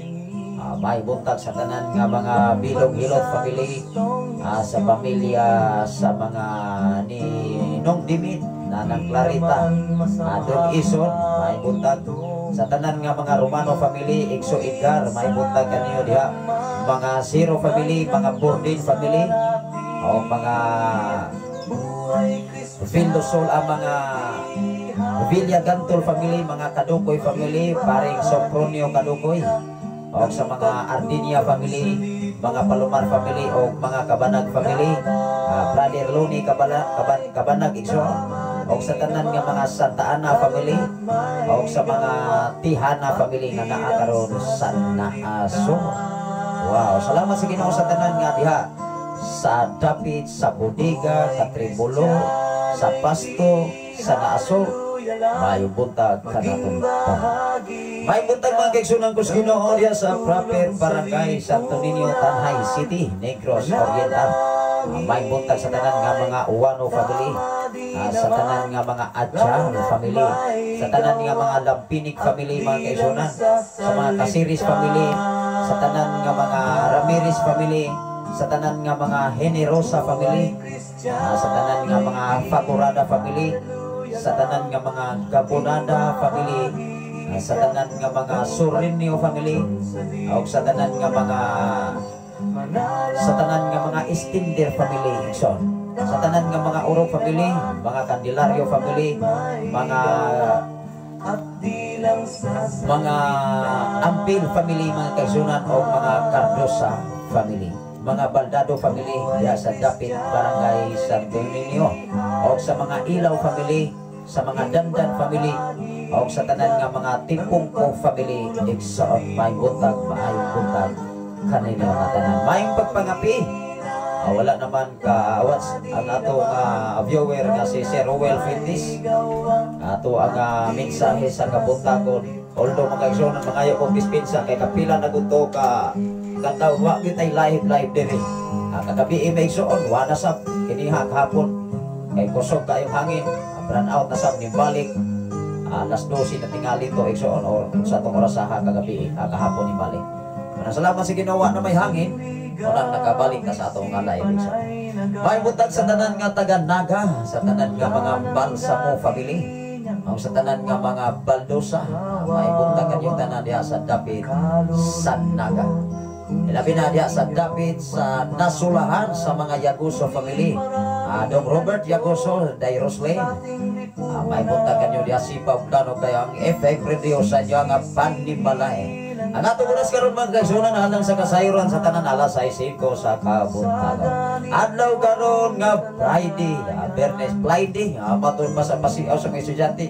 May buntag sa tanan nga mga Bilog Hilot family, sa pamilya sa mga ni Nong Dimit, Nanang Clarita, Don Ison, may buntag sa tanan nga mga Romano family, Igso Edgar, may buntag kaniyo diha. Mga Zero family, mga Bordin family, o mga Vildosol, ang mga Villa Gantol family, mga Kadukoy family, paring Sopronio Kadukoy, o sa mga Ardinia family, mga Palomar family, o mga Kabanag family, Brother Loni Kabanag Igso, o sa tanan nga mga Santa Ana family, o sa mga Tihana family nga naa karon sa Naaso. Wow, salamat sa Ginoo sa tanan nga diha sa dapit sa Bodega, Katribulo, sa Pasto, sa Naaso. Maayong buntag kanatong tanan. Maayong buntag, mga kaigsunan ko sa Ginoo, diha sa proper Barangay Santo Niño, Tanjay City, Negros Oriental. Maayong buntag sa tanan nga mga Uwano family, sa tanan nga mga Adjan family, sa tanan nga mga Lampinig family, mga kaigsunan, sa mga Kasiris family, sa tanan nga mga Ramirez family, sa tanan nga mga Generosa family, sa tanan nga mga Fakurada family, sa tanan nga mga Gabonada family, sa tanan nga mga Sorinio family, ug sa tanan nga mga Istinder family, igsoon. Sa tanan nga mga Uro family, mga Candelario family, mga Ampil family, mga kaigsunan, o mga Cardosa family, mga Baldado family diha sa dapit Barangay Santo Niño, o sa mga Ilaw family, sa mga Dandan family, o sa tanan nga mga Timpungko family, igsoon, may buntag, maayong buntag kanino nga tanan. Maayong pagpangapi. Wala naman ka watch ang ato nga viewer nga si Sir Ruel Fuentes. Ato ang mensahe sa kabuntagon. Although, mga igsoon, mangayo kong dispensa kay kapila na gud ka kataw wa kitay live live diri. Kagabi may igsoon, wa na sab kiniha kahapon kay kusog kayong hangin, brown out na sab ni balik. Alas 12 na tingali to, igsoon, or sa atong orasaha kagabi, kahapon ni balik. Salamat sa Ginoo na may hangin. Unang nakabalik ka sa atong nga live, igsoon. May buntag sa tanan nga taga Naga, sa tanan nga mga Balsamo family, ang sa tanan nga mga Baldosa, may buntag kanyong tanan diha sa dapit sa Naga. Ilabi na diha sa dapit sa Nasulahan sa mga Yaguso family. Dong Robert Yaguso, Day Roslyn. May buntag kanyo diha si Plano kayo ang FM Radio sa inyo nga panimbalay. Ang atong oras karon, mga kaigsunan, alang sa kasayuran sa tanan, alas 6 sa kabuntagon. Adlaw karon nga Friday, Bernes Friday, matud pa sa pasiaw sa mga estudyante.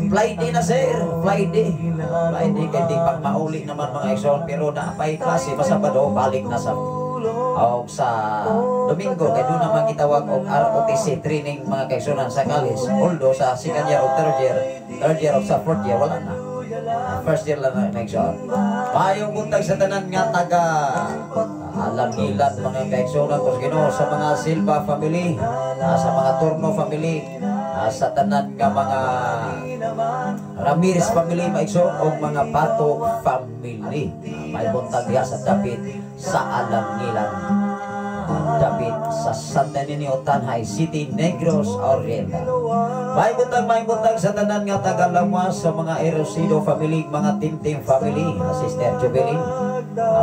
Friday na, sir, Friday. Friday kay di pag mauli naman, mga igsoon, pero naapay klase basta Sabado balik na sa og sa Domingo kay doon naman gitawag og ROTC training, mga kaigsunan, sa college. Although sa second year o third year o sa fourth year wala na. First year lang na, igsoon. Maayong buntag sa tanan nga taga Alangilan, mga kaigsunan ko sa Ginoo, sa mga Silva family, sa mga Torno family, sa tanan nga mga Ramirez family, maigsoon, o mga Pato family. May buntag diha sa dapit sa Alangilan. Dapit sa Santa Niño, Tanjay City, Negros Oriental. May butang sa tanan nga taga-Lawas, sa mga Erosido family, mga Timtim family, Sister Jubilin.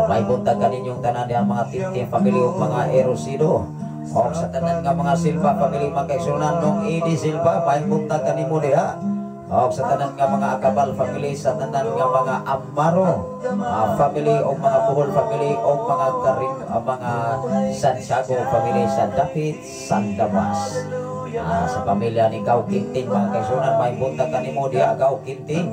May buntag kaninyong tanan diha, mga Timtim family ug mga Erosido. O sa tanan nga mga Silva family, mga kaigsuonan, nung Edi Silva, may buntag kanimo diha. O sa tanan nga mga Akabal family, sa tanan nga mga Amaro family o mga Buhol family o mga Karim, mga Santiago family sa Dapit, San Damas. Sa pamilya ni Gau Quintin, mga kaigsuonan, may buntag kanimo diha, Gau Quintin.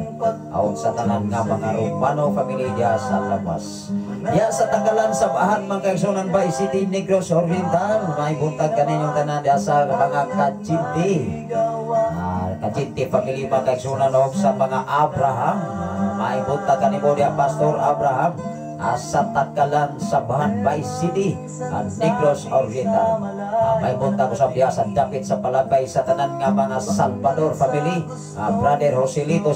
Aw sa tanan nga mga Romano family diha sa Lawas. Diha sa Tanggalan sa Bahan, mga kaigsuonan, Bay City, Negros Oriental, may buntag kaninyong tanan diha sa mga Kachinti. Kachinti family, mga kaigsuonan, og sa mga Abraham. May buntag kanimo diha, Pastor Abraham, sa Tanggalan sa Bahan, Bay City, Negros Oriental. May buntag usab diha sa dapit sa Palabay sa tanan nga mga Salvador family. Brother Joselito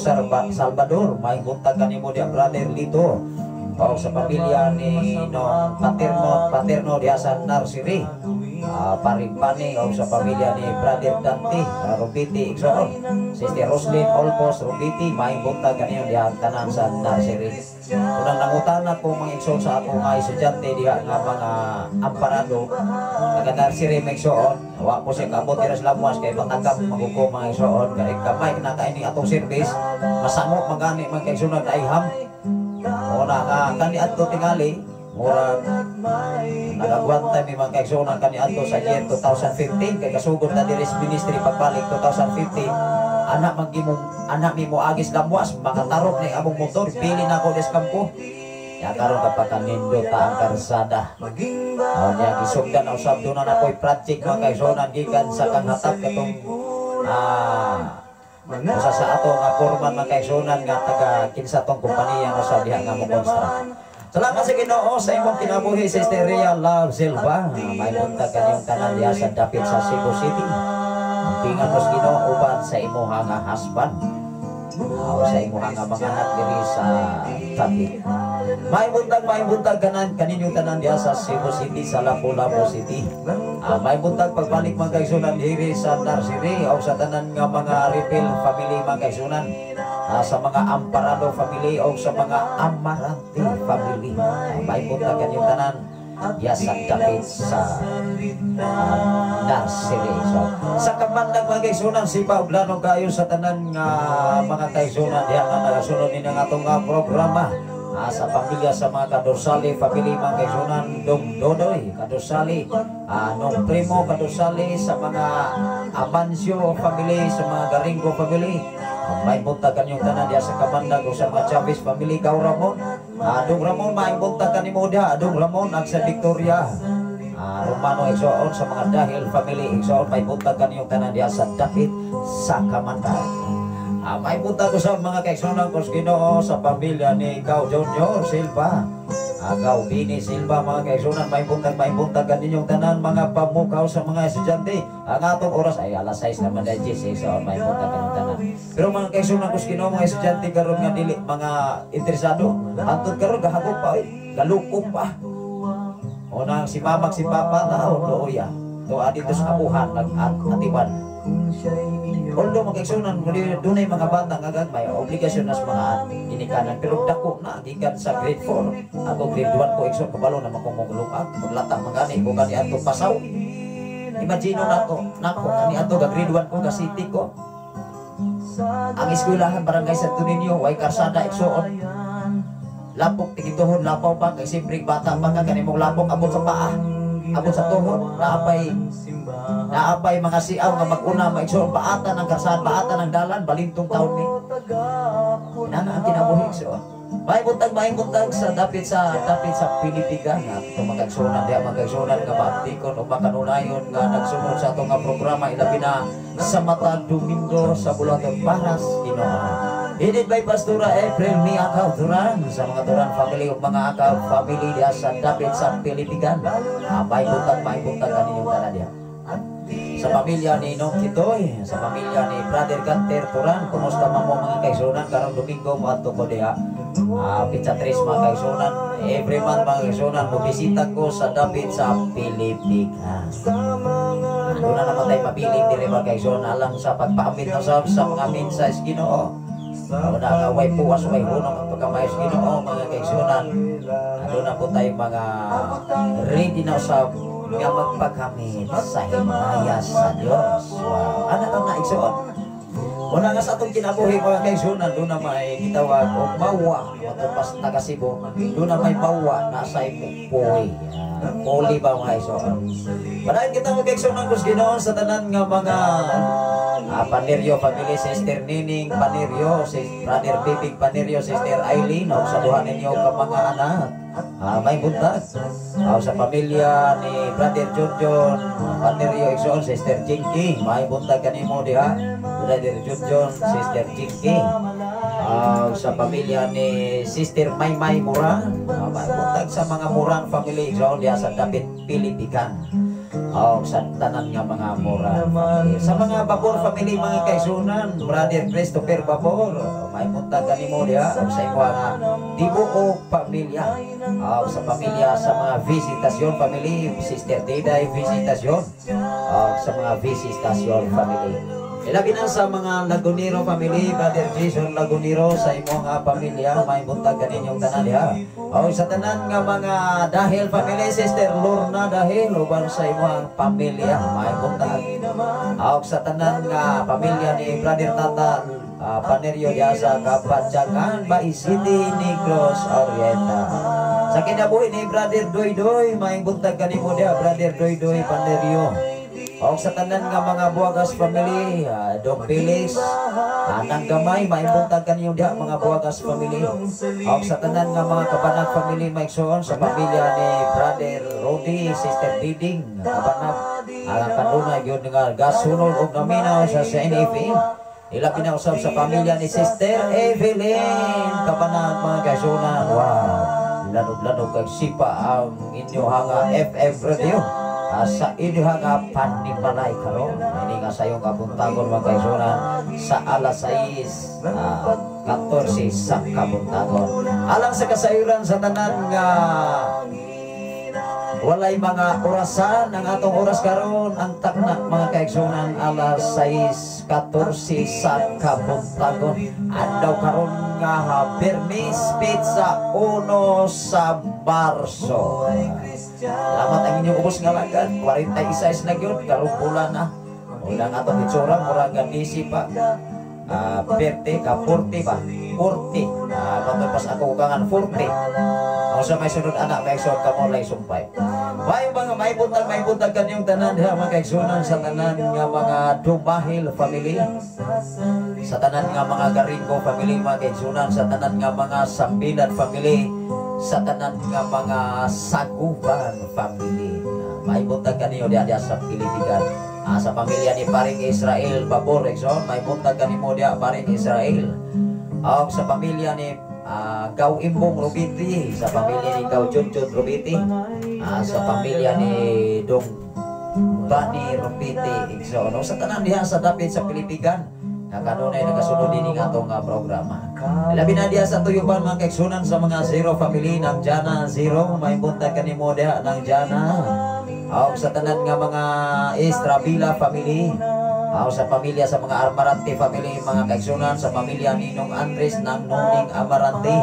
Salvador, may buntag kanimo diha, Brother Lito. O sa pamilya ni no Paterno Paterno diha sa Narsiri. Parimpani o sa pamilya ni Brother Dante Rubiti igsoon. Sister Roslyn Olpos Rubiti, may buntag kanino diha tanan sa Narsiri. Unang nangutana ko, mga igsoon, sa ako nga estudyante diha nga mga amparado taga Narsiri, mga igsoon. Wa po siya kaabot dira sa Lamuas kay matagap maguko, mga igsoon, kay kamay na kaini atong service, masamo magani, mga kaigsoon, naiham. Una nga kani adto tingali murag nagagwantay mi, mga kaigsuonan, kani adto sa year 2015 kay kasugod na diri sa ministry pagbalik 2015. Anak magimong anak mi mo agis Lamuas, makatarok ni among motor, pili na ako des kampo ya. Karon kapag kanindot ta ang karsada. Oh, niya gisugdan na usab, doon na ako'y project, mga kaigsuonan, gikan sa kanghatap katong usa sa ato nga foreman, mga kaigsuonan, nga taga kinsa tong kompanya no sa diha nga mo construct. Salamat sa Ginoo sa imong kinabuhi, Sister Ria Love Silva. May buntag kaniyong tanan diha sa dapit sa Cebu City. Ampingan mo sa Ginoo uban sa imong nga husband. O sa imong nga mga anak diri sa dapit. May buntag kanan kaninyong tanan diha sa Cebu City, sa Lapu-Lapu City. May buntag pagbalik, mga kaigsuonan, diri sa Narsiri o sa tanan nga mga Repel family, mga kaigsuonan. Sa mga Amparado family o sa mga Amarante family. May buntag kaninyong tanan diha sa dapit sa Narsiri. So, sa kamandag, mga kaigsuonan, sipa ug lano kayo sa tanan nga mga kaigsuonan diha nga nagasunod ni nga atong nga programa. Sa pamilya sa mga Kadorsali family, mga kaigsuonan, Dong Dodoy Kadorsali, Nong Primo Kadorsali, sa mga Amancio family, sa mga Garingo family, may buntag kanyong tanan diha sa Kamandag o sa mga Chavez family, Gaw Ramon. Dong Ramon, may buntag kanimo diha, Dong Ramon, ag sa Victoria. Romano igsoon, sa mga Dahil family igsoon, may buntag kanyong tanan diha sa dapit sa Kamandag. May buntag ko sa mga kaigsuonan ko sa Ginoo sa pamilya ni Gau Junior Silva. Gau Bini Silva, mga kaigsuonan, may buntag kaninyong tanan, mga pamukaw sa mga estudyante. Ang atong oras ay alas 6 naman dahil igsoon, may buntag kaninyong tanan. Pero mga kaigsuonan ko sa Ginoo, mga estudyante karon nga dili mga interesado, antod karon gahagop pa, oy, galukop pa. O nang si mamag si papa tao dooya. Doa dito sa abuhan nag-atiban. Although, mga kaigsuonan, dunay mga bata nga gagmay, obligasyon na sa mga ginikanan, pero dako na gikan sa grade 4. Ako grade 1 ko igsoon, kabalo na makong lungag, maglata magani ko kani adto pasaw. Imagine nato, nako kani adto ga grade 1 ko, ga city ko. Ang eskwelahan, Barangay Santo Niño, way karsada, igsoon. Lapok tigituhod, lapaw pa kay siyempre bata pa ka, kani mong lapok abot sa paa, abot sa tuhod, naapay mga siaw nga mag-una, maigsoon, paatan ang karsada, paatan ang dalan, balintong taon ni. Nana ang kinabuhi, igsoon. May buntag sa dapit sa Pilipigan nga itong mga kaigsuonan diha, mga kaigsuonan nga maaptikon o makanunayon nga nagsunod sa atong nga programa, ilabi na sa matag Domingo sa buluhaton para sa Ginoo. Headed by Pastora April Mi Akaw Duran, sa mga Duran family ug mga Akaw family diha sa dapit sa Pilipigan. May buntag kaninyong tanan diha. Sa pamilya ni Nong Kitoy, sa pamilya ni Brother Ganter Turan, kumusta man mo, mga kaigsuonan? Karong Domingo moadto ko diha. Petsa 3, mga kaigsunan. Every month, mga kaigsunan, mobisita ko sa dapit sa Pilipinas. Ano na naman tayo mabilin diri, mga kaigsunan, alang sa pagpaamit na sab sa mga mensahe sa Ginoo. Una nga way puwas, way hunong ang pagkamayo sa Ginoo, mga kaigsunan. Ano na po tayo mga ready na usab nga magpaghamit sa himaya sa Dios. Wow. Ano itong naigsuon? Una nga sa atong kinabuhi, mga kaigsunan, doon na may gitawag og mawa, matong pas taga Cebu, doon na may mawa na sa imong puwi. Puli ba, mga kaigsuon? Padayon kita, mga kaigsunan, kus Ginoo sa tanan nga mga Panerio family, Sister Nining Panerio, si Brother Bibig Panerio, Sister Eileen, o sa duha ninyo ka mga anak. May buntag. Sa pamilya ni Brother John John Panerio igsoon, Sister Jinky, may buntag kanimo diha. Brother John John, Sister Jinky. Sa pamilya ni Sister Maymay Muran, may buntag sa mga Muran family igsoon diha sa dapit Pilipikan. Oh, sa tanan nga mga Muran family. Sa mga Babor family, mga kaigsunan, Brother Christopher Babor, may buntag kanimo diha ug sa imo nga tibuok pamilya. Oh, sa pamilya sa mga Visitasyon family, Sister Diday Visitasyon. Oh, sa mga Visitasyon family. Ilabi na sa mga Lagunero family, Brother Jason Lagunero sa imong pamilya, may buntag kaninyong tanan diha. O sa tanan nga mga Dahil family, Sister Lorna Dahil uban sa imong pamilya, may buntag. O sa tanan nga pamilya ni Brother Tata Panerio diha sa Kapatyangan, Bais City, Negros Oriental. Sa kinabuhi ni Brother Doy Doy, may buntag kanimo diha, Brother Doy Doy Panerio. O sa tanan nga mga Buwagas family, Dong Felix, Anang Gamay, maibuntag kaniyo diha, mga Buwagas family. O sa tanan nga mga Kabanag family, maigsoon sa pamilya ni Brother Rody, Sister Diding, Kabanag, ang kanunay gyud nga gasunod og naminaw sa CNFM. Ila pinausap sa pamilya ni Sister Evelyn Kabanag, mga kaigsunan. Wow, lanog-lanog kag sipa ang inyong nga FM radio. Sa inyo nga panimalay karon ini nga sayong kabuntagon, mga kaigsunan, sa alas 6, 14 sa kabuntagon. Alang sa kasayuran sa tanan nga walay mga orasan, ang atong oras karon, ang takna, mga kaigsunan, alas 6:14 sa kabuntagon. Adlaw karon nga Biyernes, petsa 1 sa Marso. Salamat ang inyong ubos nga lagad. 46 na gyud karong bulan na. Wala nga atong itsura, murag nga busy pa. 30 ka 40 ba? 40. Patay pas ako kangan 40. Ang sa may sunod anak, may suod ka mo lay sumpay. May mga may buntag kanyong tanan diha, mga kaigsunan, sa tanan nga mga Dumahil family, sa tanan nga mga Garingo family, mga kaigsunan, sa tanan nga mga Sambilan family, sa tanan nga mga Saguban family. May buntag kaniyo diha diha sa Pilipinas. Sa pamilya ni Paring Israel Babor igsoon, may buntag kanimo diha, Paring Israel. Og sa pamilya ni Gaw Imbong Rubiti, sa pamilya ni Gaw Junjun Rubiti, sa pamilya ni Dong Bani Rubiti igsoon. O sa tanan diha sa dapit sa Pilipigan nga kanunay nagasunod dinhi nga atong programa. Labi na diha sa Tuyuban, mga kaigsunan, sa mga Zero family ng Jana Zero, may buntag kanimo diha ng Jana. O sa tanan nga mga Estrabila family, o sa pamilya sa mga Amarante family, mga kaigsunan, sa pamilya ni Nong Andres ng Nuning Amarante,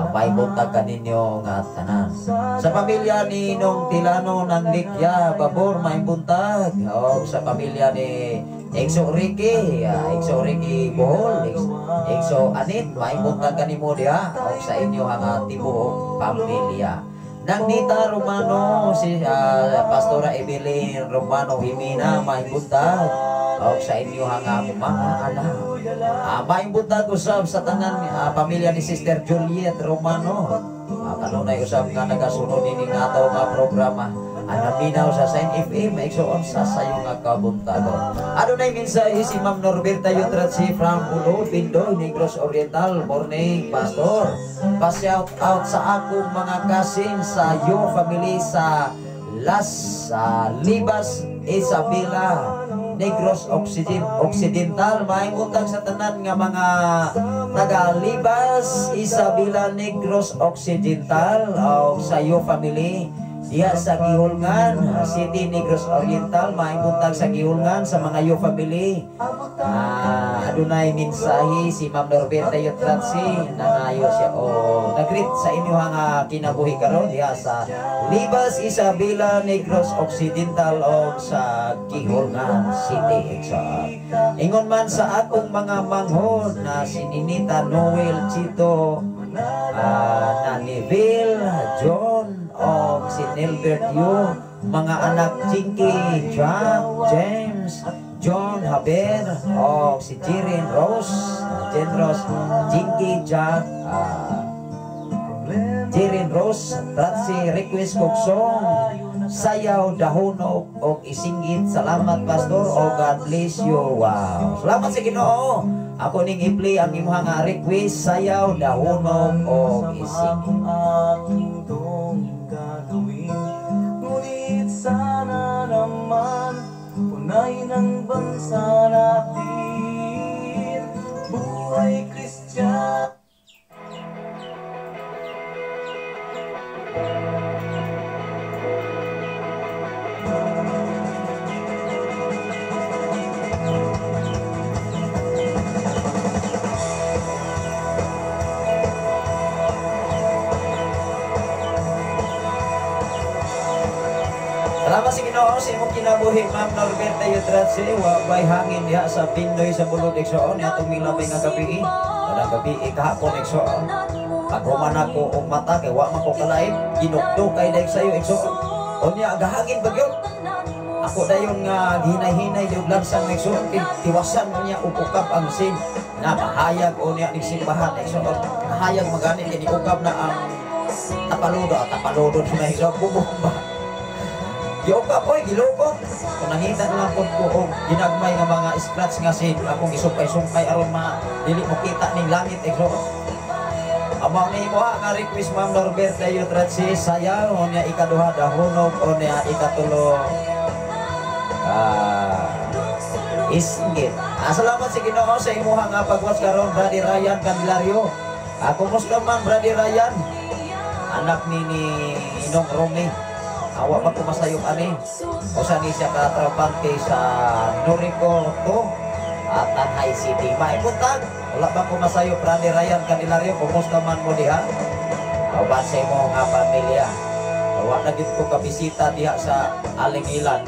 may buntag kaninyo nga tanan. Sa pamilya ni Nong Tilano ng Likya Babor, may buntag. O sa pamilya ni Exo Ricky, Exo Ricky Bohol, Exo Anit, may buntag kanimo diha o sa inyo ang tibuok pamilya. Nang Nita Romano, si Pastora Evelyn Romano Jimena, may buntag o sa inyo ang mga anak. May buntag usab sa tanan pamilya ni Sister Juliet Romano. Kanunay usab nga nagasunod ini nga ato nga programa. Anaminaw sa Sign FM, maigsoon sa sayo nga kabuntagon. Adunay mensahe si Ma'am Norberta Yutratsi from Ulo, Bindoy, Negros Oriental. Morning, Pastor. Pa-shout out sa akong mga cousin sa Yo family sa Las Libas, Isabela. Negros Occidental. Maayong buntag sa tanan nga mga taga Libas, Isabela, Negros Occidental o sa iyo family diha sa Gihulngan City, Negros Oriental. Maayong buntag sa Gihulngan sa mga yo family. Adunay mensahe si Ma'am Norberta Yutratsi, nangayo siya o nagreet sa inyo nga kinabuhi karon diha sa Libas, Isabela, Negros Occidental o sa Gihulngan City. Exo. Ingon man sa akong mga manghod na si Ninita, Noel, Chito, Naniville, John, o si Nilbert Yu, mga anak Jinky, Jack, James, John, Haber, o si Jirin Rose, Jen Rose, Jinky, Jack, Jirin Rose, Tratsi, request kog song, Sayaw, Dahunog, og Isinggit. Salamat, Pastor, o God bless you. Wow. Salamat sa Ginoo. Ako ning i-play ang imuha nga request, Sayaw, Dahunog, og Isinggit. Kung aking tong gagawin, ngunit sana naman unahin ang bansa natin. Buhay Kristiyano. Salamat sa Ginoo sa imong kinabuhi, Ma'am Norberta Yutratsi. Wa bay hangin diha sa Pindoy sa Bulod, Igsoon, atong milabay nga gabi. Kanang gabi kahapon, Igsoon. Paghuman ako og mata kay wa man ko kalaib, ginukdo kay daig sayo, Igsoon. Unya gahangin ba gyud? Ako dayon nga gihinay-hinay og lansang, Igsoon, tiwasan mo niya og ukab ang sim na mahayag unya ning simbahan, Igsoon. Mahayag magani kini ukab na ang tapaludo, tapaludo na, Igsoon, bubong ba. Giukab oy, gilukot. Kung nangita na lang ko og ginagmay nga mga scratch nga si akong isumpay-sumpay aron ma dili mo kita ning langit, Igsoon. Amo ni mo nga request, Ma'am Norberta Yutratsi, Sayaw, unya ikaduha Dahunog, unya ikatulo Isinggit. Salamat sa Ginoo sa imuha nga pag-watch karon, Brother Ryan Candelario. Kumusta man, Brother Ryan? Anak ni Inong Romy. Awa pa ko masayop ani. Usa ni siya ka trabante sa Norico 2 at Tanjay City. Maibuntag. Wala pa ko masayop, Brother Ryan Candelario. Kumusta man mo diha? Uban sa imo nga pamilya. Wa na gyud ko kabisita diha sa Alingilan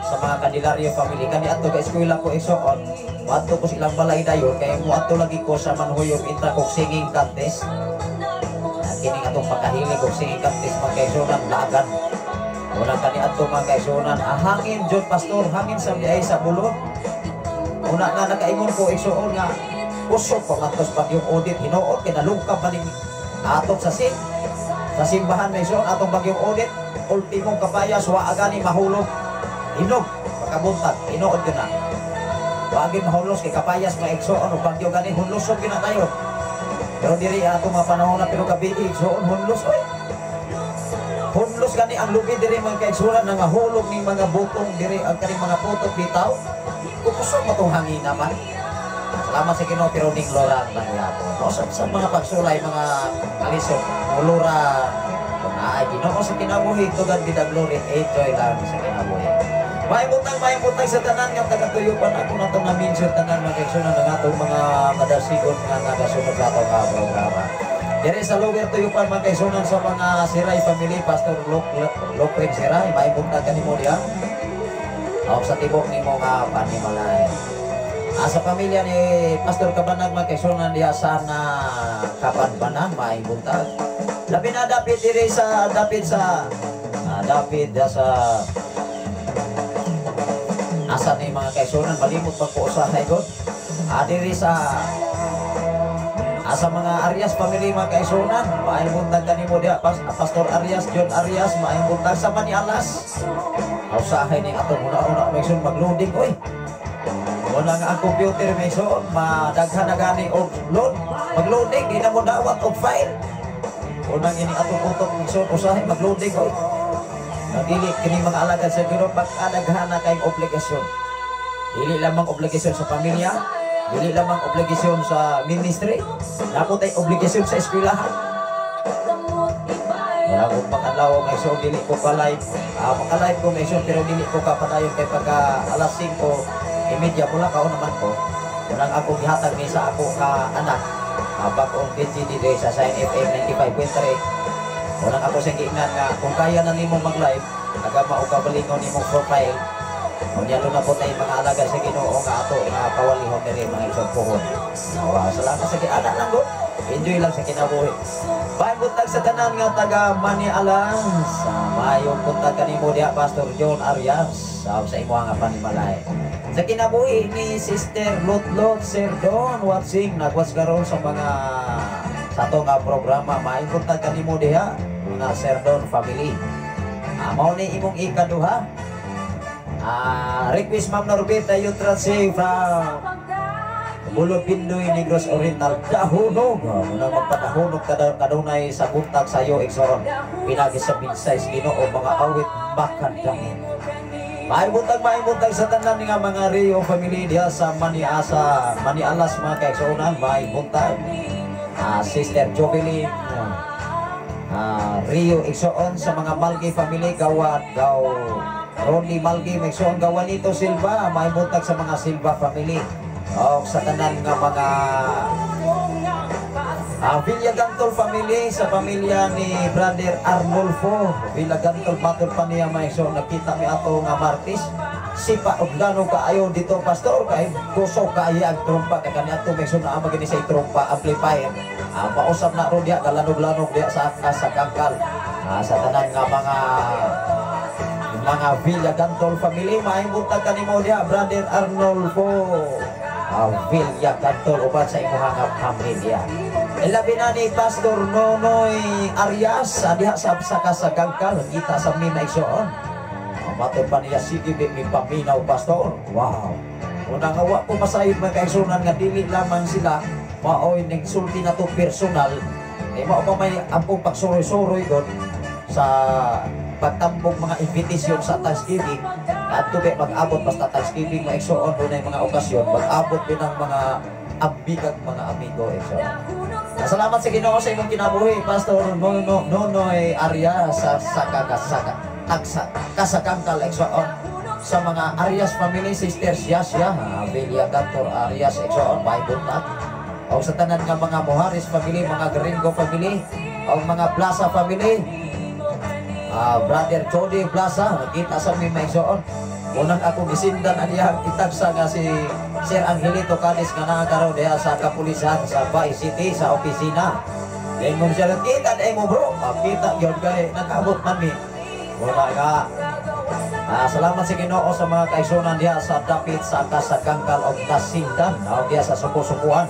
sa mga Candelario family. Kani adto ka eskwela ko, Igsoon. Moadto ko silang balay dayon kay moadto lagi ko sa Manhuyog intra kog singing contest. Kini atong pagkahilig og singing contest, mga kaigsuonan, laagan. Wala kani adto, mga kaigsuonan. Hangin jud, Pastor, hangin sa diay sa Bulod. Una nga nakaingon ko, igsoon, nga usok pa man tos bagyong Odette, hinuot kay nalungkab man ning atop sa simbahan, may igsoon, atong bagyong Odette, ultimong kapayas wa gani mahulog. Hinog pagkabuntag, hinuot gyud na. Wa gyud mahulos kay kapayas, mga igsoon, og bagyo gani hunloson gyud na tayo. Pero diri atong mga panahon na pero gabi, igsoon, hunlos oy. Hunlos gani ang lubi diri, mga kaigsuonan, nga hulog ning mga butong diri ang kaning mga putok bitaw. Kukusog mo tong hangin naman. Salamat sa Ginoo pero ning lorang lang yapon. No, sa mga pagsulay, mga kalisod, mulura kung naay Ginoo sa kinabuhi, to God be the glory, enjoy lang sa kinabuhi. Maayong butang sa tanan nga tagatuyupan ako na itong na-mention tanan, mga kaigsuonan, ng atong mga madasigon nga nagasunod sa atong nga programa. Diri sa Lower Tuyupan, mga kaigsuonan, sa mga Siray family, Pastor Lopring Siray, maayong buntag kanimo diha. O sa tibok nimo nga panimalay. Sa pamilya ni Pastor Kabanag, mga kaigsuonan, diha sa na Kapanbanan, maayong buntag. Labi na dapit diri sa dapit sa dapit diha sa asa ni, mga kaigsuonan, malimot pa ko usahay god. Diri sa sa mga Arias family, mga kaigsuonan, maayong buntag kanimo diha, Pastor Arias, John Arias, maayong buntag sa Manialas. Usahay ni atong una-una, mga igsoon, mag-loading oy. Wala nga ang computer, mga igsoon, madaghan na gani og load, mag-loading di na mo dawat og file. Unang ini atong utok, mga igsoon, usahay mag-loading oy. Nagdili kini mga alagad sa Ginoo pagkadaghan na kayong obligasyon. Dili lamang obligasyon sa pamilya, dili lamang obligasyon sa ministry, dapat ay obligasyon sa eskwelahan. Wala kong pang-adlaw mga igsoon, dili ko ka-live. Maka-live ko, mga igsoon, pero dili ko kapadayon kay pagka alas 5:30 mula kao naman ko. Unang akong gihatag ni sa ako ka anak, bag-ong DJ diri sa Sign FM 95.3. Unang ako sa giingnan nga kung kaya na nimo mag-live, agama og kabalingon nimong profile. Unya na po tayo mga alagad sa Ginoo nga ato nga kawalihon diri, mga igsoon, puhon. Wow, salamat sa Ginoo. Lang go. Enjoy lang sa kinabuhi. Bye buntag sa tanan nga taga Manialang. Sa mayong buntag kanimo diha, Pastor John Arias, sa imo nga panimalay. Sa kinabuhi ni Sister Lotlot Sir Don watching, nagwatch karon sa mga sa ato nga programa. Maayong buntag kanimo diha, mga Sir Don family. Mao ni imong ikaduha. Request Ma'am Norbita Yutratsi from Bulod Pindoy, Negros Oriental, Dahunog. Muna magpadahunog kadunay sa buntag sa iyo, igsoon. Pinagi sa minsay sa Ginoo, mga awit makadangin. Maayong buntag sa tanan nga mga Rio family diha sa Maniasa, Manialas, mga kaigsuonan, maayong buntag. Sister Jovelyn, Rio igsoon, sa mga Malgi family, gawad gaw Ronnie Malgi, igsoon, Gawanito Silva, maayong buntag sa mga Silva family. O sa tanan nga mga Villagantol family, sa pamilya ni Brother Arnulfo Villagantol, matol pa niya may so nakita mi ato nga Martes, sipa og lano kaayo dito, pastor, kay kusog kaayo ang trumpa kay kani ato may so naa magini sa trumpa amplifier. Mausap na ron diha, galanog-lanog diha sa kangkal. Sa tanan nga mga Villagantol family, maayong buntag kanimo diha, Brother Arnulfo Villagantol, uban sa imuha nga pamilya. Ilabi na ni Pastor Nonoy Arias diha sa Kasagangkal, kita sa Mina igsoon. Matod pa niya, sige mi paminaw, pastor. Wow. Una nga wa ko masayod, mga kaigsuonan, nga dili lamang sila maoy nagsulti na to personal eh, mao pa may ampong pagsuroy-suroy god sa pagtambong mga invitation sa Thanksgiving. Adto ba mag-abot basta Thanksgiving, maigsoon, dunay mga okasyon mag-abot din ang mga ambigag mga amigo, igsoon. Salamat sa Ginoo sa imong kinabuhi, Pastor Nono Nonoy Arias sa Sakagasaka Tagsa Kasakangkal, igsoon. Sa mga Arias family, Sister Siasya, Villa Cantor Arias, igsoon, may buntag. O sa tanan nga mga Moharis family, mga Gringo family, o mga Plaza family, Brother Jody Plaza, nakita sa mi, maigsoon. Unang ako gisindan ang iyang itagsa nga si Sir Angelito Cadiz nga naa karon diha sa kapulisan sa Bay City sa opisina. Ingon siya, "Kita na mo, bro." Kita gyud kay nakaabot man mi. Wala nga. Salamat sa Ginoo sa mga kaigsunan diha sa dapit sa Kasagangkal og Kasindan, o diha sa Suko-Sukuan.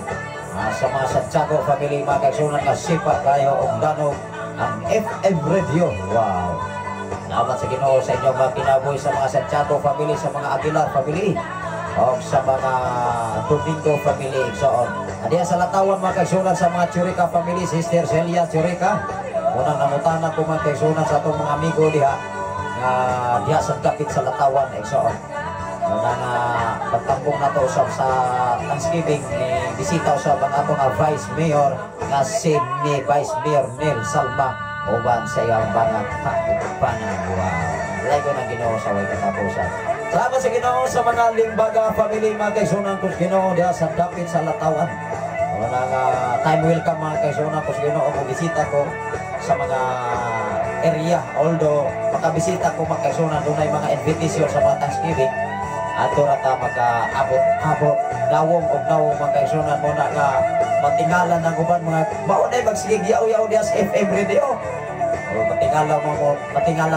Sa mga Santiago family, mga kaigsunan, nga sipa kayo og danog ang FM radio. Wow. Salamat sa Ginoo sa inyong mga kinabuhi, sa mga Santiago family, sa mga Aguilar family, o sa mga Domingo family, igsoon. Adiya sa Latawan, mga kaigsunan, sa mga Churica family, Sister Celia Churica. Unang nangutana ko, mga kaigsunan, sa atong mga amigo diha nga diha sa dapit sa Latawan, igsoon. Una nga pagtambong nato usab sa Thanksgiving ni bisita usab ang atong Vice Mayor nga si ni Vice Mayor Neil Salma uban sa iyang mga kaubanan. Wow. Lego ng Ginoo sa way katapusan. Salamat sa Ginoo sa mga Limbaga family, mga kaigsunan ko sa Ginoo, diha sa dapit sa Latawan. Una nga time will come, mga kaigsunan ko sa Ginoo, kung bisita ko sa mga area. Although makabisita ko, mga kaigsunan, dunay mga invitation sa mga Thanksgiving, ato ra ta makaabot-abot nawong og nawong, mga kaigsunan, mo na nga matingala ng uban mga mao na magsigig yaw-yaw diha sa FM radio. O matingala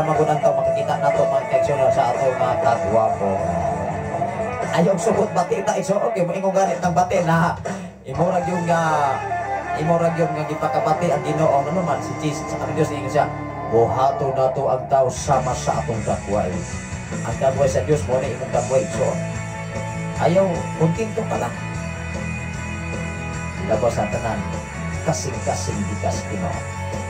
mo gud ang tao makikita nato, mga kaigsunan, sa ato mga kagwapo. Ayaw sugot bati ta, igsoon, kay moingon ganit ng bati na imo ra gyud nga gipakabati ang Ginoo. Ano man si Jesus, ang Dios, ingon siya, buhato nato ang tao sama sa atong dagway. Ang dagway sa Dios mo na imong dagway, igsoon. Ayaw kontento ka lang. Labas sa tanan. Kasing-kasing gikas Ginoo.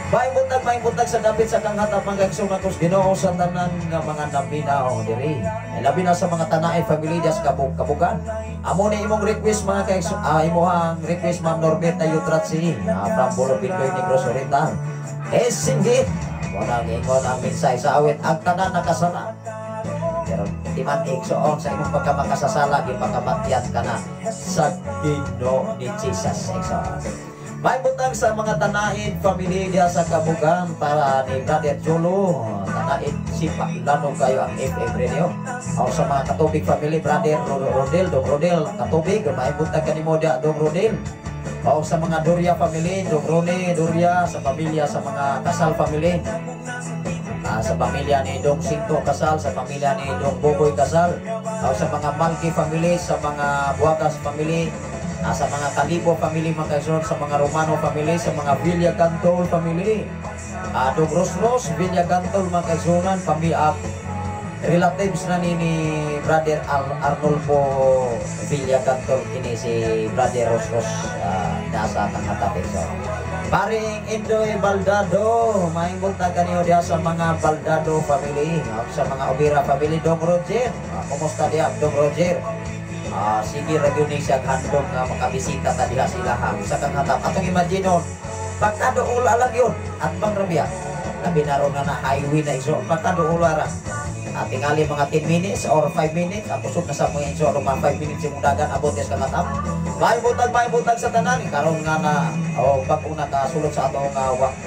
Maayong buntag sa dapit sa Kanghatap, mga kaigsoon sa Ginoo, sa tanan nga mga naminaw diri. Ay, labi na sa mga Tanaay family diya sa Kabugan. Amo ni imong request, mga kaigsoon, imuhang request, Ma'am Norberta Yutratsi, from Bolo Bindoy, Negros Oriental. Eh, singgit. Mo na ingon ang mensahe sa awit, ang tanan nakasala. Pero di man, igsoon, sa imong pagkamakasasala, gipakamatyan ka na sa Ginoo ni Jesus, igsoon. May butang sa mga Tanaid family diya sa Kabugan para ni Brother Jolo. Tanaid sipa lano kayo ang FM radio. O sa mga Katubig family, Brother Rodel, Dong Rodel, Katubig, may butang kanimo diya, Dong Rodel. O sa mga Doria family, Dong Rone, Doria, sa pamilya sa mga Kasal family. Sa pamilya ni Dong Sinto Kasal, sa pamilya ni Dong Boboy Kasal, o sa mga Malki family, sa mga Buagas family, sa mga Kalibo family, mga kaigsoon, sa mga Romano family, sa mga Villa Cantol family, Dong Rosros, Villa Cantol, mga kaigsuonan, pamilya, relatives na ni Brother Arnolfo Villa Cantol kini si Brother Rosros, nasa Kanghatap. So, Paring Indoy Baldado, maayong buntag kaniyo diha sa mga Baldado family, sa mga Obira family, Dong Roger. Kumusta diha, Dong Roger? Sige ra gyud ni siya handom nga makabisita ta diha sila ha sa Kanghatap. Atong imaginon, pagkaduola lang yun, at bang rabia. Labi na ron nga na highway na iso, pagkaduola ra. Tingali mga 10 minutes or 5 minutes, ang kusog na sa mga iso, mga 5 minutes yung dagan, abot sa Kanghatap. May buntag sa tanan, karon nga na, o bag-o nakasulod sa atong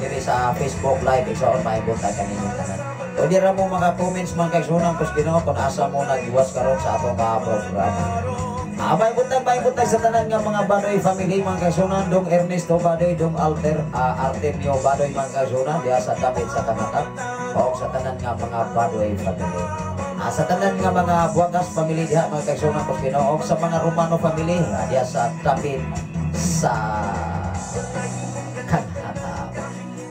diri sa Facebook Live, iso, may buntag kaninyong tanan. O di ra mo mga comments, mga kaigsunan kus Ginoo, kung asa mo nagiwas karon sa atong programa. May buntag sa tanan nga mga Badoy family, mga kaigsunan, Dong Ernesto Badoy, Dong Alter, Artemio Badoy, mga kaigsunan, diha sa dapit sa Kanghatap. O sa tanan nga mga Badoy family. Sa tanan nga mga Buagas family diha, mga kaigsunan kus Ginoo, sa mga Romano family, diha sa dapit sa Kanghatap.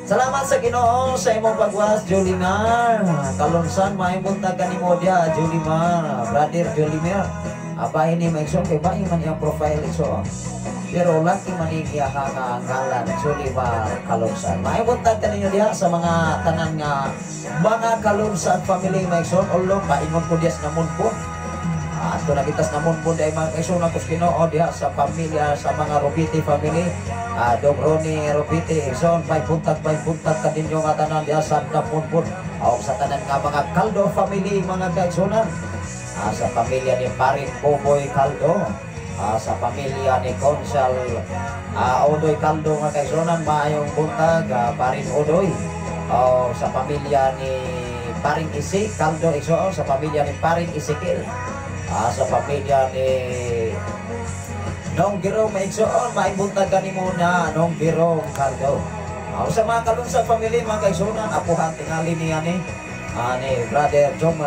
Salamat sa Ginoo sa imong pagwas, Julimar. Kalunsan, maayong buntag kanimo diha, Julimar. Brother Julimar. Abahin ni maigsoon kay bahin man iyang profile, igsoon. Pero laki man iya nga ngalan, Julimar Kalunsan. Maayong buntag kaninyo diha sa mga tanan nga mga Kalunsan family, maigsoon. Ulong paingon ko diha sa Namunpon. Ato na kita sa Namunpon diha, mga kaigsoon ako sa Ginoo, diha sa pamilya sa mga Robiti family. Dong Ronnie Robiti, igsoon, may buntag kaninyo nga tanan diha sa Namunpon. O sa tanan nga mga Caldo family, mga kaigsunan. Sa pamilya ni Paring Boboy Caldo, sa pamilya ni Consal Odoy Caldo, mga kaigsunan, maayong buntag, Paring Odoy. O sa pamilya ni Paring Isi Caldo igsoon, sa pamilya ni Paring Ezekiel. Sa pamilya ni Nong Girong maigsoon, maayong buntag kanimo na Nong Girong Caldo. Sa mga Kalunsa family, mga kaigsunan, apuhan tingali niya ni Brother Jom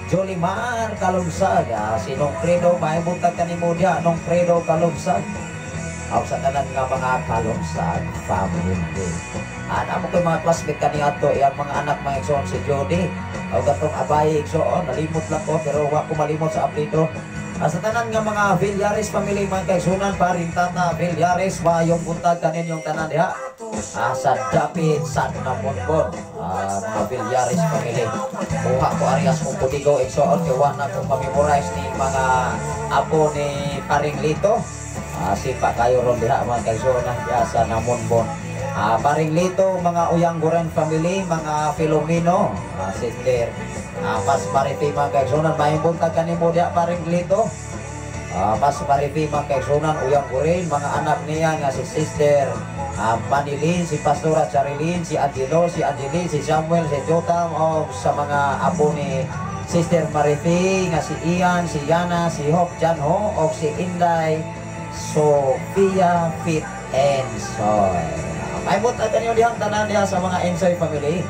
Jolimar Kalungsag, si Nong Credo, maayong buntag kanimo diha, Nong Credo Kalungsag. Sa tanan nga mga Kalungsag family. Ana mo koy mga classmate kani ato, iyang mga anak, mga igsoon, si Jody. O katong abay, igsoon, nalimot lang ko pero wa ko malimot sa apelyido. Sa tanan nga mga Villares family, mga kaigsunan, Paring Tata Villares, maayong buntag kaninyong tanan diha. Sa dapit sa Namonbon, mga Villares family. Kuha ko arias kong kodigo, igsoon, kay wa na ko ma-memorize ni mga apo ni Paring Lito. Sipa kayo ron diha, mga kaigsunan, diha sa Namonbon. Paring Lito, mga Uyangguran family, mga Filomeno, sister, Pas Marifi, mga kaigsunan, maayong buntag kanimo diha, Paring Lito. Pas Marifi, mga kaigsunan, Uyanggurin, mga anak niya nga si Sister Manilin, si Pastora Charilyn, si Angelo, si Angeline, si Samuel, si Jotam, o sa mga apo ni Sister Marifi nga si Ian, si Yana, si Hope Janho, o si Inday, Sofia Fit and Soy. May buntag kanyo dihang tanan diha sa mga Ensoy family.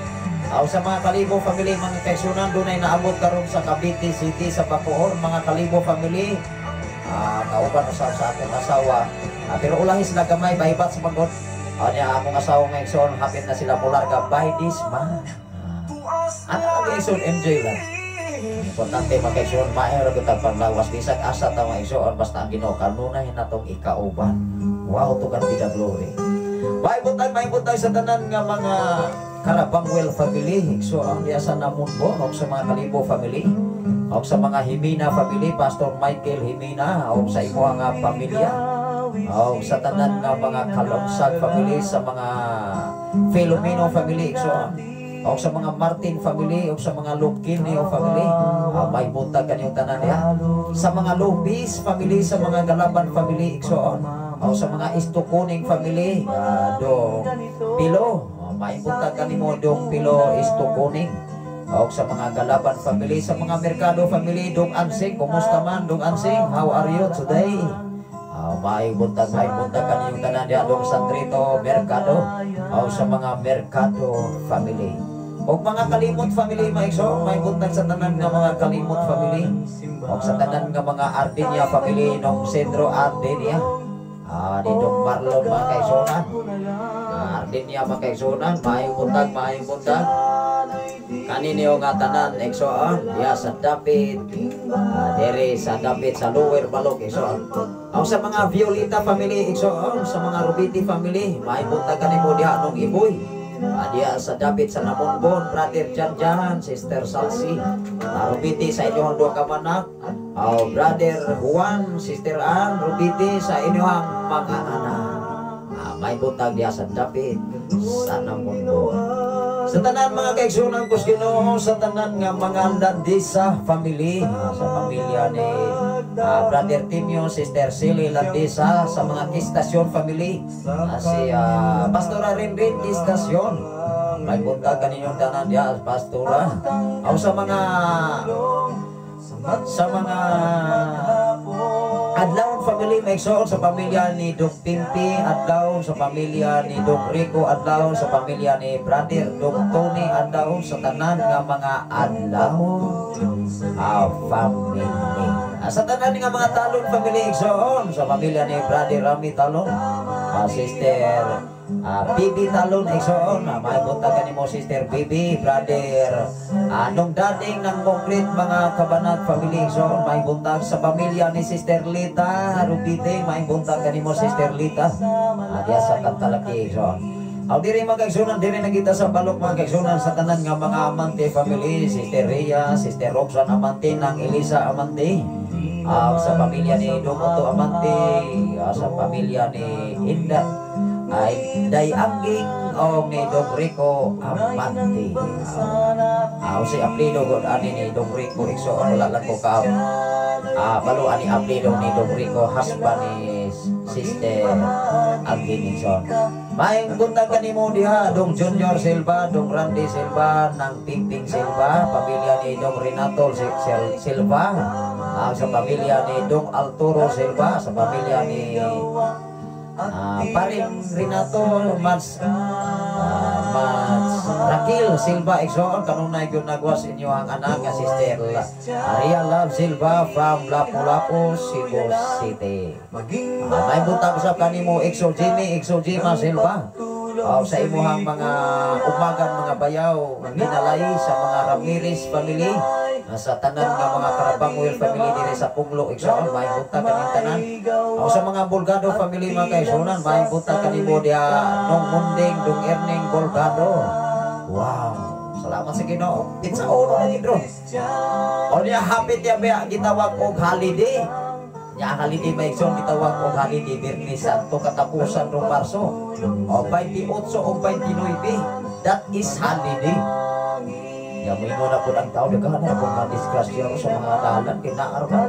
O sa mga Kalibo family, mga kaigsunan, dunay naabot karon sa Cavite City, sa Bacoor, mga Kalibo family. Kauban usab sa akong asawa. Pero ulahi sila gamay, bahibat sa pagod. Niya akong asawa nga igsoon, hapit na sila mularga by this month. Ano lang, igsoon, enjoy lang. Importante, mga kaigsoon, maayo ra gyud tag panglawas bisag asa ta, mga igsoon, basta ang Ginoo kanunay natong ikauban. Wow, to God be the glory. Maayong buntag sa tanan nga mga Karabangwel family. So ang diya sa Namunbon og sa mga Kalibo family. Og sa mga Himina family, Pastor Michael Himina og sa imuha nga pamilya. Og sa tanan nga mga Kalongsag family, sa mga Filomeno family, so og sa mga Martin family, og sa mga Luquinio family, may buntag kaninyong tanan diha. Sa mga Lubis family, sa mga Galaban family, igsoon. O sa mga Istukuning family, Dong Pilo, may buntag kanimo, Dong Pilo Istukuning. O sa mga Galaban family, sa mga Mercado family, Dong Ansing, kumusta man, Dong Ansing? How are you today? May buntag kaninyong tanan diha, Dong Sandrito Mercado. O sa mga Mercado family. O mga Kalimot family, mga igsoon, may buntag sa tanan nga mga Kalimot family. O sa tanan nga mga Ardinia family nung Sendro Ardinia. Ni Dong Marlon, mga kaigsuonan. Ardinia, mga kaigsuonan, may buntag, may buntag. Kaninyo nga tanan, igsoon, diya sa dapit, dere sa dapit sa Lower Balok, igsoon. Ang sa mga Violeta family, igsoon, sa mga Rubiti family, may buntag kanimo diha nung Iboy. Diya sa dapit sa Namonbon, Brother Jan Jan, Sister Salsi, Rubiti sa inyong duha ka manak, Brother Juan, Sister Ann, Rubiti sa inyong mga anak. May buntag diya sa dapit sa Namonbon. Sa tanan mga kaigsunan ko sa Ginoo, sa tanan nga mga Landisa family, sa pamilya ni Brother Timio, Sister Silly Landisa, sa mga Kistasyon family, si Pastora Rinrin Kistasyon. May buntag kaninyong tanan diya, Pastora. Aw sa mga Adlaw family, may igsoon, sa pamilya ni Dok Pimpi Adlaw, sa pamilya ni Dok Rico Adlaw, sa pamilya ni Brother Dok Tony Adlaw, sa tanan nga mga Adlaw family. Sa tanan nga mga Talon family, igsoon, sa pamilya ni Brother Rami Talon, Sister Bibi Talon, igsoon, may buntag kanimo, Sister Bibi, Brother Nung Dading ng Mongkrit, mga Kabanat family, igsoon, may buntag sa pamilya ni Sister Lita Rubite, may buntag kanimo, Sister Lita. Diya sa Kantalaki, igsoon. Aw diri, mga kaigsunan, diri na kita sa balok, mga kaigsunan, sa tanan nga mga Amante family, Sister Rhea, Sister Roxanne Amante, nang Elisa Amante, sa pamilya ni Domoto Amante, sa pamilya ni Inda, ay Day Angging o ni Dong Rico Amante. Si aplido god ani ni Dong Rico, igsoon, wala lang ko ka balo ani aplido ni Dong Rico, husband ni Sister Angging, igsoon. Maayong buntag kanimo diha, Dong Junior Silva, Dong Randy Silva, nang Pimping Silva, pamilya ni Dong Renato Silva, sa pamilya ni Dong Arturo Silva, sa pamilya ni Paring Renato Mats Raquel Silva, igsoon, kanunay gyud nagwas inyo ang anak nga Sister Aria Love Silva from Lapu-Lapu, Cebu City. May buntag usab kanimo, Exo Jimmy, Exo Jima Silva. Sa imuhang mga umagan, mga bayaw, ginalay sa mga Ramirez family, sa tanan nga mga Karabangwil family diri sa Punglo, igsoon, may buntag kaning tanan. Sa mga Bulgado family, mga kaigsunan, may buntag kanimo diha nung Munding, Dong Erning Bulgado. Wow. Salamat sa Ginoo. It's uno na gid ron. O niya hapit ya ba gitawag og holiday. Nya holiday ba, igsoon, gitawag og holiday Biyernes Santo, katapusan rong Marso. O 28 o 29. That is holiday. Ya mo na po ang tao daghan na kung madisgrasya ko sa mga dalan kay naa ra ba.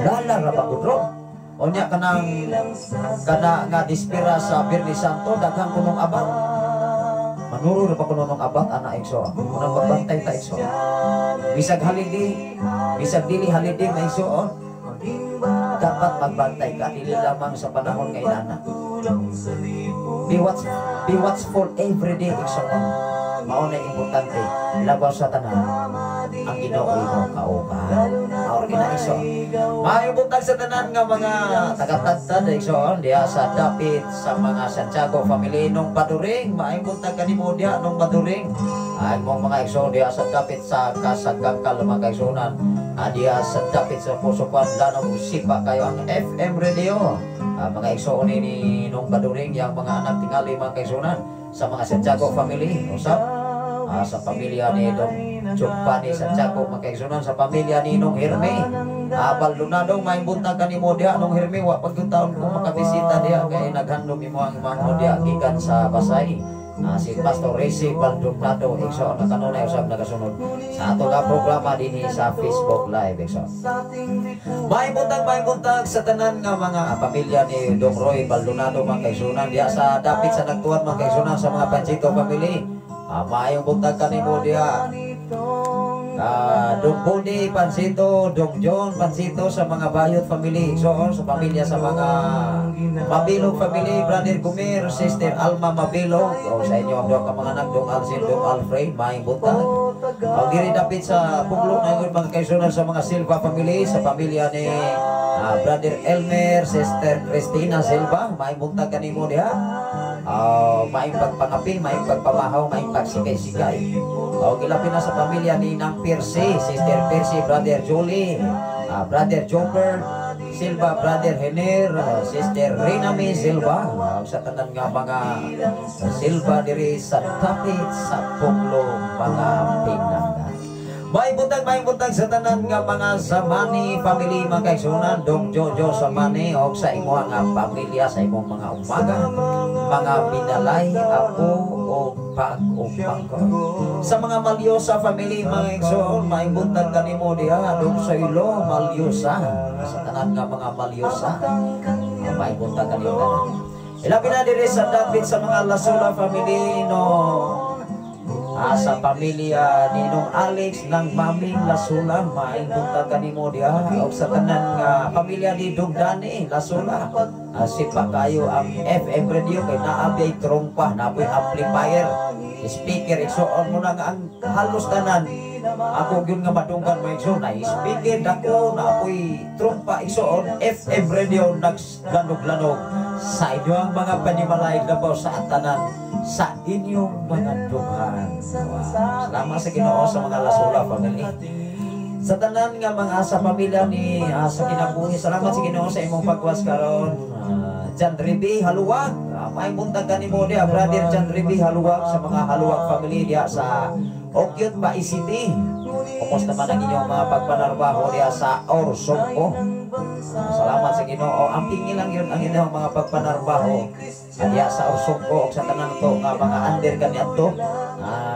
Lala ra ba gud ron. O nya kanang kana nga dispira sa Biyernes Santo daghang kunong abat. Manuro ra pa kuno nung abat ana, igsoon. Unang magbantay ta, igsoon. Bisag holiday, bisag dili holiday, may igsoon. Dapat magbantay ka dili lamang sa panahon nga inana. Be watchful every day, igsoon. Mao na importante labaw sa tanan ang Ginoo imong kauban. Mao ra gina, igsoon. Maayong buntag sa tanan nga mga taga-tadtad, igsoon, diha sa dapit sa mga Santiago family nung Baduring. Maayong buntag kanimo diha nung Baduring. Ay mong mga igsoon diha sa dapit sa Kasagangkal, mga kaigsuonan. Diha sa dapit sa Pusopan, Lanong, sipa kayo ang FM radio. Mga igsoon ni nung Baduring, yang mga anak tingali, mga kaigsuonan, sa mga Santiago family, usab sa pamilya ni Dong Chupani Santiago, mga kaigsuonan, sa pamilya ni Nong Herme Baldonado, may buntag kanimo diha, Nong Herme. Wa pag taon ko makabisita diha kay naghandom imo ang manghod diha gikan sa Basay. Si Pastor Rezi Baldonado, igsoon na kanunay usab nagasunod sa ato nga programa dinhi sa Facebook Live, igsoon. May buntag sa tanan nga mga pamilya ni Dong Roy Baldonado, mga kaigsuonan, diha sa dapit sa Nagtuan, mga kaigsuonan, sa mga Panchito family. Maayong buntag kanimo diha. Dong Budi Pansito, Dong John Pansito, sa mga Bayot family, so sa pamilya sa mga Mabilog family, Brother Gumir, Sister Alma Mabilog, o sa inyo ang duha ka mga anak, Dong Alcin, Dong Alfred, maayong buntag. O diri dapit sa Puglo na yun, mga kaigsuonan, sa mga Silva family, sa pamilya ni Brother Elmer, Sister Christina Silva, maayong buntag kanimo diha. Maayong pagpangapi, maayong pagpamahaw, maayong pagsikay-sikay. O gilabi na sa pamilya ni Nang Percy, Sister Percy, Brother Julie, Brother Joker, Silva, Brother Hener, Sister Renami Silva, sa tanan nga mga Silva diri sa dapit sa Puglo, mga pinangga. May buntag sa tanan nga mga Samani family, mga kaigsuonan, Dong Jojo Samani og sa imuha nga pamilya, sa imong mga umaga, mga binalay, apo o pag-umangkon. Sa mga Malyosa family, mga igsoon, may buntag kanimo diha, Dong Soylo Malyosa, sa tanan nga mga Malyosa, may buntag kanimo tanan. Ilabi na diri sa dapit sa mga Lasula family, no, sa pamilya ni Nong Alex ng Maming Lasula, maayong buntag kanimo diha, og sa tanan nga pamilya ni Dong Dani Lasula. Sipa kayo ang FM radio kay naa bay trompa, naa amplifier, speaker, igsoon mo na nga ang halos tanan. Ako gyud nga madunggan, mga igsoon, na speaker dako, na apoy trompa, igsoon, FM radio naglanog-lanog sa inyong mga panimalay labaw sa tanan sa inyong mga dughan. Wow. Salamat sa Ginoo sa mga Lasula family. Sa tanan nga mga sa pamilya ni sa kinabuhi, salamat sa Ginoo sa imong pagwas karon. John Ribi Haluwag, may buntag kanimo diha, Brother John Ribi Haluwag, sa mga Haluwag family diha sa Okyut, Bai City. Kumusta man ang inyong mga pagpanarbaho diha sa Orsogco? Salamat sa Ginoo. Ang pingi lang yun ang inyong mga pagpanarbaho diha sa Orsogco ug sa tanan to nga mga under kaniadto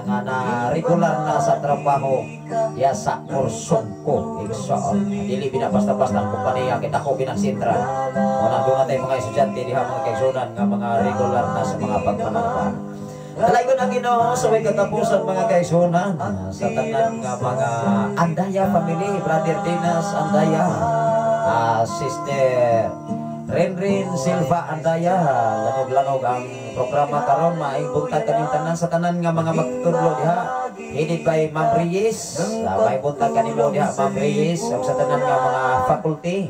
nga na regular na sa trabaho diha sa Orsogco. Igsoon. Dili binabasta-basta ang kompanya kita ko binang sintra. O nandun natin mga estudyante diha, mga kaigsuonan, nga mga regular na sa mga pagpanarbaho. Dalaygon ang Ginoo sa way katapusan, mga kaigsuonan, sa tanan nga mga Andaya family, Brother Dinas Andaya, Sister Renrin Silva Andaya, lanog-lanog ang programa karon, maayong buntag kaning tanan sa tanan nga mga magtutudlo diha. Headed by Ma'am Reyes, may buntag kanimo diha, Ma'am Reyes, ug sa tanan nga mga faculty.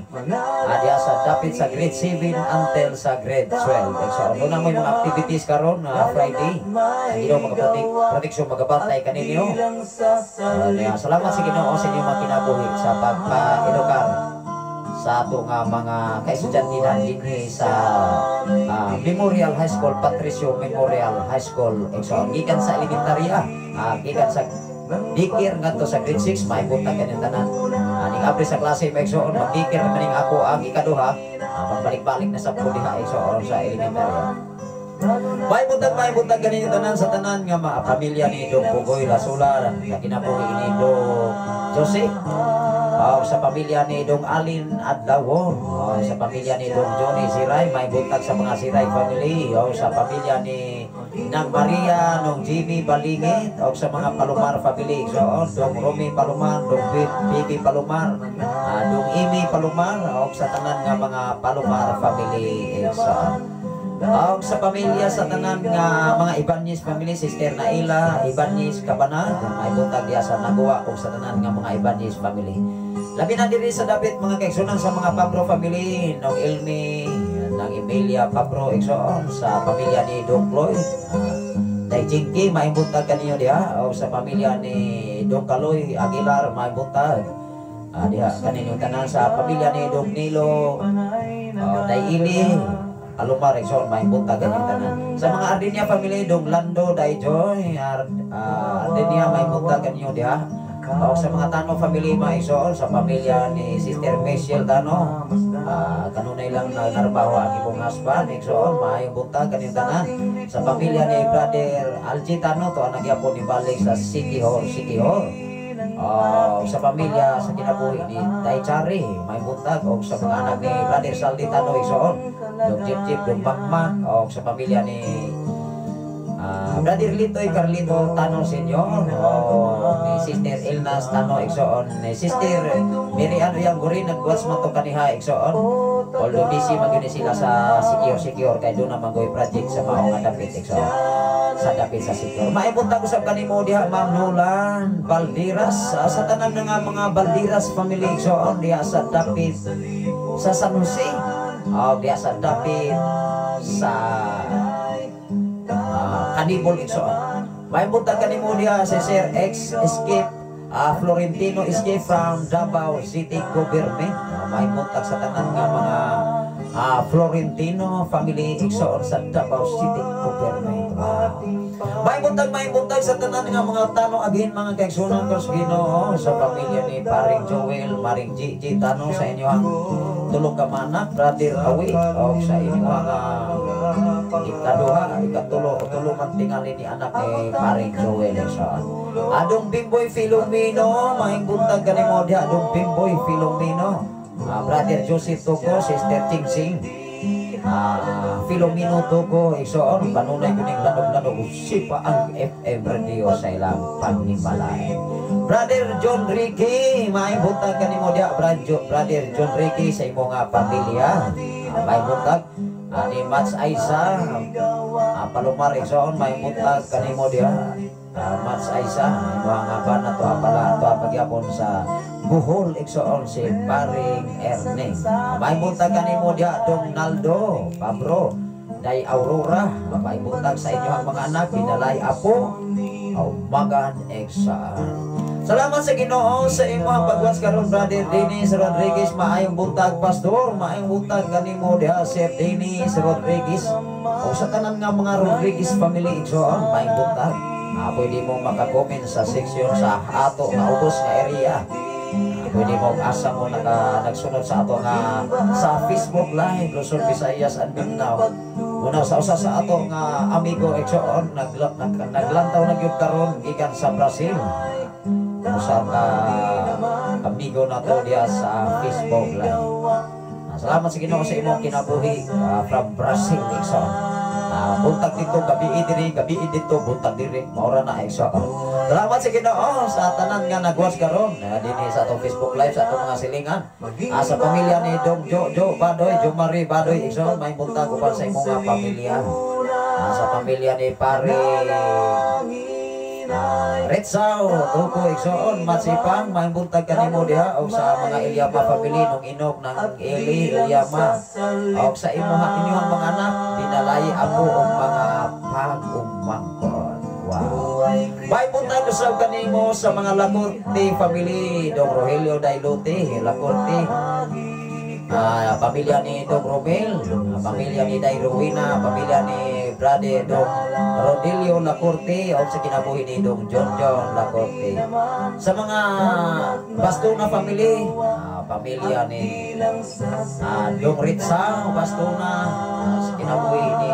Diha sa dapit sa grade 7 until sa grade 12. So, doon mo mga activities karon Friday. Ang Ginoo magaprotek proteksyon, magabantay kaninyo. Salamat sa Ginoo sa inyong mga kinabuhi sa pagpa-edukar sa ato nga mga kaestudyante na dinhi sa Memorial High School, Patricio Memorial High School. So, gikan sa elementarya, gikan sa dikir ngadto sa grade 6, may buntag kaning tanan. Ning abri sa klase, may igsoon, magdikir maning ako ang ikaduha, magbalik-balik na sa diha, igsoon, sa elementarya. May buntag ganin tanan sa tanan nga mga pamilya ni Dong Pugoy Lasula, sa kinabuhi ni Dong Jose. Oh, sa pamilya ni Dong Alin Adlawon, oh, sa pamilya ni Dong Johnny Siray, may buntag sa mga Siray family, oh, sa pamilya ni Nang Maria, Nong Jimmy Balingit, oh, sa mga Palomar family, so, oh, Dong Romy Palomar, Dong Bibi Palomar, Dong Imi Palomar, oh, sa tanan nga mga Palomar family, so, og sa pamilya sa tanan nga mga Ibanez family, Sister Naila Ibanez Cabanag, may buntag diha sa Naguwa og sa tanan nga mga Ibanez family. Labi na diri sa dapit, mga kaigsuonan, sa mga Pabro family, Nong Ilmi, nang Emilia Pabro, igsoon, sa pamilya ni Dong Cloy. Day Jinky, may buntag kaninyo diha, o sa pamilya ni Dong Kaloy Aguilar, may buntag. Diha kaninyong tanan sa pamilya ni Dong Nilo, Dayili, Alumar, igsoon, may buntag kaninyong tanan. Sa mga Ardinia family, Dong Lando, Day Joy, Ardinia, may buntag kaninyo diha. O sa mga Tano family, mga igsoon, sa pamilya ni Sister Michelle Tano, kanunay lang na narbaho ang imong husband, igsoon, maayong buntag kaninyong tanan. Sa pamilya ni Brother Algie Tano, to ang nagyapon ni balik sa City Hall, City Hall. Sa pamilya sa kinabuhi ni Day Chari, may buntag, o sa mga anak ni Brother Saldi Tano, igsoon, Dong Jip Jip, Dong Makmak, o sa pamilya ni Brother Litoy Carlito Tano Senior, o ni Sister Elnas Tano, igsoon, ni Sister Mary Ann Riang Gurin, nag-watch man to kaniha, igsoon. Although busy man gyud ni sila sa Secure Secure kay doon na manggoy project sa mao nga dapit, igsoon, sa dapit sa Secure. Maibuntag usab kanimo diha, Ma'am Nolan Balderas, sa tanan nga mga Balderas family, igsoon, diha sa dapit sa San Jose, diha sa dapit sa Kanibol, igsoon. May buntag kanimo diha si Sir X Escape, Florentino Escape from Davao City Government. May buntag sa tanan nga mga Florentino family, igsoon, sa Davao City Government. Wow. May buntag sa tanan nga mga Tano again, mga kaigsunan ko sa Ginoo, sa pamilya ni Paring Joel, Maring Gigi Tano, sa inyong tulo ka manak, Brother Awi, o sa inyong ikaduha, ikatulo, tulo man tingali ni anak ni Paring Joel, igsoon. Adong Bimboy Filomeno, maayong buntag kanimo diha, Adong Bimboy Filomeno. Brother Joseph Togo, Sister Ching Sing, Filomeno Togo, igsoon, kanunay kuning lanog-lanog sipa ang FM radio sa ilang pagnimalay. Brother John Ricky, maayong buntag kanimo diha, Brother John Ricky, sa imong nga pamilya. Maayong buntag ni Mats Aisa, Palomar, igsoon, maayong buntag kanimo diha. Mats Aisa, imong nga bana to pala to pagyapon sa Bohol, igsoon, si Paring Erne. Maayong buntag kanimo diha, Dong Naldo, Pabro, Day Aurora, maayong buntag sa inyong mga anak, Binalay Apo, o Magan Exaan. Salamat sa Ginoo sa imong pagwas karon, Brother Dennis Rodriguez. Maayong buntag, Pastor, maayong buntag kanimo diha, Sir Dennis Rodriguez. O sa tanan nga mga Rodriguez family, igsoon, maayong buntag. Pwede mo makakomment sa section sa ato nga ubos nga area. Pwede mo asa mo nagsunod sa ato nga sa Facebook Live Luzon, Visayas and Mindanao. Una sa usa sa ato nga amigo, igsoon, naglantaw na gyud karon gikan sa Brazil. Usa ka amigo nato diha sa Facebook Live. Salamat sa Ginoo sa imong kinabuhi from Brazil, igsoon. Buntag dito, gabi diri, gabi dito, buntag diri, maura na, igsoon. Salamat sa Ginoo sa tanan nga nagwas karon dinhi sa atong Facebook Live sa atong mga silingan. Sa pamilya ni Dong Jo Jo Badoy, Jo Marie Badoy, igsoon, may buntag uban sa imong nga pamilya. Sa pamilya ni Pare Retsaw, Tuko, igsoon, Matsipang, may buntag kanimo diha og sa mga Ilyama family nung Inok ng Eli Ilyama og sa imuha inyong mga anak, Binalay Apo og mga pag-umangkon. Wow. May buntag usab kanimo sa mga Lacorte family, Dong Rogelio Dailote, Lacorte. Pamilya ni Dong Romel, pamilya ni Day Rowena, pamilya ni Brother Dong Rodilio Lacorte, o sa kinabuhi ni Dong John John Lacorte. Sa mga Bastona family, pamilya ni Dong Ritsa Bastona, sa kinabuhi ni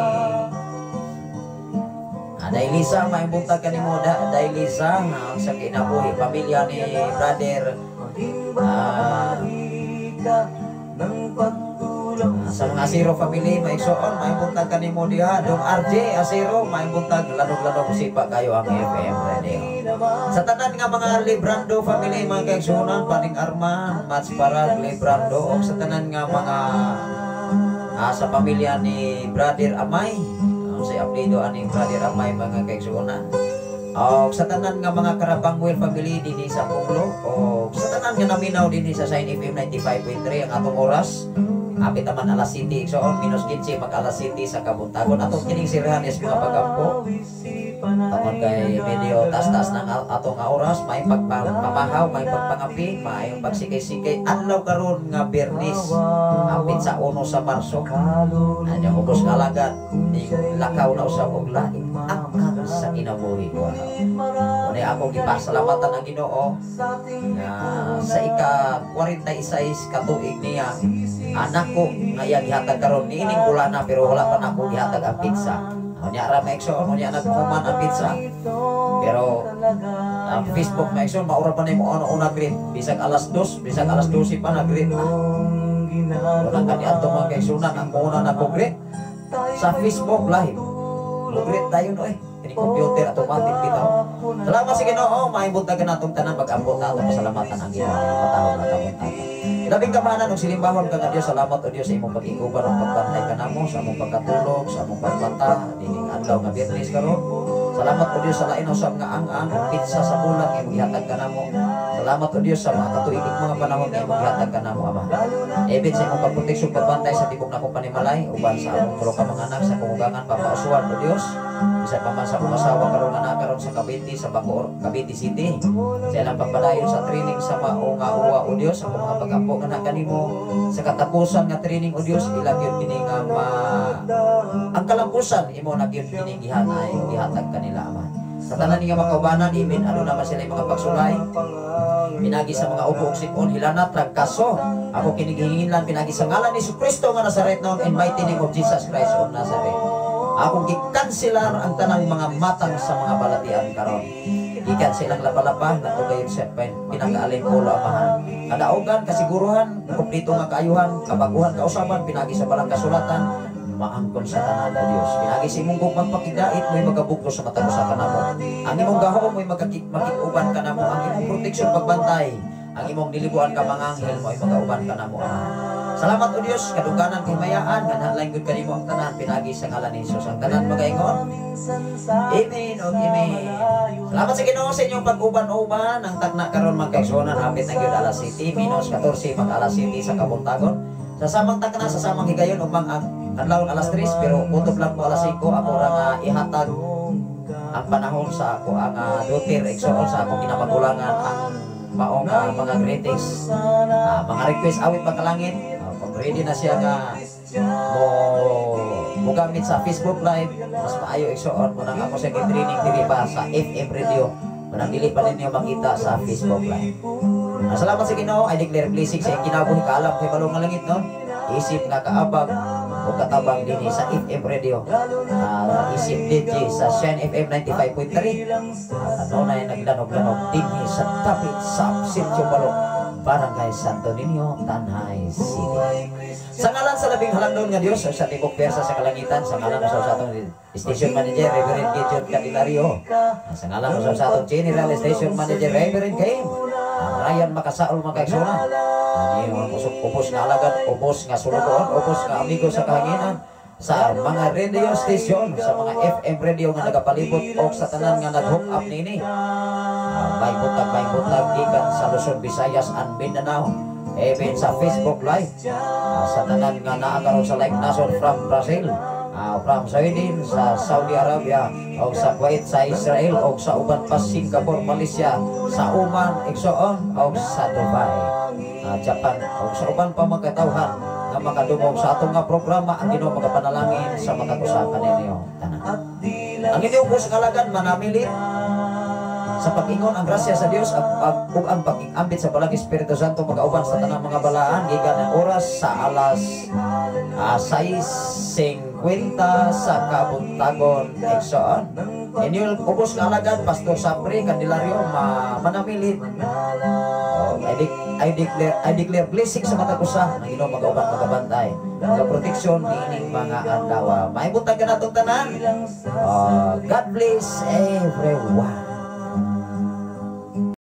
Dailisa, may buntag kanimo Dailisa, sa kinabuhi pamilya ni Brother sa mga Asiro family, maigsoon, may buntag kanimo diha, Dong RJ Asiro, may buntag, lanog-lanog sipa kayo ang FM radio. Sa tanan nga mga Librando family, mga kaigsuonan, Paning Arman, Mats Parag, Librando, o sa tanan nga mga sa pamilya ni Brother Amay, sa apelyido ani Brother Amay, mga kaigsuonan. O sa tanan nga mga Karabangwel family dinhi sa Punglo, o sa tanan nga naminaw dinhi sa Shine FM 95.3 ang atong oras. Hapit naman alas 7, igsoon, minus 15 mag alas 7 sa kabuntagon. Atong kining sirhan is mga pagampo. Tungod kay medyo taas-taas ng atong oras, may pagpamahaw, may pagpangapi, may pagsikay-sikay. Adlaw karon nga Biyernes, hapit sa 1 sa Marso. Ano, ubos nga alagad, lakaw na usab og laing ang sa kinabuhi. Wow. Unay ako gipasalamatan ang Ginoo nga sa ika 46 katuig niya anak ko nga iya gihatag karon niining bulana, pero wala pa nako gihatag ang pizza. Unya ra, mga igsoon, unya naghuman ang pizza. Pero ang Facebook, mga igsoon, maura pa nimo ano una greet, bisag alas 2, bisag alas 12 pa nag-greet. Unang kani adto, mga kaigsunan, ang una na ko greet sa Facebook Live. Mo-greet tayo no eh. Kini computer automatic bitaw. Salamat sa Ginoo, maayong buntag natong tanan, mag-ambot na atong pasalamatan ang Ginoo matahom na kabuntagon. Labing kamahalan ug silimbahon ka nga Dios, salamat o Dios sa imong pag-iguban ug pagbantay kanamo sa among pagkatulog, sa among pagbata dining adlaw nga Biyernes karon. Salamat o Dios sa lain usab nga ang-ang ug pizza sa bulan nga imong gihatag kanamo. Salamat o Dios sa mga katuig mga panahon nga imong gihatag kanamo, Ama. Ebit sa imong pagproteksyon, pagbantay sa tibok nakong panimalay uban sa among tulo ka mga anak sa kumugangan Papa Oswald o Dios. Bisan pa man sa akong asawa karon nga naa karon sa Cavite, sa Bacoor, Cavite City. Sa ilang pagpadayon sa training sa mao nga uwa o Dios, ako mga pag-ampo nga na kanimo sa katapusan nga training o Dios, ilang yun kini nga ma ang kalampusan imo na gyud kini gihatay gihatag kanila, Ama. Sa tanan nga makaubanan, imin ano naman sila yung mga pagsulay pinagi sa mga ubo ug sipon, hilanat, tragkaso. Ako kini gihinginlan pinagi sa ngalan ni Kristo nga Nazaret noon, in mighty name of Jesus Christ of Nazareth. Akong gikanselar ang tanang mga matang sa mga balatian karon. Gikan sa ilang lapalapa, natugayon sa pinakaalin pulo, Amahan. Kadaugan, kasiguruhan, kumpleto nga kaayuhan, kabaguhan, kausaban, pinagi sa balang kasulatan, maangkon sa tanan o Dios. Pinagi sa imong gugmang pakigdait mo'y magabugto sa matag usa kanamo. Ang imong gahom mo'y makig-uban kanamo, ang imong proteksyon, pagbantay, ang imong nilibuan ka mga anghel mo'y magauban kanamo, Ama. Salamat o Dios, kaduganan kahimayaan, nga nalain gud kanimo ang tanan pinagi sa ngalan ni Jesus. Ang tanan magaingon, "Amen o amen." Salamat sa Ginoo sa inyong pag-uban-uban. Ang takna karon, mga kaigsuonan, hapit na gyud alas 7, minus 14 mag alas 7 sa kabuntagon. Sa samang takna, sa samang higayon ug ang adlaw alas 3, pero kutob lang ko alas 5 ako ra nga ihatag ang panahon sa ako ang daughter, igsoon, sa akong kinamagulangan ang maong mga greetings, mga request awit pagkalangit. Kung ready na siya nga mo mogamit sa Facebook Live, mas maayo, igsoon mo nang ako sa training diri pa sa FM radio, manang dili pa ninyo makita sa Facebook Live. Salamat sa Ginoo. I declare blessing sa iyong kinabuhi, kaalam kay balong nga langit no. Isip nga kaabag o katabang dinhi sa FM radio. Isip DJ sa Shine FM 95.3. At ano na naglanog-lanog dinhi sa dapit sa Sitio Balok, Barangay Santo Niño, Tanjay City. Sa ngalan sa labing halangdon nga Dios sa tibok pwersa sa kalangitan, sa ngalan sa atong station manager Reverend Gideon Candelario, sa ngalan sa atong general station manager Reverend Kane, ang Ryan Makasaol, mga kaigsuonan. Ang iyong ubos nga alagad, ubos nga sulugoon, ubos nga amigo sa kahanginan, sa mga radio station, sa mga FM radio nga nagapalibot o sa tanan nga nag-hook up nini. May butag gikan sa Luzon, Visayas and Mindanao. Even sa Facebook Live, sa tanan nga naa karon sa Live Nation from Brazil, from Sweden, sa Saudi Arabia, o sa Kuwait, sa Israel, o sa uban pa Singapore, Malaysia, sa Oman, igsoon, o sa Dubai, Japan, o sa uban pa mga katawhan nga makadungog sa atong nga programa. Ang Ginoo magapanalangin sa matag usa kaninyo tanan. Ang inyong ubos nga alagad manamilit sa pag-ingon ang grasya sa Dios ug ang pag-ambit sa Balang Espiritu Santo magauban sa tanang mga balaan gikan ang oras sa alas 6:50 sa kabuntagon, igsoon. Inyong ubos nga alagad Pastor Sapri Candelario ma manamilit. Oh, I declare blessing sa matag usa ng Ginoo magauban, magabantay, magaproteksyon niining mga adlaw. Maayong buntag kanatong tanan. Oh, God bless everyone.